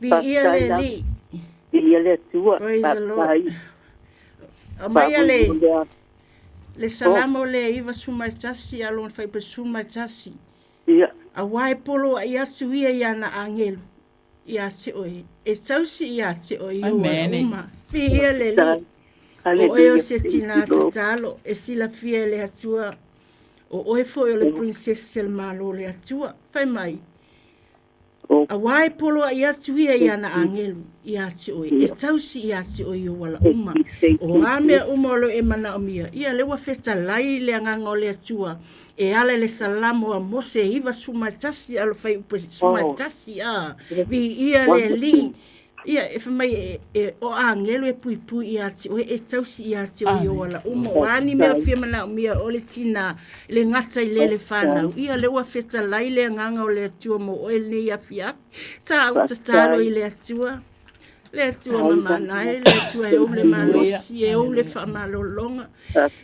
Viia le Alii. Viia le Atua. Praise the Lord. Aumaia le, le Salamo lea 91 a lona fuaiupu 11. Ia. Auā e poloaʻi atu ia i ana agelu. Ia te oe, e tausi ia te oe i ou ala uma. Viia le Alii. O oe o se tinā tatalo, e silafia e le Atua. O oe foi o le princess o le Malo o le Atua. Fai mai, Auā e poloaʻi atu ia i ana āgelu iā te oe, e tausi iā te oe i ou ala uma. O a mea uma o lo e manaomia, ia lea ua fetalai le agaga o le Atua e ala i le Salamo a Mose e 91 a o le fuaiupu e 11, a, Viia le Alii. Ia, e fai mai, e, e, o āgelu e puipui iā te oe, e tausi iā te oe i ou ala uma. O a ni mea o fia manaomia o le tinā, le gata i lele whānau. Ia, le ua fetalai le agaga o le Atua mō oe lenei afiafi. Tāu tatalo i le Atua. Le Atua mamana e, le Atua e ou le malosi, e ou le whaamalologa.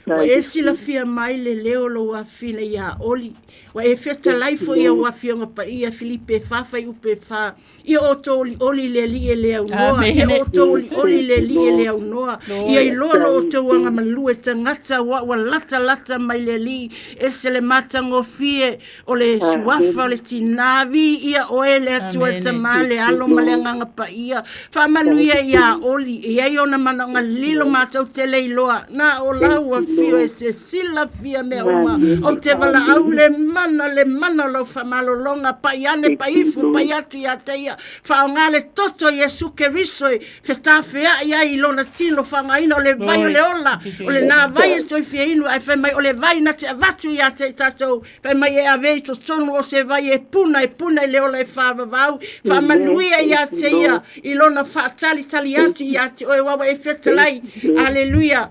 Ua e silafia mai le leo o lou afafine iā Oli. Ua e fetalai foi i au Afioga Paia Filipe 4 fuaiupu 4. Ia outou olioli i le Alii e le aunoa. Ia outou olioli i le Alii e le aunoa. Ia iloa lo outou agamalu e tagata ua ua latalata mai le Alii. Ese le matagofie o le suafa o le tinā. Viia oe le Atua e Tama, le Alo ma le Agaga Paia. Faamanuia iā Oli, e i ai ona manaoga lilo matou te le iloa. Na o lau afio e se silafia mea uma. Ou te valaau le mana, le mana o lau faamalologa, pai ane, pai ifo, pai atu ia te ia. Faaaoga le toto o Iesu Keriso e fetafea'i ai i lona tino faaaogaina o le vai o le ola, o lena vai e toe fia inu, ae fai mai o le vai na te avatu ia te i tatou. Fai mai e ave i totonu o se vai e puna, e puna i le ola e whāvavau. Whaamanuia ia te ia i lona whaatalitali atu ia te oe wawa e fetalai. Aleluia.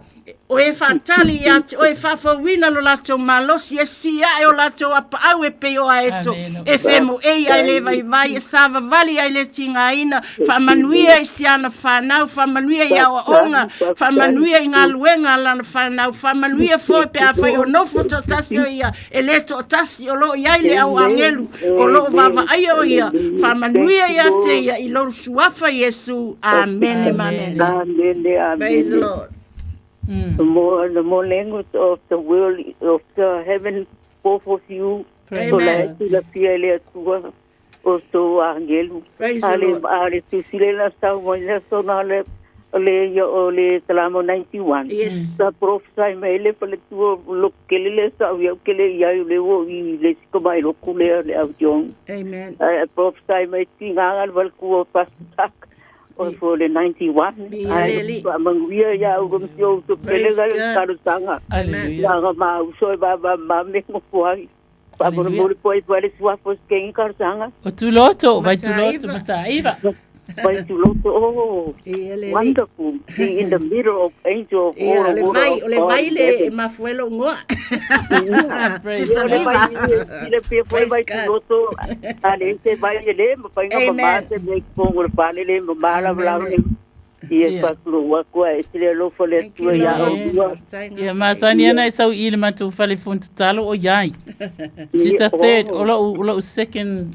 O e whaatali ia te oe whaafauina lo latou malosi e sii ae o latou apaau e pei o aeto. E whemo ei ai le vaivai, e savavali ai le tigaina. Faamanuia i si ana whanau, faamanuia i aoaoga, faamanuia i galuega a lana whanau, faamanuia foi pe afai o nofo toatasi o ia, e le toatasi o lo o i ai le au agelu, o lo o vaavaaia o ia, faamanuia ia te ia i lou suafa Iesu. Amene ma amene. Amene, amene. Praise the Lord. The more, the more language of the world, of the heaven, both of you. Amen. O la e silafia e le Atua. o tou agelu. Praise the Ale, Lord. ale tusi le la sau mai le aso na le le ia o le Salamo 91. Yes. Sa prophesy mai le pale tua lo kele le sau ia kele ia i le o i le siko mai lo kule le au tiong. Amen. I prophesy mai ti nganga le wal kua pastak o fo le 91. Be Ai lele. pa manguia ia au gom tio to kele Praise ga God. karutanga. Hallelujah. Nga ma uso e ba ba ma me ngo fuai. Faamolemole po ai le suafa o se kengi talosaga. O Tuloto, vai Tuloto, Mataiva. Mataiva. Vai Tuloto, oh, Ia le alii. wonderful. Be in the middle of angel of Ia, all o le the vai, order o of le God vai in le e heaven. mafuelo ngoa. Ia. Praise Ia, o le God. vai Tisaliva. i le pia foi Praise vai God. Tuloto, a le se vai e le mafai ona mamā Amen. se mea i totonu o le fale le mamā lavalava Amen. le. Ia Ia. faatulou atu ai, e tele alofa le Thank you, Atua iā Lord. oulua. Faafetai Ia ngā masani Ia. ana e sau i le matou fale fonotatalo o iai. She's Ia, the third, oh. o lou, o lou second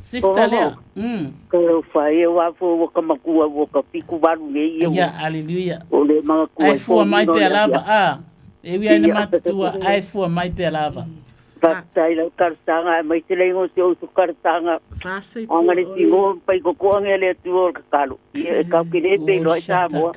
sister lea. Oh. Ka lau whai e wā fo ua ka makua ua ka piku walu nei ia Ia, ua hallelujah. o le mangakua Ai e fua mai fōlina o pea le lava, afiafi. a. E ui ai na Ia. matutua, ai fua mai pea lava. Faafetai lau talosaga aemaise le igoa o si ou uso talosaga. Aga le tigo pai kokoa nge le Atua o le tatalo. Ia e kau ke le pe iloa i Samoa.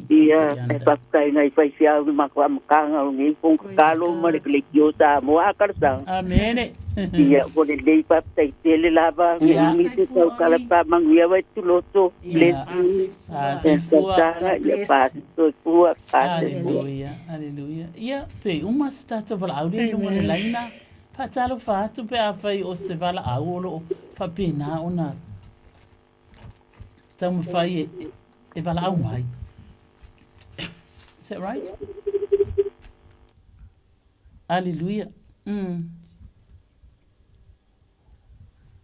Ia e faafetai nai faifeau i matou amataga o nei fono tatalo ma le Kelekia o Samoa a talosaga. Amene. Ia ua lelei faafetai tele lava nge umi se tautala faamanuia vai tuloto. Bless you. Talosaga ia fasoifua fasoifua. Aleluia, aleluia. Ia, pe uma se tatou valaau lea i luga o le laina. Faatalofa atu pe afai o se valaau o lo o faapena ona taumafai e, e valaau mai. Is that right? Aleluia.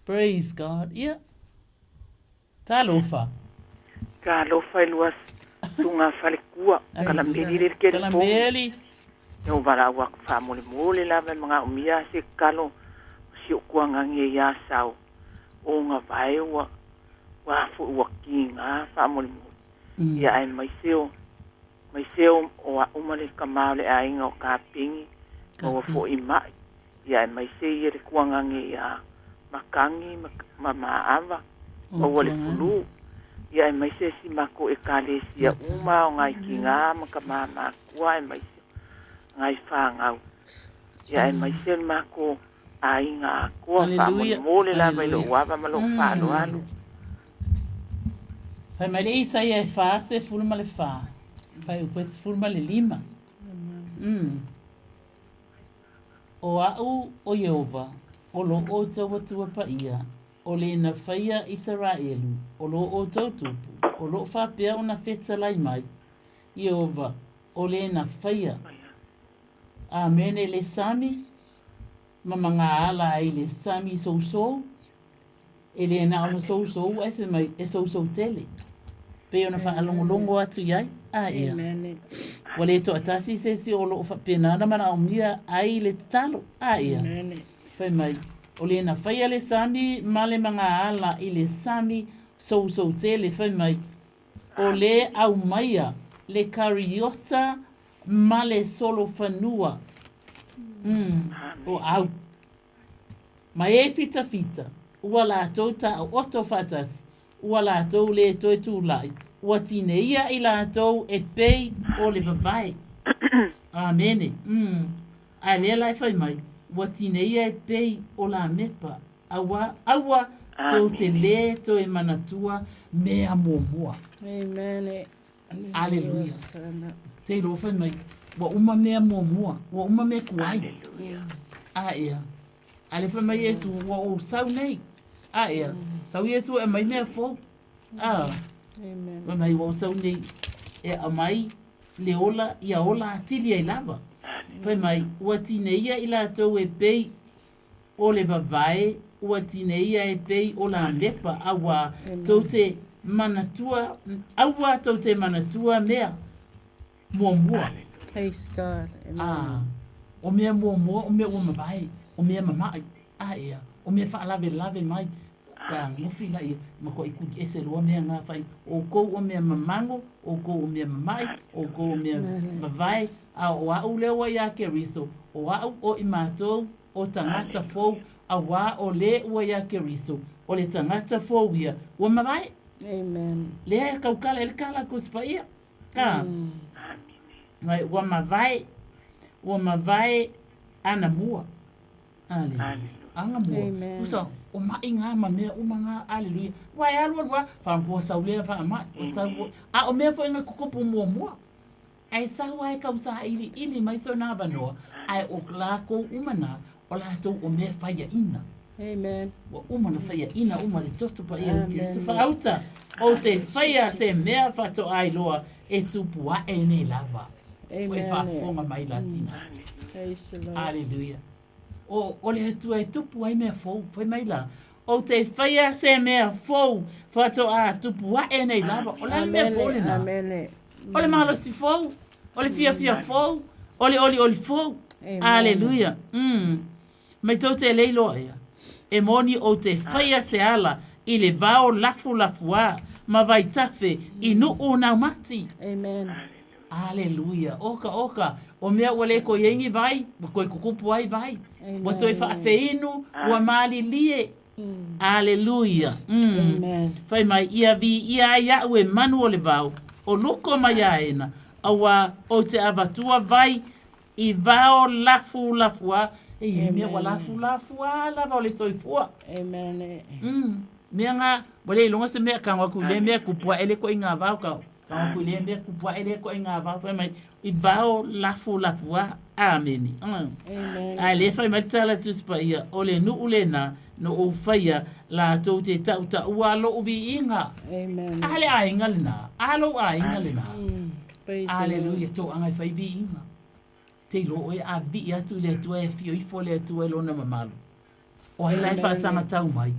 Praise God. Ia. Talofa. Talofa i lua susuga falekua, Kalameli le telefoni. Kalameli. E valaau atu faamolemole lava e magaomia se tatalo o si ou tuagagi e ia Asau o gavae ua ua foi ua kiga faamolemole. Ia aemaise o aemaise o o a'u ma le tamā o le aiga o Kapigi ma ua fo'i ma'i. Ia aemaise ia le tuagagi iā. makagi ma, ma maava, maua le fulu. Ia aemaise si makou Ekalesia uma o ngai tigā ma kamā makua aemaise o ngai fāgau. Ia aemaise le makou aiga akoa faamolemole lava i lou ava ma lou faaaloalo. Fai mai le Isaia e 44, fuaiupu e 15. Mm. O a'u o Ieova, o lo outou Atua paia, o le na faia Isaraelu, o lo outou Tupu, o lo'o faapea ona fetalai mai, Ieova, o le na faia. Amene le sami, ma magaala ai le sami sousou, e le na ona sousou ae fai mai e sousou tele. Pei ona faalogologo atu i ai, a ea. Ua le toatasi se isi o loo faapena ona manaomia ai le tatalo, a ea. Fai mai, o le na faia le sami ma le magaala i le sami sousou tele, fai mai, o le aumaia le kariota ma le solofanua o au. Ma e fitafita, ua latou taoto faatasi, ua latou le toe tulai, ua tineia i latou e pei o le vavae. Amene. Mm. Ae lea la e fai mai, ua tineia e pei o Lamepa, aua, aua tou te le toe manatua mea muamua. Amen. Aleluia. Te iloa fai mai, ua uma mea muamua, ua uma mea tuai. A ea. A le fai mai Iesu, ua ou sau nei. A ea. Sau Iesu e aumai mea fou. A. Fai mai ua ou sau nei e aumai le ola, ia ola atili ai lava. Fai mai, ua tineia i latou e pei o le vavae ua tineia e pei o Lamepa, auā tou te manatua, aua tou te manatua mea muamua. Praise God. Amen. Ā, o mea muamua o mea ua mavae, o mea mamaʻi, a ea, o mea faalavelave mai, ka gofi laia, makuaʻi kuli ese loa mea ngā whai, ʻoukou o mea mamago, ʻoukou o mea mamaʻi, ʻoukou o mea vavae, A o a'u lea ua iā Keriso, o a'u o i matou, o tagata fou, auā o le ua iā Keriso, o le tagata fou ia, ua mavae. Amen. Lea e kaukala e le kala ko Paia. A. Mai ua mavae, ua mavae ana mua. Aleluia. Anga mua. Amen. Usa, o maʻi ngā ma mea uma ngā. Aleluia. Ua e alu alu a, whanakua sau lea wha mai. O sau, a o mea foi ngā kukupu muamua. Ae sau a e kausailiili mai sona avanoa, ae o lakou uma na, o latou o mea faiaina. Amen. Ua uma na faiaina uma le toto paia o Keriso Amen. faauta, o te faia se mea faatoai loa e tupu ae nei lava. Ua e Amen. faafofoga mai la tina. Praise the Lord. Aleluia. O, o le Atua e tupu ai mea fou, fai mai la, ou te faia se mea fou, faatoa tupu ae nei lava. O le a le mea fou lena? Amene. O le malosi fou, o le fiafia fou, o le olioli fou. Aleluia. Mm. Mai tou te lei loa ia. E moni ou te faia se ala i le vao lafulafuā ma vaitafe i nuu naumati. Amen. Aleluia. Oka, oka. O mea ua le koe iai ni vai, ua koe kukupu ai vai. Ua toe faafeinu, ua malilie. Aleluia. Mm. Amen. Fai mai, ia viia ai a'u e manu o le vao, o luko mai aena, auā ou te avatua vai i vao lafulafuā. E iai mea ua lafulafuā lava o le soifua. Amen. Mm. Mea ngā, ua le iloga se mea kago aku i lea mea kupu aʻe le koʻi ngā vao ka kago aku i lea mea kupu aʻe le koʻi ngā vao fai mai i vao lafulafuā. Amene. Mm. Amen. Ae le fai mai le tala Tusi Paia, o le nuu lena no ou faia latou te tautaua loʻu viiga. Amen. A le aiga lena, a lou aiga lena. Praise the Lord. Aleluia, toaga e fai viiga. Te iloa oe a vii atu i le Atua e afio ifo le Atua i lona mamalu. O ai la e faasagatau mai?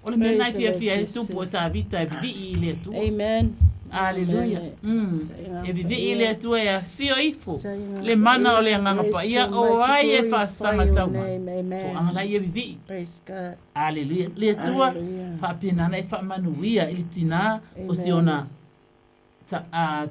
O le mea lena e fiafia ai le tupu o Tavita e vivii i le Atua. Amen. Aleluia. Mm. E vivii i le Atua e afio ifo le mana o le Agaga Paia, o ai e faasagatau mai? Toaga la ia vivii. Praise God. Aleluia. Le Atua faapena ona e faamanuia i le tinā o si ona ta, a,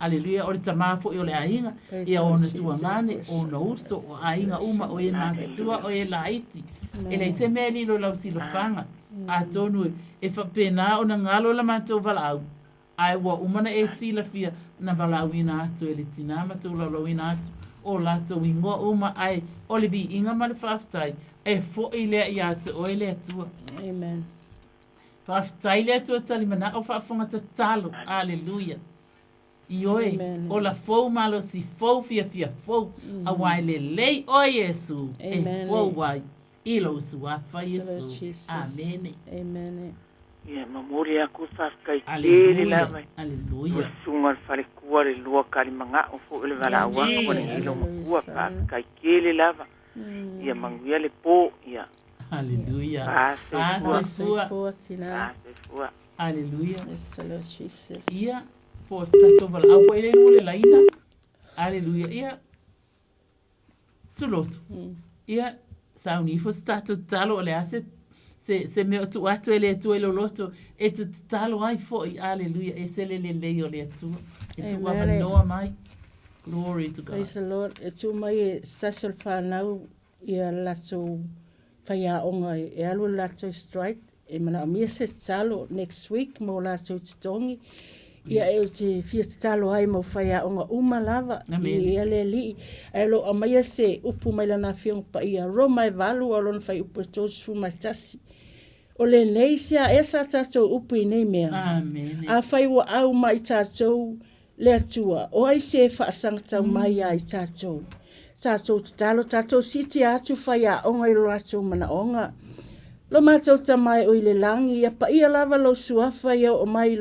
Aleluia, o le tamā foʻi o le aiga, ia o ona tuagane, o ona uso, o aiga uma, o e matutua, o e laiti. E leai se mea e lilo i lau silafaga, atonu e faapena ona galo la matou valaau, ae ua uma ona e silafia na valaauina atu e le tinā ma tūlaulauina atu o latou igoa uma, ae o le viiga ma le faafetai e foʻi lea ia te oe le Atua. Amen. Faafetai le Atua talimanao faafofoga tatalo. Aleluia. Ioe, ola fou malosi fou fiafia fou, auā e lelei oe Iesu e fou ai i lou suafa Iesu. Amene. Amen. Ia momoli aku le faafetai tele lava i ua susuga o le falekua le lua kalimagao foi o le valaauaga ua lenei lou makua faafetai tele lava ia manuia le po ia Hallelujah. Fa soifua. Fa soifua. Aleluia. Yes, Lord Jesus. Ia, po o se tatou valaau foi lea i luga o le laina. Aleluia. Ia, tulotu. Ia, sauni ifo se tatou tatalo o le a se, se, se mea o tuu atu e le Atua i lou loto e te tatalo ai foi. Aleluia. E se le lelei o le Atua. E tuu avanoa mai. Glory to God. Praise the Lord. E tuu mai e se tasi o le fanau ia latou faiaoga e alu le latou strike e manaomia se tatalo next week mo latou totogi ia e ou te fia tatalo ai mo faiaoga uma lava i le Alii ae o lo o aumaia se upu mai lana Afioga Paia Roma e 8 a o lona fuaiupu e 31 O lenei se aʻe sa tatou upu i nei mea. Afai ua au mai tatou le Atua, o ai se faasagatau mai iā i tatou? Tatou tatalo, tatou siitia atu faiaoga i lo latou manaoga. Lo matou Tama e o i le lagi, ia paia lava lou suafa, ia oo mai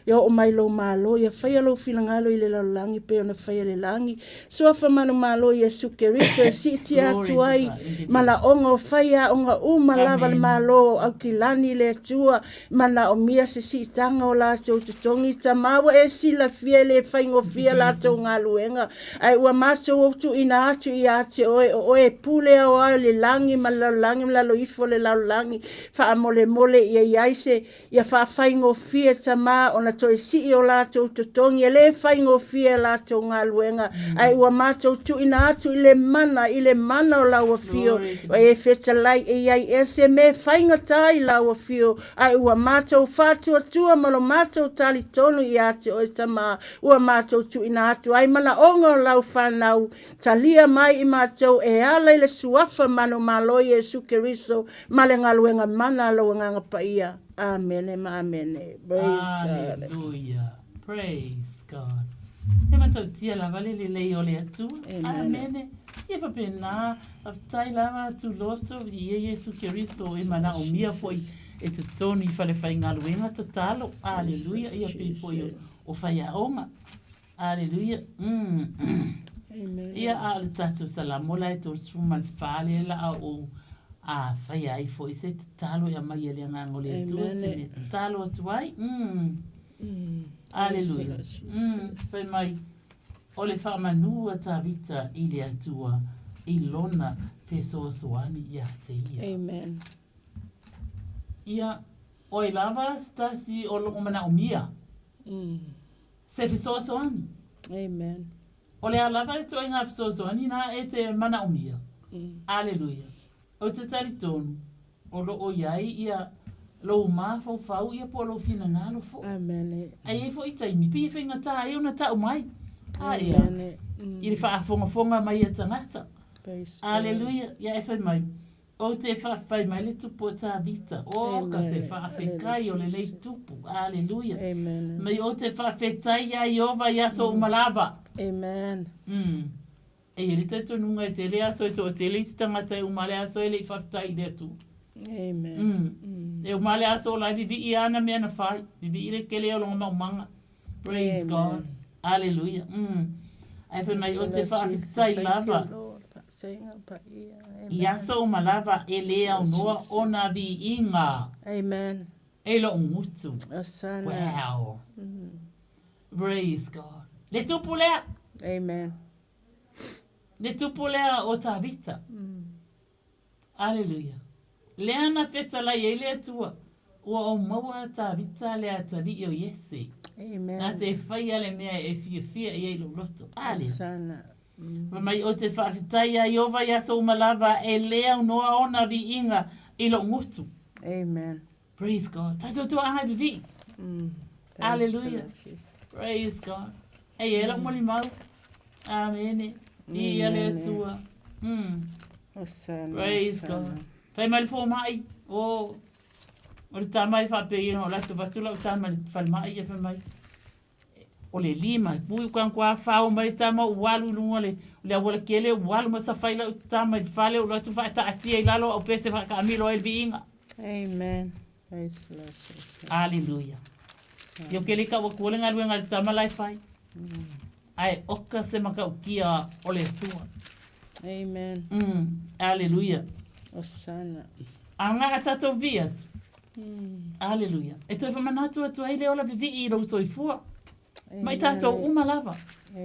Ia oo mai lou Malo, ia faia lou finagalo i le lalolagi pei ona faia i le lagi. Suafa manumalo Iesu Keriso e siitia atu ai manaoga o faiaoga uma lava le Malo o Aukilani i le Atua, manaomia se siitaga o latou totogi. Tama ua e silafia e le faigofie latou galuega, ae ua matou tuuina atu ia te oe, o oe e pule aoao i le lagi ma le lalolagi ma lalo ifo o le lalolagi, faamolemole ia i ai se Ia faafaigofie Tama ona toe sii o latou totogi, e le faigofie a latou galuega, ae ua matou tuuina atu i le mana, i le mana o lau Afio, e fetalai e i ai ese me faigata i lau Afio, ae ua matou faatuatua ma lo matou talitonu ia te oe Tama, ua matou tuuina atu ai manaoga o lau fanau, talia mai i matou e ala i le Suafa manumalo Iesu Keriso, Ma le galuega mana a lou Agaga Paia. Amene ma amene. Praise God. Hallelujah. Praise God. E matautia lava le lelei o le Atua. Amene. Ia faapena, faafetai lava atu loto i ia Iesu Keriso e manaomia foi e totonu i falefaigaluega tatalo. Aleluia. Ia pei foi o faiaoga. Aleluia. Amen. Ia a o le tatou Salamo la e 34 lea la a ou a faia ai foi se tatalo e aumai e le Agaga o le Atua se mea tatalo atu ai. Aleluia. Fai mai, o le faamanu a Tavita i le Atua i lona fesoasoani ia te ia. Amen. Ia, o ai lava se tasi o loo manaomia. Se fesoasoani. Amen. O le a lava le ituaiga fesoasoani na e te manaomia. Aleluia. Ou te talitonu, o lo o i ai ia lou mafaufau ia po o lou finagalo foi. Amen. Ae i ai foi taimi, pei e faigata ai ona tau mai. A ea, i le faafogafoga mai a tagata. Aleluia. Ia e fai mai, Ou te faafetai mai le Tupu o Tavita. O ka se faafetai o lenei Tupu. Aleluia. Amen. Mai ou te faafetai ia Ieova i aso uma lava. Amen. E i ai le talitonuga e tele aso e toatele isi tagata e uma le aso e le i faafetai i le Atua. Amen. E uma le aso o la e vivii ana mea na fai. Vivii le tele o lona maumaga. Praise Amen. God. Aleluia. Ae fai mai ou te faafetai lava. I aso uma lava e le aunoa ona viiga. Amen. E lou gutu. Osana. Wow. Praise God. Le tupu lea. Amen. Le tupu lea o Tavita. Aleluia. Lea na fetalai ai le Atua, ua ou maua Tavita le atalii o Iese. Amen. Na te whaia le mea e fiafia i ai lou loto. A lea. Sana. Fai mai ou te faafetai iā Ieova i aso uma lava e lē aunoa ona viiga i loʻu gutu. Amen. Praise God. Tatou toaga e vivii. Mm. Hallelujah. Praise God. E ia lau molimau. Amene. Ia le Atua. Osana, Praise osana. God. Fai mai le fomai. O, o le tama e faapea ia o latou avatu lau tama i le falemai ia fai mai. O le lima, pui uka kua fao mai tama u alu i luga o le, le auala kele u alu ma safai lau tama i le fale u atu faataatia i lalo au pese faakaamilo ai le viiga. Amen. Praise the Lord Jesus. Hallelujah. Io kele ka ua kua le galuega a le tama la e fai. Ae oka se matautia o le Atua. Amen. Aleluia. Osana. A ga tatou vii atu. Aleluia. E toe faamanatu atu ai le ola vivii i lou soifua. Ma i tatou uma lava.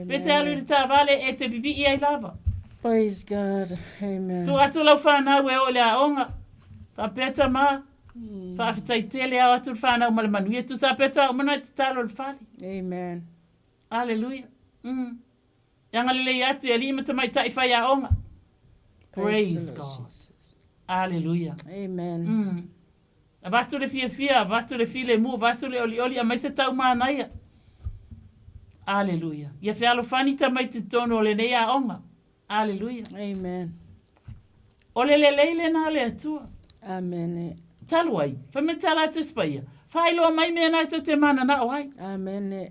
Pe te alu i le taavale e te vivii ai lava. Praise God. Amen. Tuu atu lau fanau e oo i le aoga. Faapea tama. Faafetai tele ao atu le fanau ma le manuia. Tusa pea toa uma na e tatalo i le fale. Amen. Aleluia. E agalelei atu i alii ma tamaitai faiaoga. Praise God. Aleluia. Amen. Avatu le fiafia, avatu le filemu, avatu le olioli, aumai se tau manaia. Aleluia. Ia fealofani tamaiti totonu o lenei aoga. Aleluia. Amen. O le lelei lena o le Atua. Amen. Talu ai, fai mai tala atu si paia. Faailoa mai mea na e tou te mananao ai. Amen.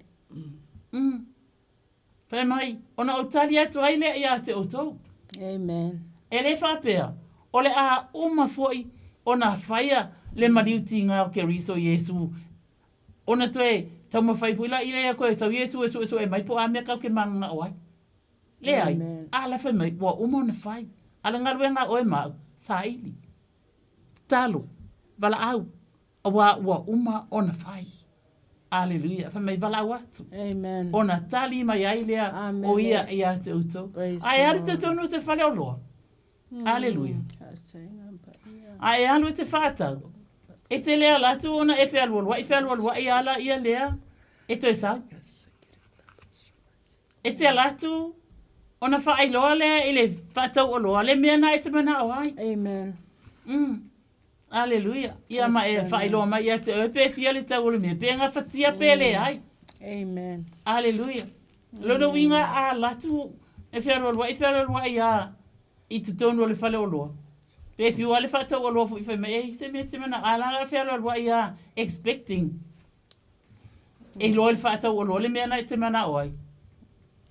Fai mai, ona ou tali atu ai lea ia te outou. Amen. E le faapea, o le a uma foi ona faia le maliu tiga o Keriso Iesu, ona toe taumafai foi la ia koe sau Iesu e suesue mai po o a mea kau ke mananao ai. Leai, a la fai mai, ua uma ona fai. A le galuega a oe ma au, saili, tatalo, valaau, Auā ua uma ona fai. Aleluia. Fai mai valaau atu. Amen. Ona tali mai ai lea Amen. o ia ia te outou. Praise A e the alu Lord. totonu o te fale oloa. Aleluia. A e alu e te whaatau. E te lea ala atu ona e whealualuai, whealualuai ala ia lea e toe sau. E te ala atu ona whaailoa lea i le whaatau oloa le mea na e te manao ai. Amen. Aleluia. Ia ma e faailoa mai ia te oe pe fia le tau o le mea, pe gafatia pe leai. Amen. Aleluia. Lona uiga a alu atu e fealualuai, fealualuai a i totonu o le fale oloa. Pe fiu a le faatau oloa foi fai mai, e se mea te manao. A la la fealualuai a expecting. E iloa i le faatau oloa le mea na e te manao ai.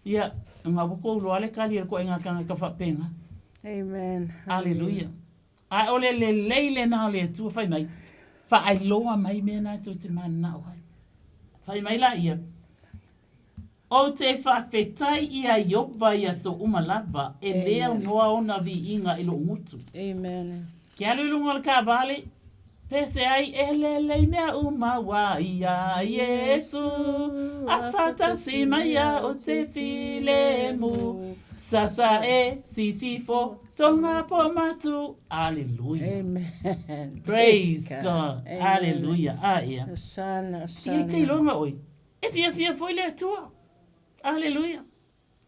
Ia, nga ua kou loa le kali o le koaiga kangaka faapena. Amen. Aleluia. Ae o le lelei lena o le Atua fai mai, faailoa mai mea na tou te mananao ai. Fai mai laia, Ou te faafetai ia Ieova i aso uma lava, e lē aunoa ona viiga i loʻu gutu. Amen. Ke alu i luga o le kaavale, pese ai e lelei mea uma ua ia Iesu, a faatasi mai ia o te filemu, Sasae, Sisifo, Tonga po matu. Aleluia. Amen. Praise God. Amen. Aleluia. A ia. Osana, Ia osana. te iloga oe. E fiafia foi le Atua. Aleluia.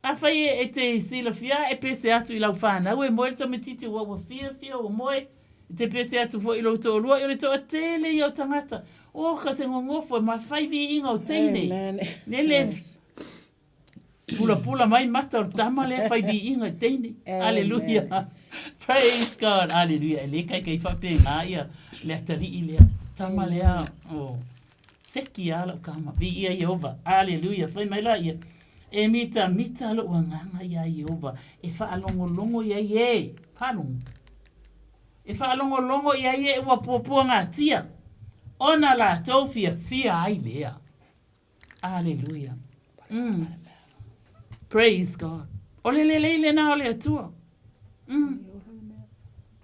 Afai e, e te silafia e pese atu i lau whanau e moe le tamaitiiti ua ua fiafia ua moe e te pese atu foi i lou toalua i o le toatele ia o tagata. O ka se gogofo e mafai viiga o teine. Amen. Lele Yes. Pulapula mai mata o le tama lea fai viiga i teine. Aleluia. Praise God. Aleluia. E le kaikai faapena ia le atalii lea. Tama lea o seki a lau kama. Viia Iehova. Aleluia. Fai mai laia. E mitamita lou agaga iā Iehova. E faalogologo i ai e. Faalogo. E faalogologo i ai e ua puapuagatia. Ona latou fiafia ai lea. Aleluia. Praise God. O le lelei lena o le Atua.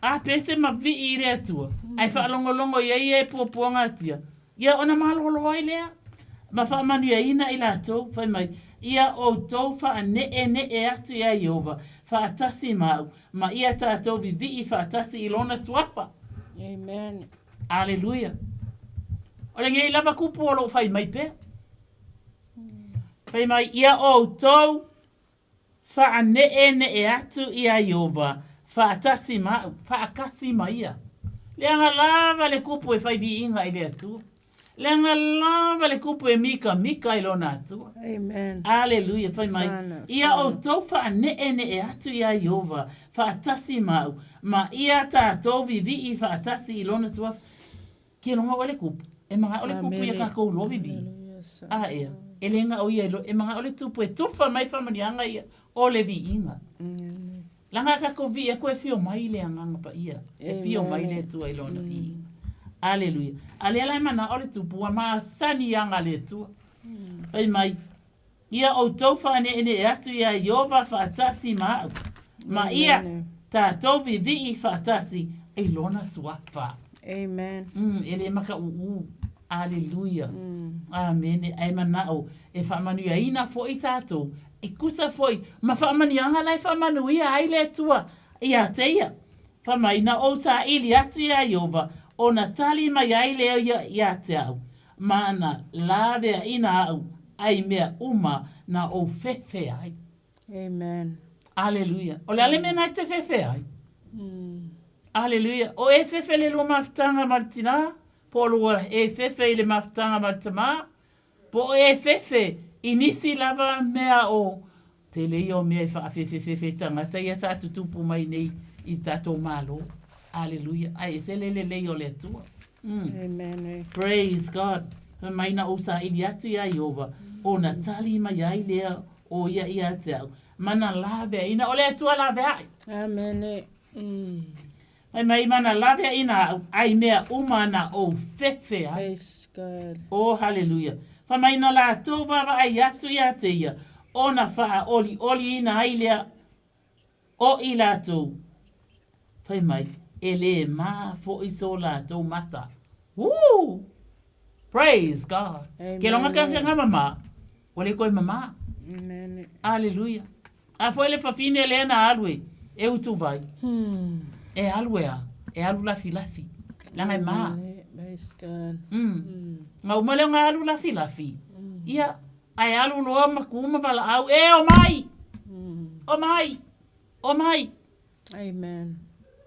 A pese ma vii i le Atua, ae faalogologo i ai e puapuagatia, ia ona malolo ai lea, ma faamanuiaina i latou, fai mai, Ia outou faaneenee atu iā Ieova, faatasi ma au, ma ia tatou vivii faatasi i lona suafa. Amen. Aleluia. O lenei lava kupu o lo o fai mai pea. Fai mai, Ia outou faane'ene'e atu iā Ieova faatasi ma a'u, faakasi ma ia. Leaga lava le kupu e fai viiga i le Atua. Leaga lava le kupu e mikamika i lona Atua. Amen. Aleluia, fai mai, Sana, Ia sana. outou faane'ene'e atu iā Ieova faatasi ma a'u, ma ia tatou vivii faatasi i lona suafa. Ke loga oe le kupu. E maga'o le kupu ia kakou loa vivi. A ea, e le ga'o ia e maga'o le tupu e tufa mai faamanuiaga ia o le viiga. Laga a kakou vii aku e fio mai le Agaga Paia, e fio mai le Atua i lona viiga. Aleluia. A lea la e mana'o le tupu ua masani i aga a le Atua. Fai mai, Ia outou faaneenee atu iā Ieova faatasi ma a'u, ma ia tatou vivii faatasi i Lona suafa. Amen. Mm, e le makaʻuʻu. Aleluia. Amene. Ae mana'o e faamanuiaina fo'i tatou, e tusa foi ma faamanuiaga la e faamanuia ai le Atua iā te ia. Fai mai, Na ou saili atu iā Ieova, ona tali mai ai lea ia iā te a'u. Ma na laveaina a'u ai mea uma na ou fefe ai. Amen. Aleluia. O le a le mea na e te fefe ai? Aleluia. O e fefe le lua mafutaga ma le tinā, po o lua e fefe i le mafutaga ma le tamā, po o e fefe i nisi lava mea o Tele ia o mea e faafefefefe tagata ia sa tutupu mai nei i le tatou Malo. Aleluia. Ae ese le lelei o le Atua. Mm. Amen. Eh. Praise God. Fai mai na ou saili atu iā Ieova, ona tali mai ai lea o ia ia te au, ma na laveaina, o le Atua laveai. Amen. Eh. Mm. Fai mai ma na laveaina a'u, ai mea uma na ou fefe ai. Praise God. Oh, haleluia. Fai mai na latou vaavaai atu ia te ia, ona faaolioliina ai lea o i latou. Fai mai, e lē mā foʻi so latou mata. Woo! Praise God. Amen. Ke loga ka nga mama, ua le koe mama. Amen. Aleluia. A foi le fafine lea na alu e, e utuvai. E alu e a, e alu lafilafi. Leaga e mā. Praise God. Mm. Nga uma lea nga alu lafilafi. Ia, ae alu loa ma ku ma valaau, e o mai! O mai! O mai! Amen.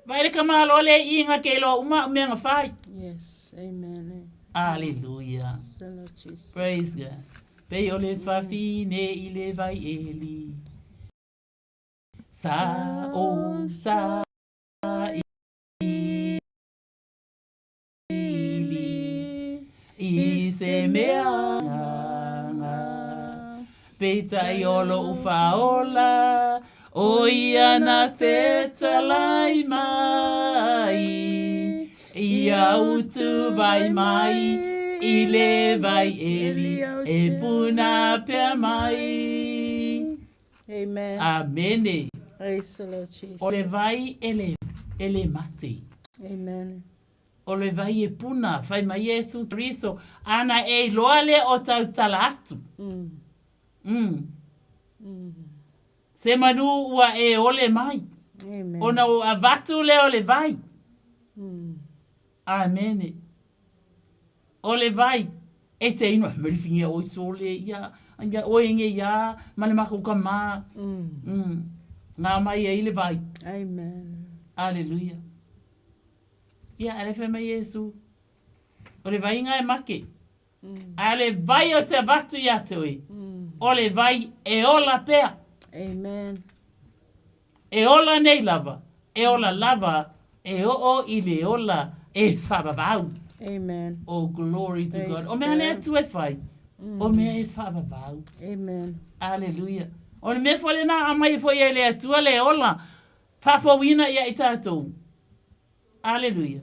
Vaai le kamalo le iga ke iloa uma au mea nga fai. Yes. Amen. Aleluia. Lord Jesus. Praise God. Pei o le fafine i le vai eli. Sa o sa i i se mea nga Peitai o lo'u faaola, o ia na fetalai mai, Ia utu vai mai i le vai eli e puna pea mai. Amen. Amene. Praise the Lord Jesus. O le vai e le, e le mate. Amen. O le vai e puna, fai mai Iesu Keriso, ana e iloa lea o tautala atu. Mm. Mm. Mm. Se manu ua e ole mai. Amen. Ona o avatu lea o le vai. Mm. Amene. O le vai, e te inu, merifingia oi sole ia, ia oe nge ia, ma le makou ka ma. Mm. Mm. Ngā mai ai le vai. Amen. Aleluia. Ia, a le fai mai Iesu, o le vaiga e make. A le vai o te avatu ia te oe, o le vai e ola pea. Amen. E ola nei lava, e ola lava, e oo i le ola e faavavau. Amen. Oh, glory to Praise God. O mea le God. Atua e fai, o mea e faavavau. Amen. Aleluia. O le mea foi lena aumai foi e le Atua le ola, faafouina ia i tatou. Aleluia.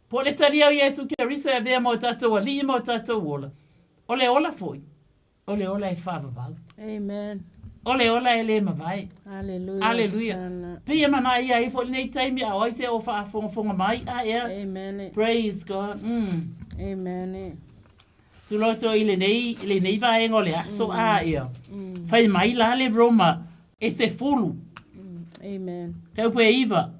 Po o le talia o Iesu Keriso e avea ma o tatou Alii ma o tatou Ola. O le ola foi, o le ola e faavavau. Amen. O le ola e le mavae. Aleluia. Aleluia. Sana. Pei e manaia ai foi lenei taimi a o ai se o faafogafoga mai a ea. Amen. Praise God. Mm. Amen. Tuloto i lenei, i lenei vaega o le aso a ea. Fai mai la le Roma e se fulu. Amen. Tau pe iva.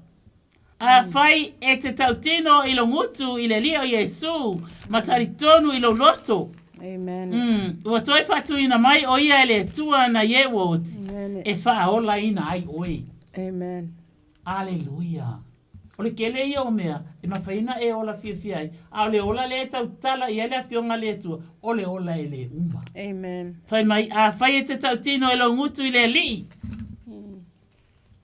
Afai e te tautino i lo gutu i le Alii o Iesu, ma talitonu i lou loto. Amen. Mm, ua toe faatuina mai ʻo ia e le Atua na ie ua oti, e faaolaina ai ʻoe. Amen. Aleluia. O le kele ia o mea e mafai ona e ola fiafia ai, a o le ola lea e tautala i ai le Afioga a le Atua, o le ola e le uma. Amen. Fai mai, afai e te tautino e lou gutu i le Alii,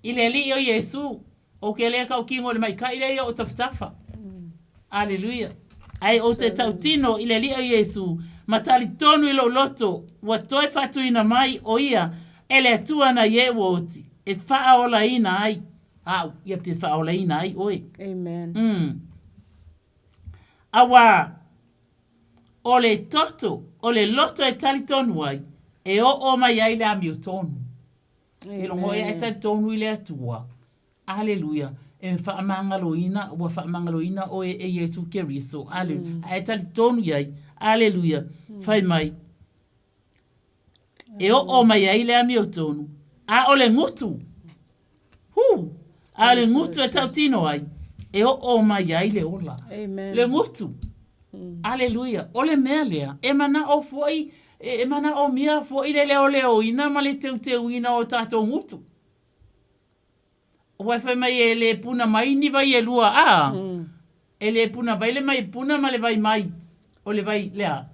i le Alii o Iesu, ou ke lea kaukino i le maikaʻi lea i oʻu tafatafa. Aleluia. Ae ou te tautino i le Alii o Iesu, ma talitonu i lou loto, ua toe faatuina mai ʻo ia e le Atua na ie ua oti, e faaolaina ai au, ia pe faaolaina ai ʻoe. Amen. Mm. Auā, o le toto, o le loto e talitonu ai, e oo mai ai le amiotonu. E logo e ae talitonu i le Atua. Aleluia. E faamagaloina, ua faamagaloina ʻoe e Iesu Keriso. Aleluia. Mm. Ae talitonu i ai. Aleluia. Mm. Fai mai. E oo mai ai le amiotonu. A o le gutu. Hu! A o le gutu e tautino ai. E oo mai ai le ola. Amen. Le gutu. Mm. Aleluia. O le mea lea, e manaʻo foʻi, e manaʻomia foʻi le leoleoina ma le teuteuina o tatou gutu. Ua fai mai e le puna mai ni vai e lua a. Mm. E le puna vai le mai puna ma le vai mai. O le vai lea.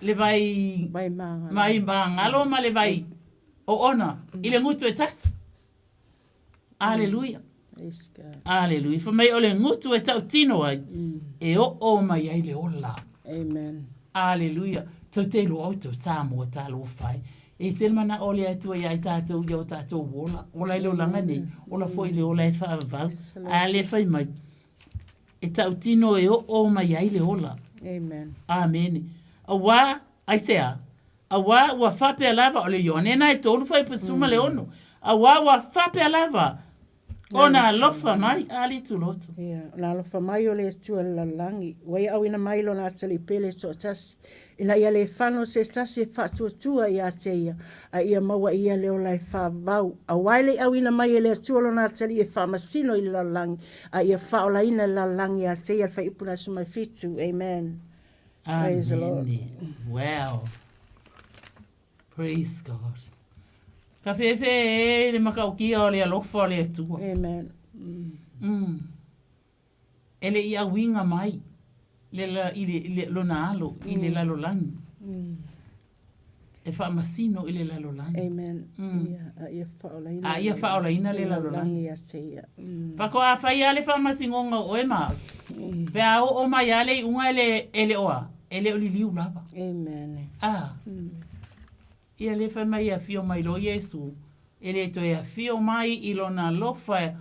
Le vai vai mangalo. Mai mangalo ma le vai o ona mm. i le gutu e tasi. Aleluia. Mm. Aleluia. Fai mai o le gutu e tautino ai. Mm. E oo mai ai le ola. Amen. Aleluia. Tou te iloa outou Samoa talofa e. E ese le manaʻo o le Atua iā i tatou ia o tatou ola. Ola i le olaga nei, ola foi i le ola e faavavau. A le fai mai, e tautino e oo mai ai le ola. Amen. Amene. Auā, aisea? Auā ua faapea lava, o le Ioane na e tolu fuaiupu ma le ono. Auā ua faapea lava, Ona alofa mai, a litu loto. Ia, ona alofa mai o le Atua i le lalolagi, ua ia auina mai lona atalii pele e toatasi, ina ia le fano se tasi e faatuatua ia te ia, a ia maua e ia le ola e faavavau. Auā e le i auina mai e le Atua lona atalii e faamasino i le lalolagi, a ia faaolaina le lalolagi ia te ia le Fuaiupu 17. Amen. Praise the Lord. Amene. Wow. Praise God. Ka whewhe e le makaukia o le alofa o le Atua. Amen. Mm. Mm. E le i auinga mai le la, i le, i le lona alo mm. i le mm. lalolagi. Mm. E faamasino i le lalolagi. Amen. Mm. Ia, a ia faaolaina. A ia faaolaina le lalolagi. Ia te ia. Mm. Pako a whai a le faamasingonga o oe ma. Mm. Pe a o o mai a le iunga e le, e le oa. E le o liliu lava. Amen. Ah. Mm. Ia le fai mai e afio mai loa Iesu, e le toe afio mai i lona alofa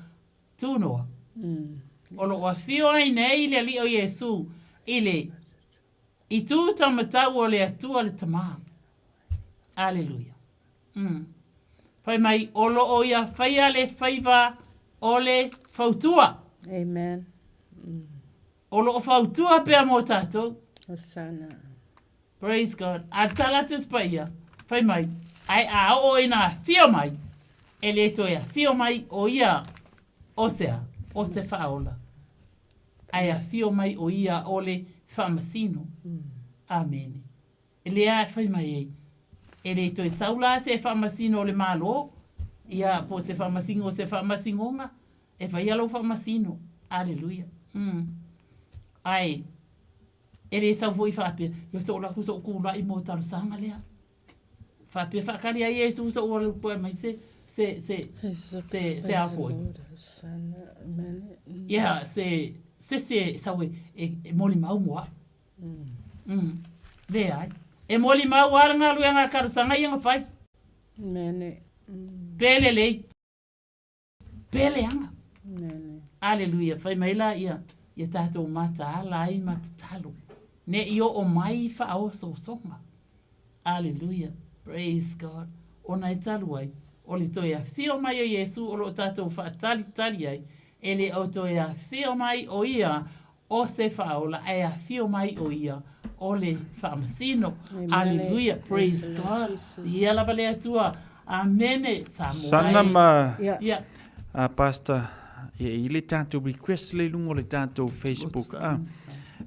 tunoa. Mm. O loo afio ai nei le Alii o Iesu i le itu taumatau o le Atua le Tama. Aleluia. Mm. Fai mai, o loo ia faia le faiva o le fautua. Amen. Mm. O loo fautua pea mo tatou. Hosana. Praise God. A tala atu se paia, fai mai, ae a oo ina afio mai, e le toe afio mai o ia o se a, o se faaola. Ae afio mai o ia o le faamasino. Amene. E lea e fai mai ai, e le toe sau la se faamasino o le Malo, ia po o se faamasino o se faamasinoga, e faia lou faamasino. Aleluia. Mm. Ae, e le sau foi faapea, ia so laku so kula'i mo talosaga lea. Faapea faakali ai Iesu so ua lupu mai se se se se se a foi. Ia se se se sau e, e, e molimau mo au. Mm. Leai. E molimau a le galuega a talosaga ia na fai. Mene. Pe lelei. Pe leaga. Mene. Aleluia. Fai mai la ia, ia tatou mataala ai ma tatalo. Ne i oo mai faaosoosoga. Aleluia. Praise God. Ona e talu ai, o le toe afio mai o Iesu o loo tatou faatalitali ai, e le o toe afio mai o ia o se faaola, ae afio mai o ia o le faamasino. Aleluia. Praise God. Ia lava le Atua. Amene. Samoa Sana e. ma Ia. a Pastor, ia i le tatou request le i luga o le tatou Facebook a.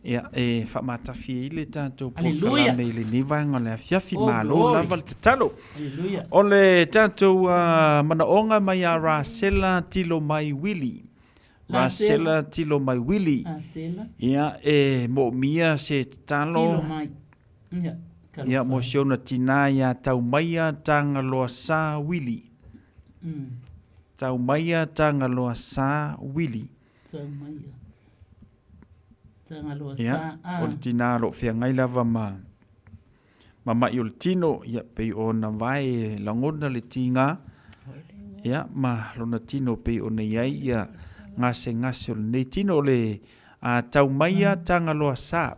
Ia, e faamatafi ai le tatou polokalame i lenei vaega o le afiafi. Oh, Malo lava le tatalo. Hallelujah. O le tatou manaoga mai ia Rasela Tilo Mai Wili. Rasela Tilo Mai Wili. Rasela. Ia, e moomia se tatalo. Tilo Mai. Ia, Ia, mo si ona tinā iā Taumaia Tagaloa Sa Wili. Taumaia Tagaloa Sa Wili. Taumaia. Tagaloa Ia, Sa. o le tinā o lo o feagai lava ma ma ma'i o le tino, ia, pei ona vae e lagona le tiga, ia, ma lona tino pei ona i ai ia gasegase o lenei tino, o le a, Taumaia Tagaloa Sa.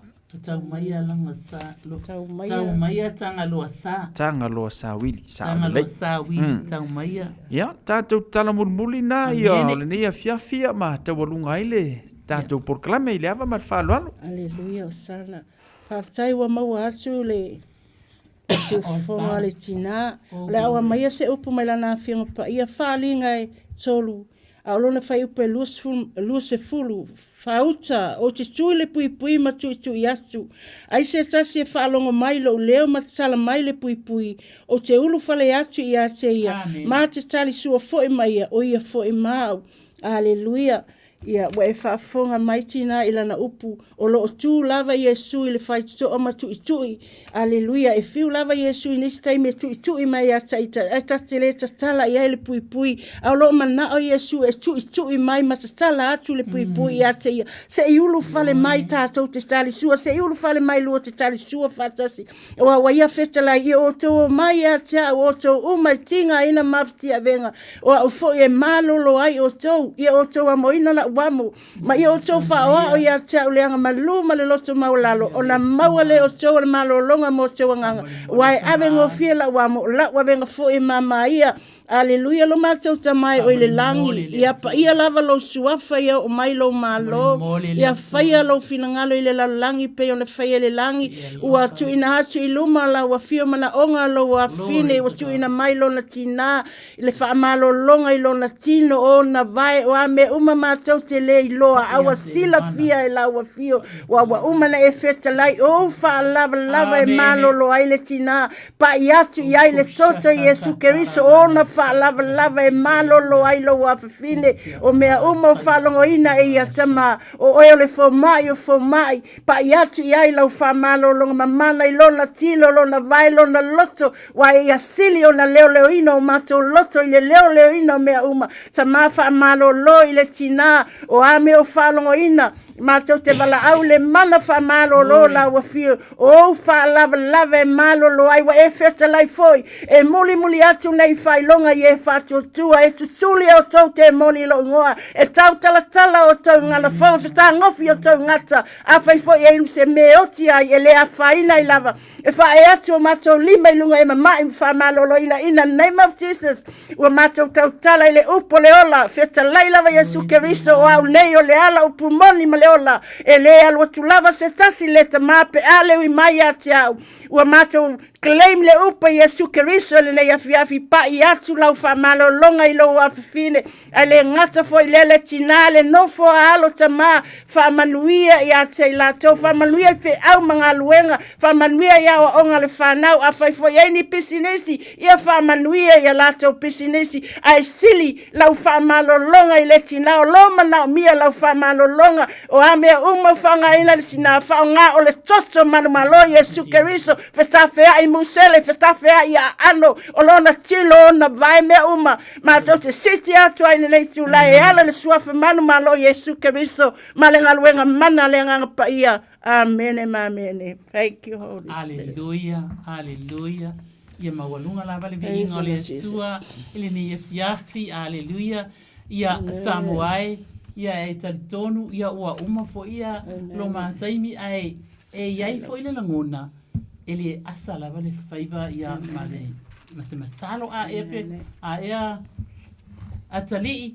Taumaia langa sa lo Taumaia Tagaloa Sa. Tagaloa Sa Wili, sa o lelei. Tagaloa Sa Wili, Taumaia. Ia, tatou tatala mulimuli na ia o lenei afiafi ia ma taualuga ai le tatou polokalame i le ava ma le faaaloalo. Aleluia, Osana. Faafetai ua maua atu le siufofoga o le tinā. O le a ou aumaia se upu mai lana Afioga Paia, Faaaliga e 3, a o lona fuaiupu e 20, Faauta, ou te tu i le puipui ma tuitui atu. Ai se tasi e faalogo mai i lou leo ma tatala mai le puipui, ou te ulufale atu ia te ia, ma te tali sua foi ma ia, o ia foi ma au. Aleluia! Ia, ua e faafofoga mai tinā i lana upu, o lo o tu lava Iesu i le faitotoa ma tuitui. Aleluia! E fiu lava Iesu i nisi taimi e tuitui mai ia te ita, ae ta te le tatala i ai le puipui. A o lo o manao Iesu e tuitui mai ma tatala atu le puipui ia te ia. Se i ulufale mai tatou te talisua, se i ulufale mai lua te talisua faatasi. Aua ua ia fetalai i outou omai ia te au outou uma e tigaina ma fitiavega, o au foi e malolo ai outou, ia outou amoina la'u amo, ma ia outou faaoao ia te au le agamalu ma le loto maualalo, ona maua lea e outou o le malologa mo outou agaga, aua e ave gofie la'u amo, o la'u avega foi e māmā ia. Aleluia lo matou Tama e oe i le lagi, ia paia lava lou suafa ia oo mai lou malo, ia faia lou finagalo i le lalolagi pei ona faia i le lagi. Ua tuuina atu i luma lau afio manaoga lou afine, ua tuuina mai lona tinā i le faamalologa i lona tino, ona vae o a mea uma matou te le iloa, a ua silafia e lau afio, ua ua uma ona e fetalai ou faalavalava e malolo ai le tinā. Pai atu i ai le toto i Iesu Keriso ona faalavalava e malolo ai lou afafine o mea uma o faalogoina e ia tama o oe o le fomai o fomai. Pai atu i ai lau faamalologa mamana i lona tilo, lona vae, lona loto, ua e ia sili ona leoleoina o matou loto i le leoleoina o mea uma. Tama faamalolo i le tinā o a mea o faalogoina Matou te valaau le mana faamalolo lau afio o ou faalavelave e malolo ai ua e fetalai foi e mulimuli atu nei faailoga i e faatuatua e tutuli e outou temoni i lou igoa e tautalatala outou galafoga fetagofi outou gata afai foi e inu se me oti ai e le afaina ai lava e faaee atu o matou lima i luga e mama'i ma faamaloloina in the name of Jesus ua matou tautala i le upu o le ola fetalai lava Iesu Keriso o au nei o le ala upu moni ma le ola e le alu atu lava se tasi le Tamā pe a le ui mai ia te au ua matou claim le upu a Iesu Keriso i lenei afiafi pa'i atu lau faamalologa i lou afafine Ae le gata foi i lea le tinā le nofo a alo tamā, faamanuia ia te i latou, faamanuia i feau ma galuega, faamanuia i aoaoga a le fanau, afai foi e i ai ni pisinisi, ia faamanuia i a latou pisinisi, ae sili lau faamalologa i le tinā o lo manaomia lau faamalologa, o a mea uma ua faaaogaina le tinā, faaaoga o le toto manumalo Iesu Keriso, fetafeai musele, fetafeai aano o lona tino ona vae mea uma, Matou te siti atu ai i lenei itula e ala i le Suafa manumalo o Iesu Keriso ma le galuega mana a le Agaga Paia. Amene ma amene. Thank you, Holy Spirit. Aleluia, aleluia. Ia maualuga lava le viiga o le Atua i lenei afiafi. Aleluia. Ia Samoa e, ia e talitonu, ia ua uma foi ia lo ma taimi, ae e i ai foi le lagona e le asa lava le faiva ia ma le ma se masalo a ea pe a ea atalii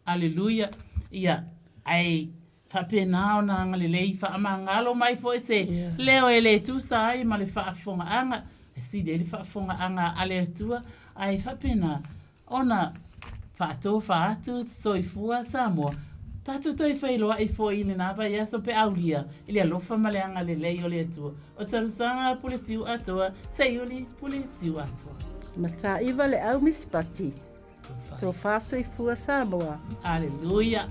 aleluia ia ae faapena ona agalelei faamagalo mai foi se leo e le tusa ai ma le faafofogaaga e sili ai le faafofogaaga a le Atua ae faapena ona faatofa atu soifua Samoa. Tatou toe feiloai foi i lena vaiaso pe aulia i le alofa ma le agalelei o le Atua. O Talosaga Puletiu Atoa, Seiuli Puletiu Atoa. Mataiva le au Miss Pati. Tofa soifua Samoa. Hallelujah.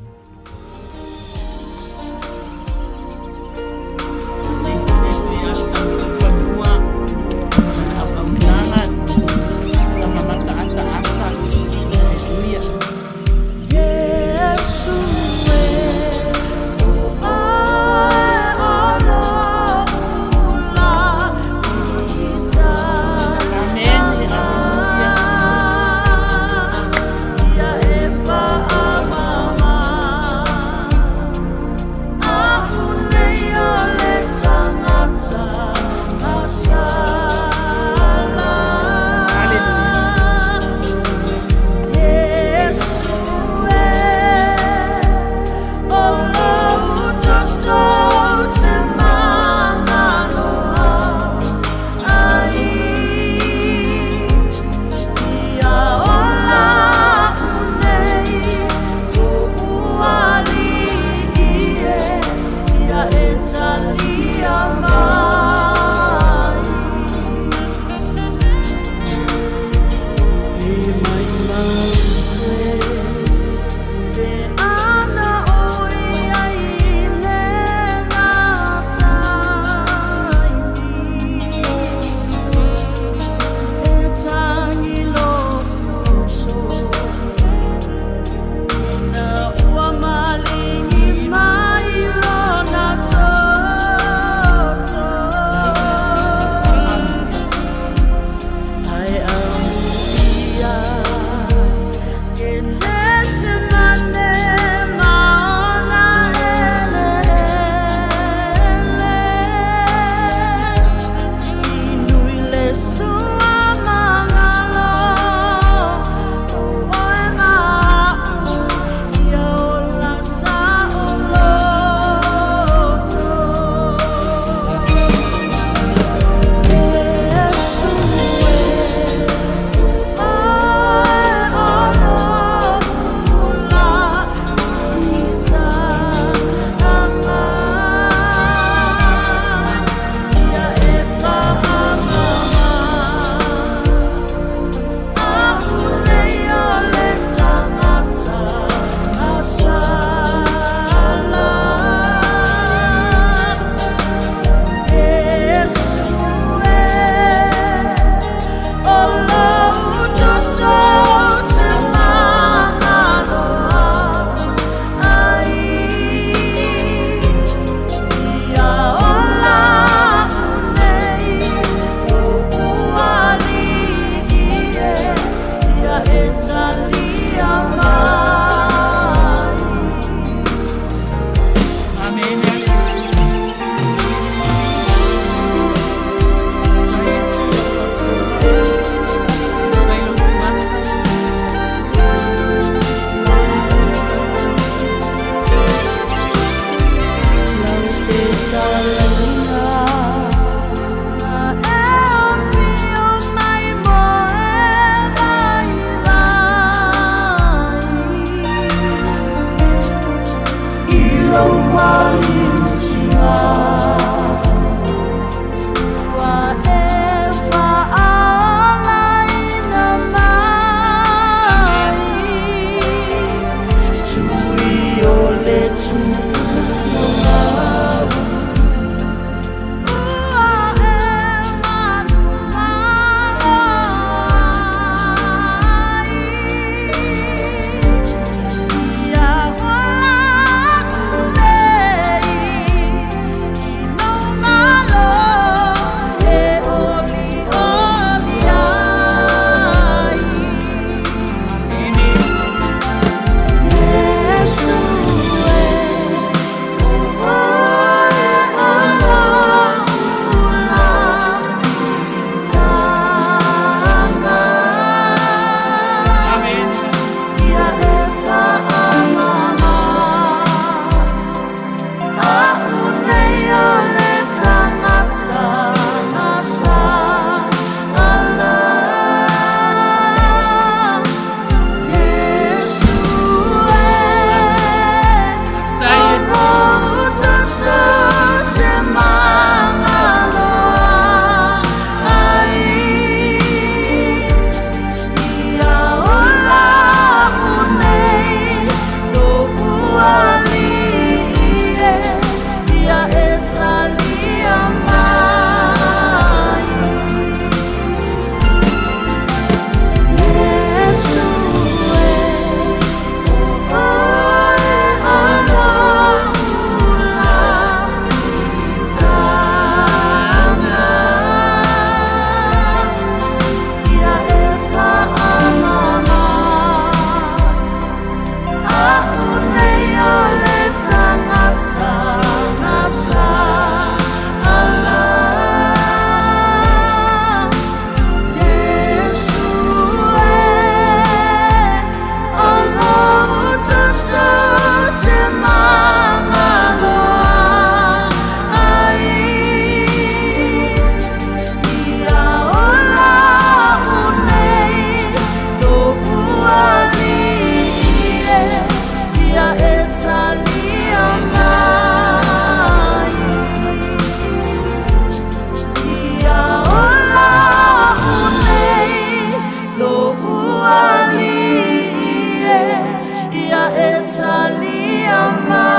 talia mai.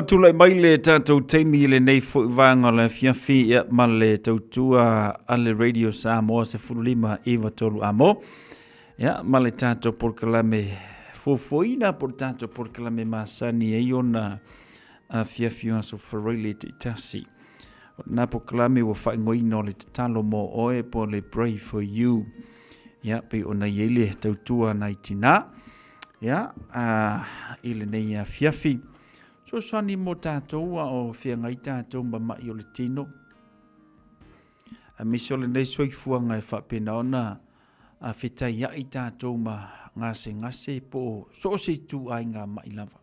ona tulai mai le tatou taimi i lenei foi vaega o le afiafi ia, ma le tautua a le Radio Samoa 15 93 amo. Ia, ma le tatou polokalame fuafuaina po o le tatou polokalame masani ai ona afiafi o aso Faraile taitasi. O lena polokalame ua faaigoaina o le tatalo mo oe po o le Pray for You. Ia, pei ona i ai le tautua nai tinā. Ia, i lenei afiafi. Fesoasoani mo tatou a o feagai tatou ma ma'i o le tino. Aemaise o lenei soifuaga e faapena ona fetaia'i tatou ma gasegase po o so o se ituaiga ma'i lava.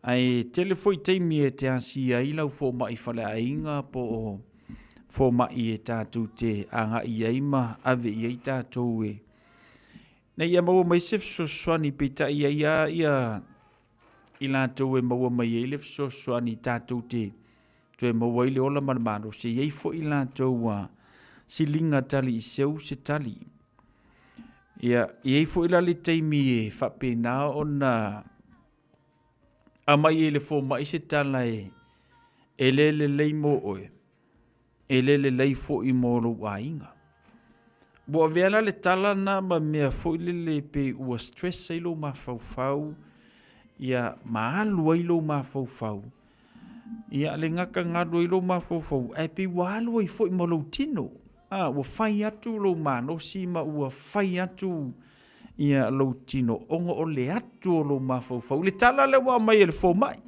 Ae tele foi taimi e te asia ai lau fomai faleaiga po o fomai e tatou te agai ai ma ave i ai tatou e Ina ia maua mai se fesoasoani, peitai ai lava ia i latou e maua mai ai le fesoasoani tatou te toe maua ai le ola ma le malosi. E i ai foi i latou ua siliga tali i seu se tali. Ia, e i ai foi la le taimi e faapena ona aumai ai e le fomai se tala e le lelei mo oe. E le lelei foi mo lou aiga. Ua avea la le tala na ma mea foi lele pei ua stress ai lou mafaufau, ia ma alu ai lou mafaufau. Ia le gata na alu ai lou mafaufau, ae pei ua alu ai foi ma lou tino. A, ua fai atu lou malosi ma ua fai atu ia lou tino ona o le atu o lou mafaufau. Le tala lea ua aumai e le fomai.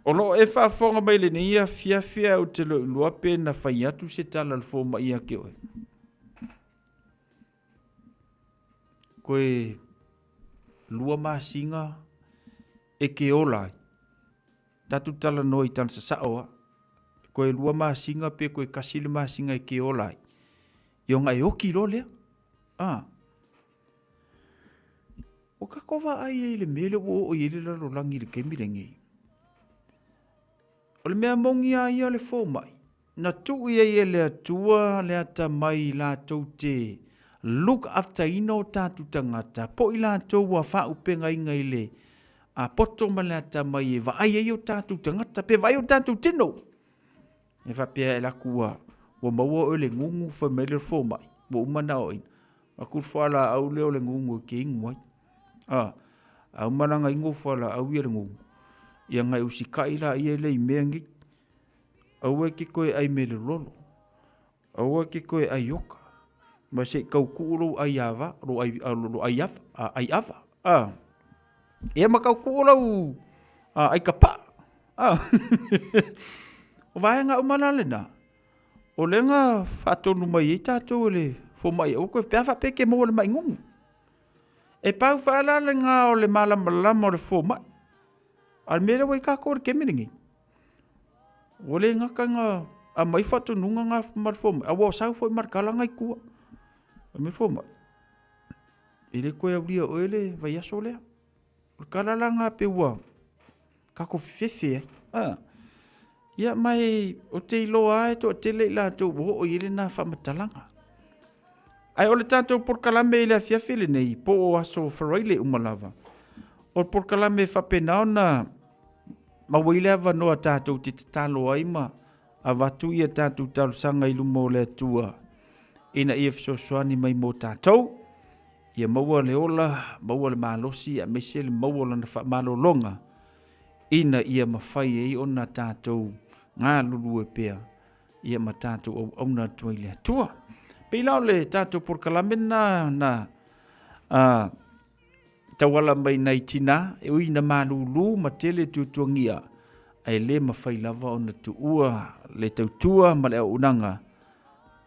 O lo o e faafofoga mai lenei afiafi ae ou te le o iloa pe na fai atu se tala a le fomai ia te oe. Koe 2 masina e ke ola ai. Tatou talanoa i tala sasao a. Koe 2 masina pe koe 1 le masina e ke ola ai. Ia ona e oki loa lea. Ah. Ua tatou vaai ai i le mea lea ua oo i ai le lalolagi i le taimi lenei. O le mea moni lava ia o le fomai, na tuu i ai e le Atua le atamai latou te look after ina o tatou tagata, po o i latou ua faaaupegaina i le poto ma le atamai e vaai ai o tatou tagata, pe vaai o tatou tino. E faapea e alu atu ua, ua maua oe le gugu fai mai le fomai, ua uma ona aoaina. Aku le fualaau lea o le gugu e te inu ai. A, a uma la ona inu fualaau ia le gugu, ia ona e usikai laia lea i mea nei. Aua e te toe ai me le lolo. Aua e te toe ai oka. Ma se i tau tuu lou ai ava, lou ai, lou ai ava, ai ava. A, ia ma tau tuu lau ai kapaa. A, o vaega uma la lena. O lea na faatonu mai ai tatou e le fomai aua koe pe a faapea e te maua le mai gugu. E pau faa la lena o le malamalama o le fomai. A le mea lea ua i ai tatou i le taimi lenei, ua le gata na aumai faatonuga na ma le fomai, a ua sau foi ma le tala na i tua. Fai mai le fomai, e le toe aulia e oe le vaiaso lea. O le tala la lena pei ua tatou fefefe ai. A. Ia ma e, ou te iloa lava e toatele i latou ua oo i ai lena faamatalaga. Ae o le tatou polokalame i le afiafi lenei, po o aso Faraile uma lava, o le polokalame e faapena ona maua ai le avanoa tatou te tatalo ai ma avatu ia tatou talosaga i luma o le Atua ina ia fesoasoani mai mo tatou. Ia maua le ola, maua le malosi aemaise le maua o lana faamalologa ina ia mafai ai ona tatou galulue pea ia ma tatou auauna atu ai i le Atua. Pei la o le tatou polokalame lena na tauala mai nai tina e ui ina malulu ma tele tuatuagia ae le mafai lava ona tuua le tautua ma le auaunaga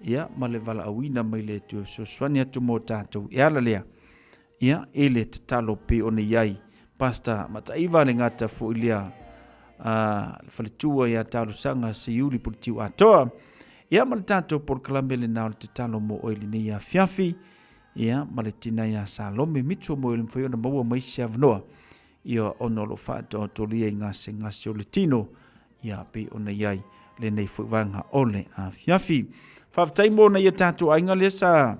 ia ma le valaauina mai le Atua e fesoasoani atu mo tatou e ala lea ia i le tatalo pei ona i ai Pastor Mataiva le gata foi lea a le faletua ia Talosaga Seiuli Puletiu Atoa ia ma le tatou polokalame lena o le tatalo mo oe lenei afiafi ia ma le tina ia Salome Mitchell mo le mafai ona maua mai se avanoa ia ona o lo o faataotolia i gasegase o le tino ia pei ona i ai lenei foi vaega o le afiafi. Faafetai mo nai o tatou aiga lea sa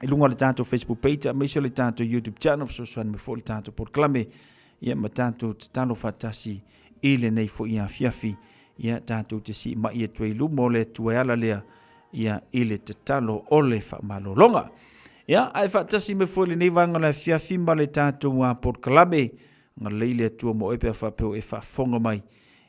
i luga o le tatou Facebook page aemaise o le tatou YouTube channel fesoasoani mai foi le tatou polokalame. ia ma tatou tatalo faatasi i lenei foi afiafi, ia tatou te siimai atu ai i luma o le Atua e ala lea ia i le tatalo o le faamalologa. Ia, ae faatasi mai foi lenei vaega o le afiafi ma le tatou polokalame. Galei le Atua mo oe pe a faapea ua e faafofoga mai,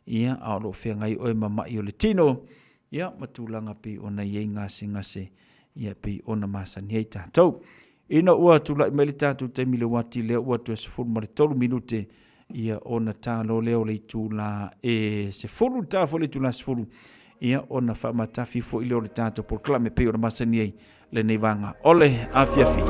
ia, a o lo o feagai oe ma mai o le tino, ia, ma tulaga pei ona i ai gasegase, ia, pei ona masani ai tatou. Ina ua tulai mai le tatou taimi i le uati lea ua toe 13 minute, ia, ona ta loa lea o le itula e 10, ta foi le itula 10, ia, ona faamatafi foi lea o le tatou polokalame pei ona masani ai lenei vaega o le afiafi.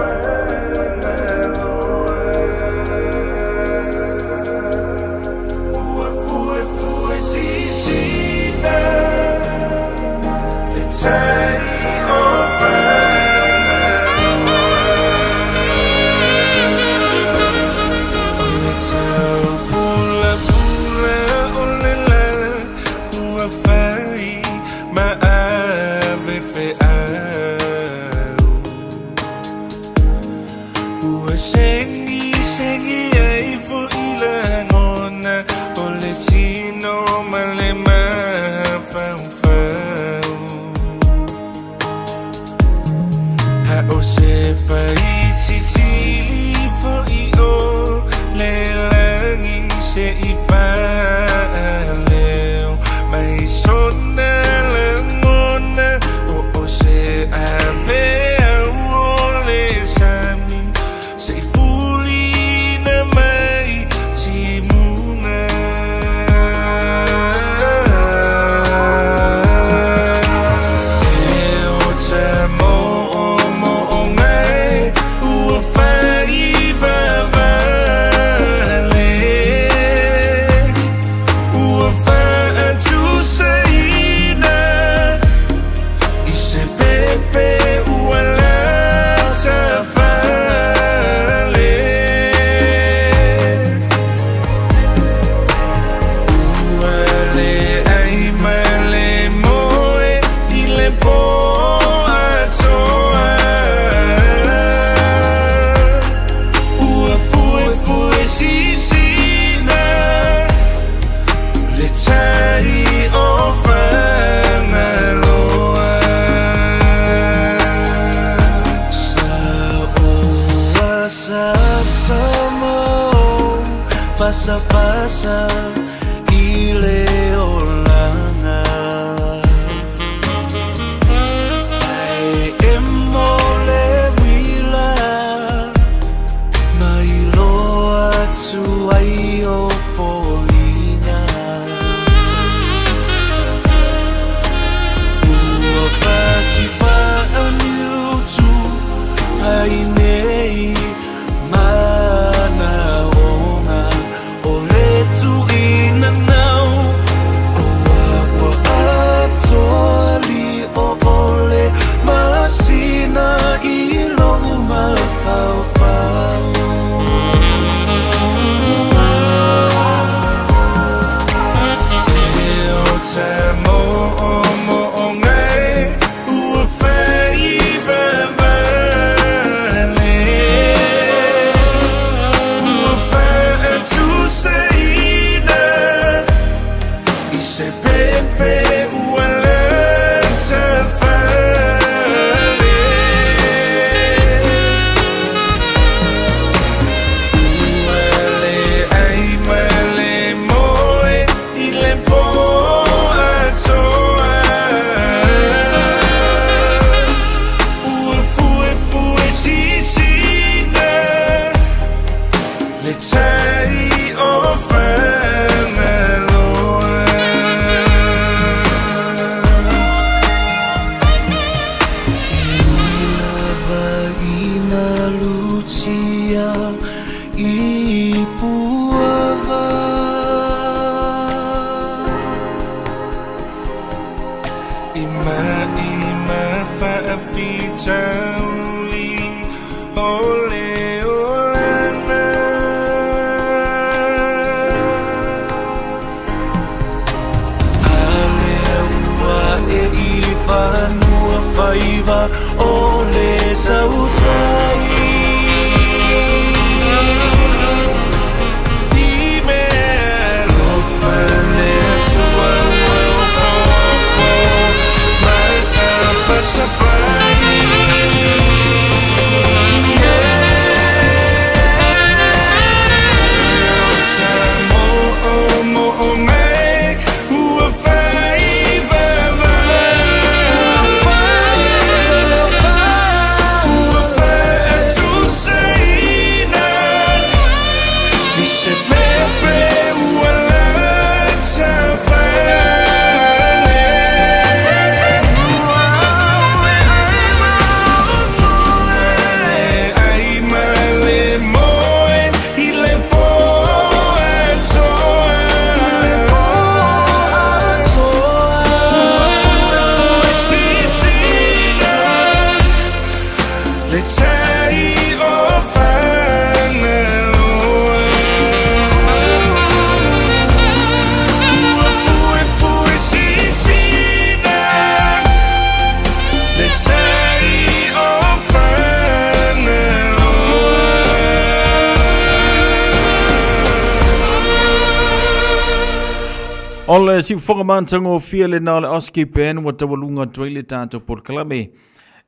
O le siufoga matagofie lena o le Oski Band ua taualuga atu ai le tatou polokalame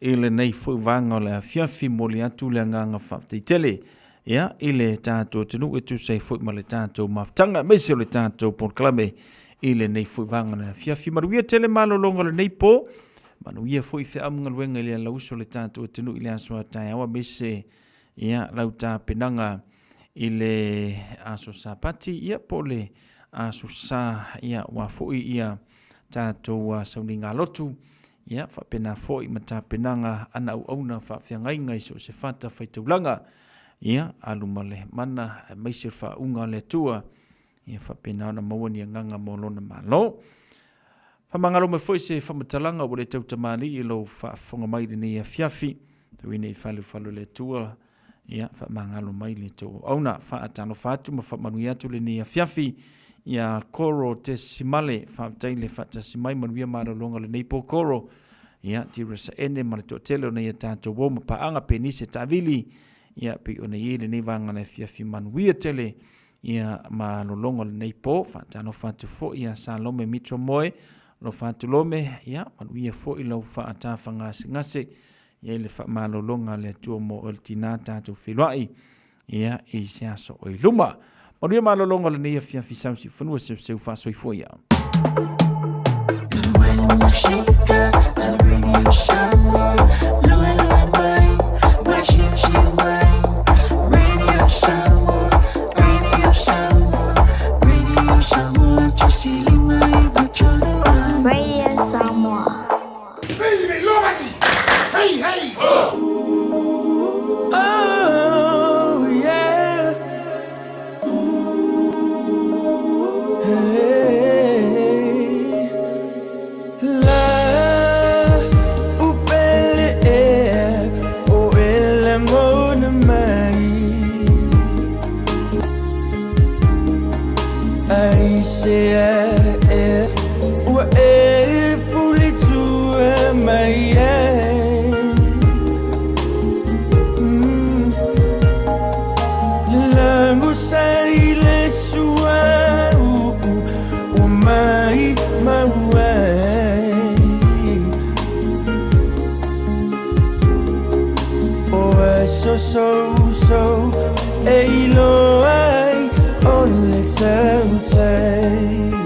i lenei foi vaega o le afiafi. Momoli atu le agaga faafetai tele ia i le tatou atunuu e tusa ai foi ma le tatou mafutaga aemaise o le tatou polokalame i lenei foi vaega o le afiafi. Manuia tele malologa o lenei po, manuia foi feamugaluega i le alauso o le tatou atunuu i le aso a taeao aemaise ia lau tapenaga i le aso Sapati ia po o le aso Sa ia aua foi ia tatou sauniga lotu ia faapena foi ma tapenaga ana auauna faafeagaiga i so o se fata faitaulaga ia alu ma le mana aemaise le faauuga a le Atua ia faapena ona maua ni agaga mo lona Malo. Faamagalo mai foi se faamatalaga ua le tautamalii i lou faafofoga mai i lenei afiafi. Tauina i falufalu le Atua, ia faamagalo mai le tou auauna. Faatalofa atu ma faamanuia atu lenei afiafi ia Koro Tesimale. Faafetai le faatasi mai, manuia malologa o lenei po Koro. Ia, Tiresa Ene ma le toatele o nei a tatou uo ma paaga Penise Taavili. Ia, pei ona i ai lenei vaega o le afiafi manuia tele. Ia malologa o lenei po, faatalofa atu foi ia Salome Mitchell Moe, alofa atu Lome, ia manuia foi lau faatafagasegase, ia i le faamalologa a le Atua mo oe le tinā tatou feiloai, ia i se aso o i luma. Manuia malologa o lenei afiafi sau siufanua seuseu faasoifua ia. Radio Samoa. Hey, hey! Oh, yeah. Hey. La upele e o ele mona mai. Ai se e ua e fuli tua mai e. Lango sai le sua u mai mai. O e so so so e lo ai o le tau tau.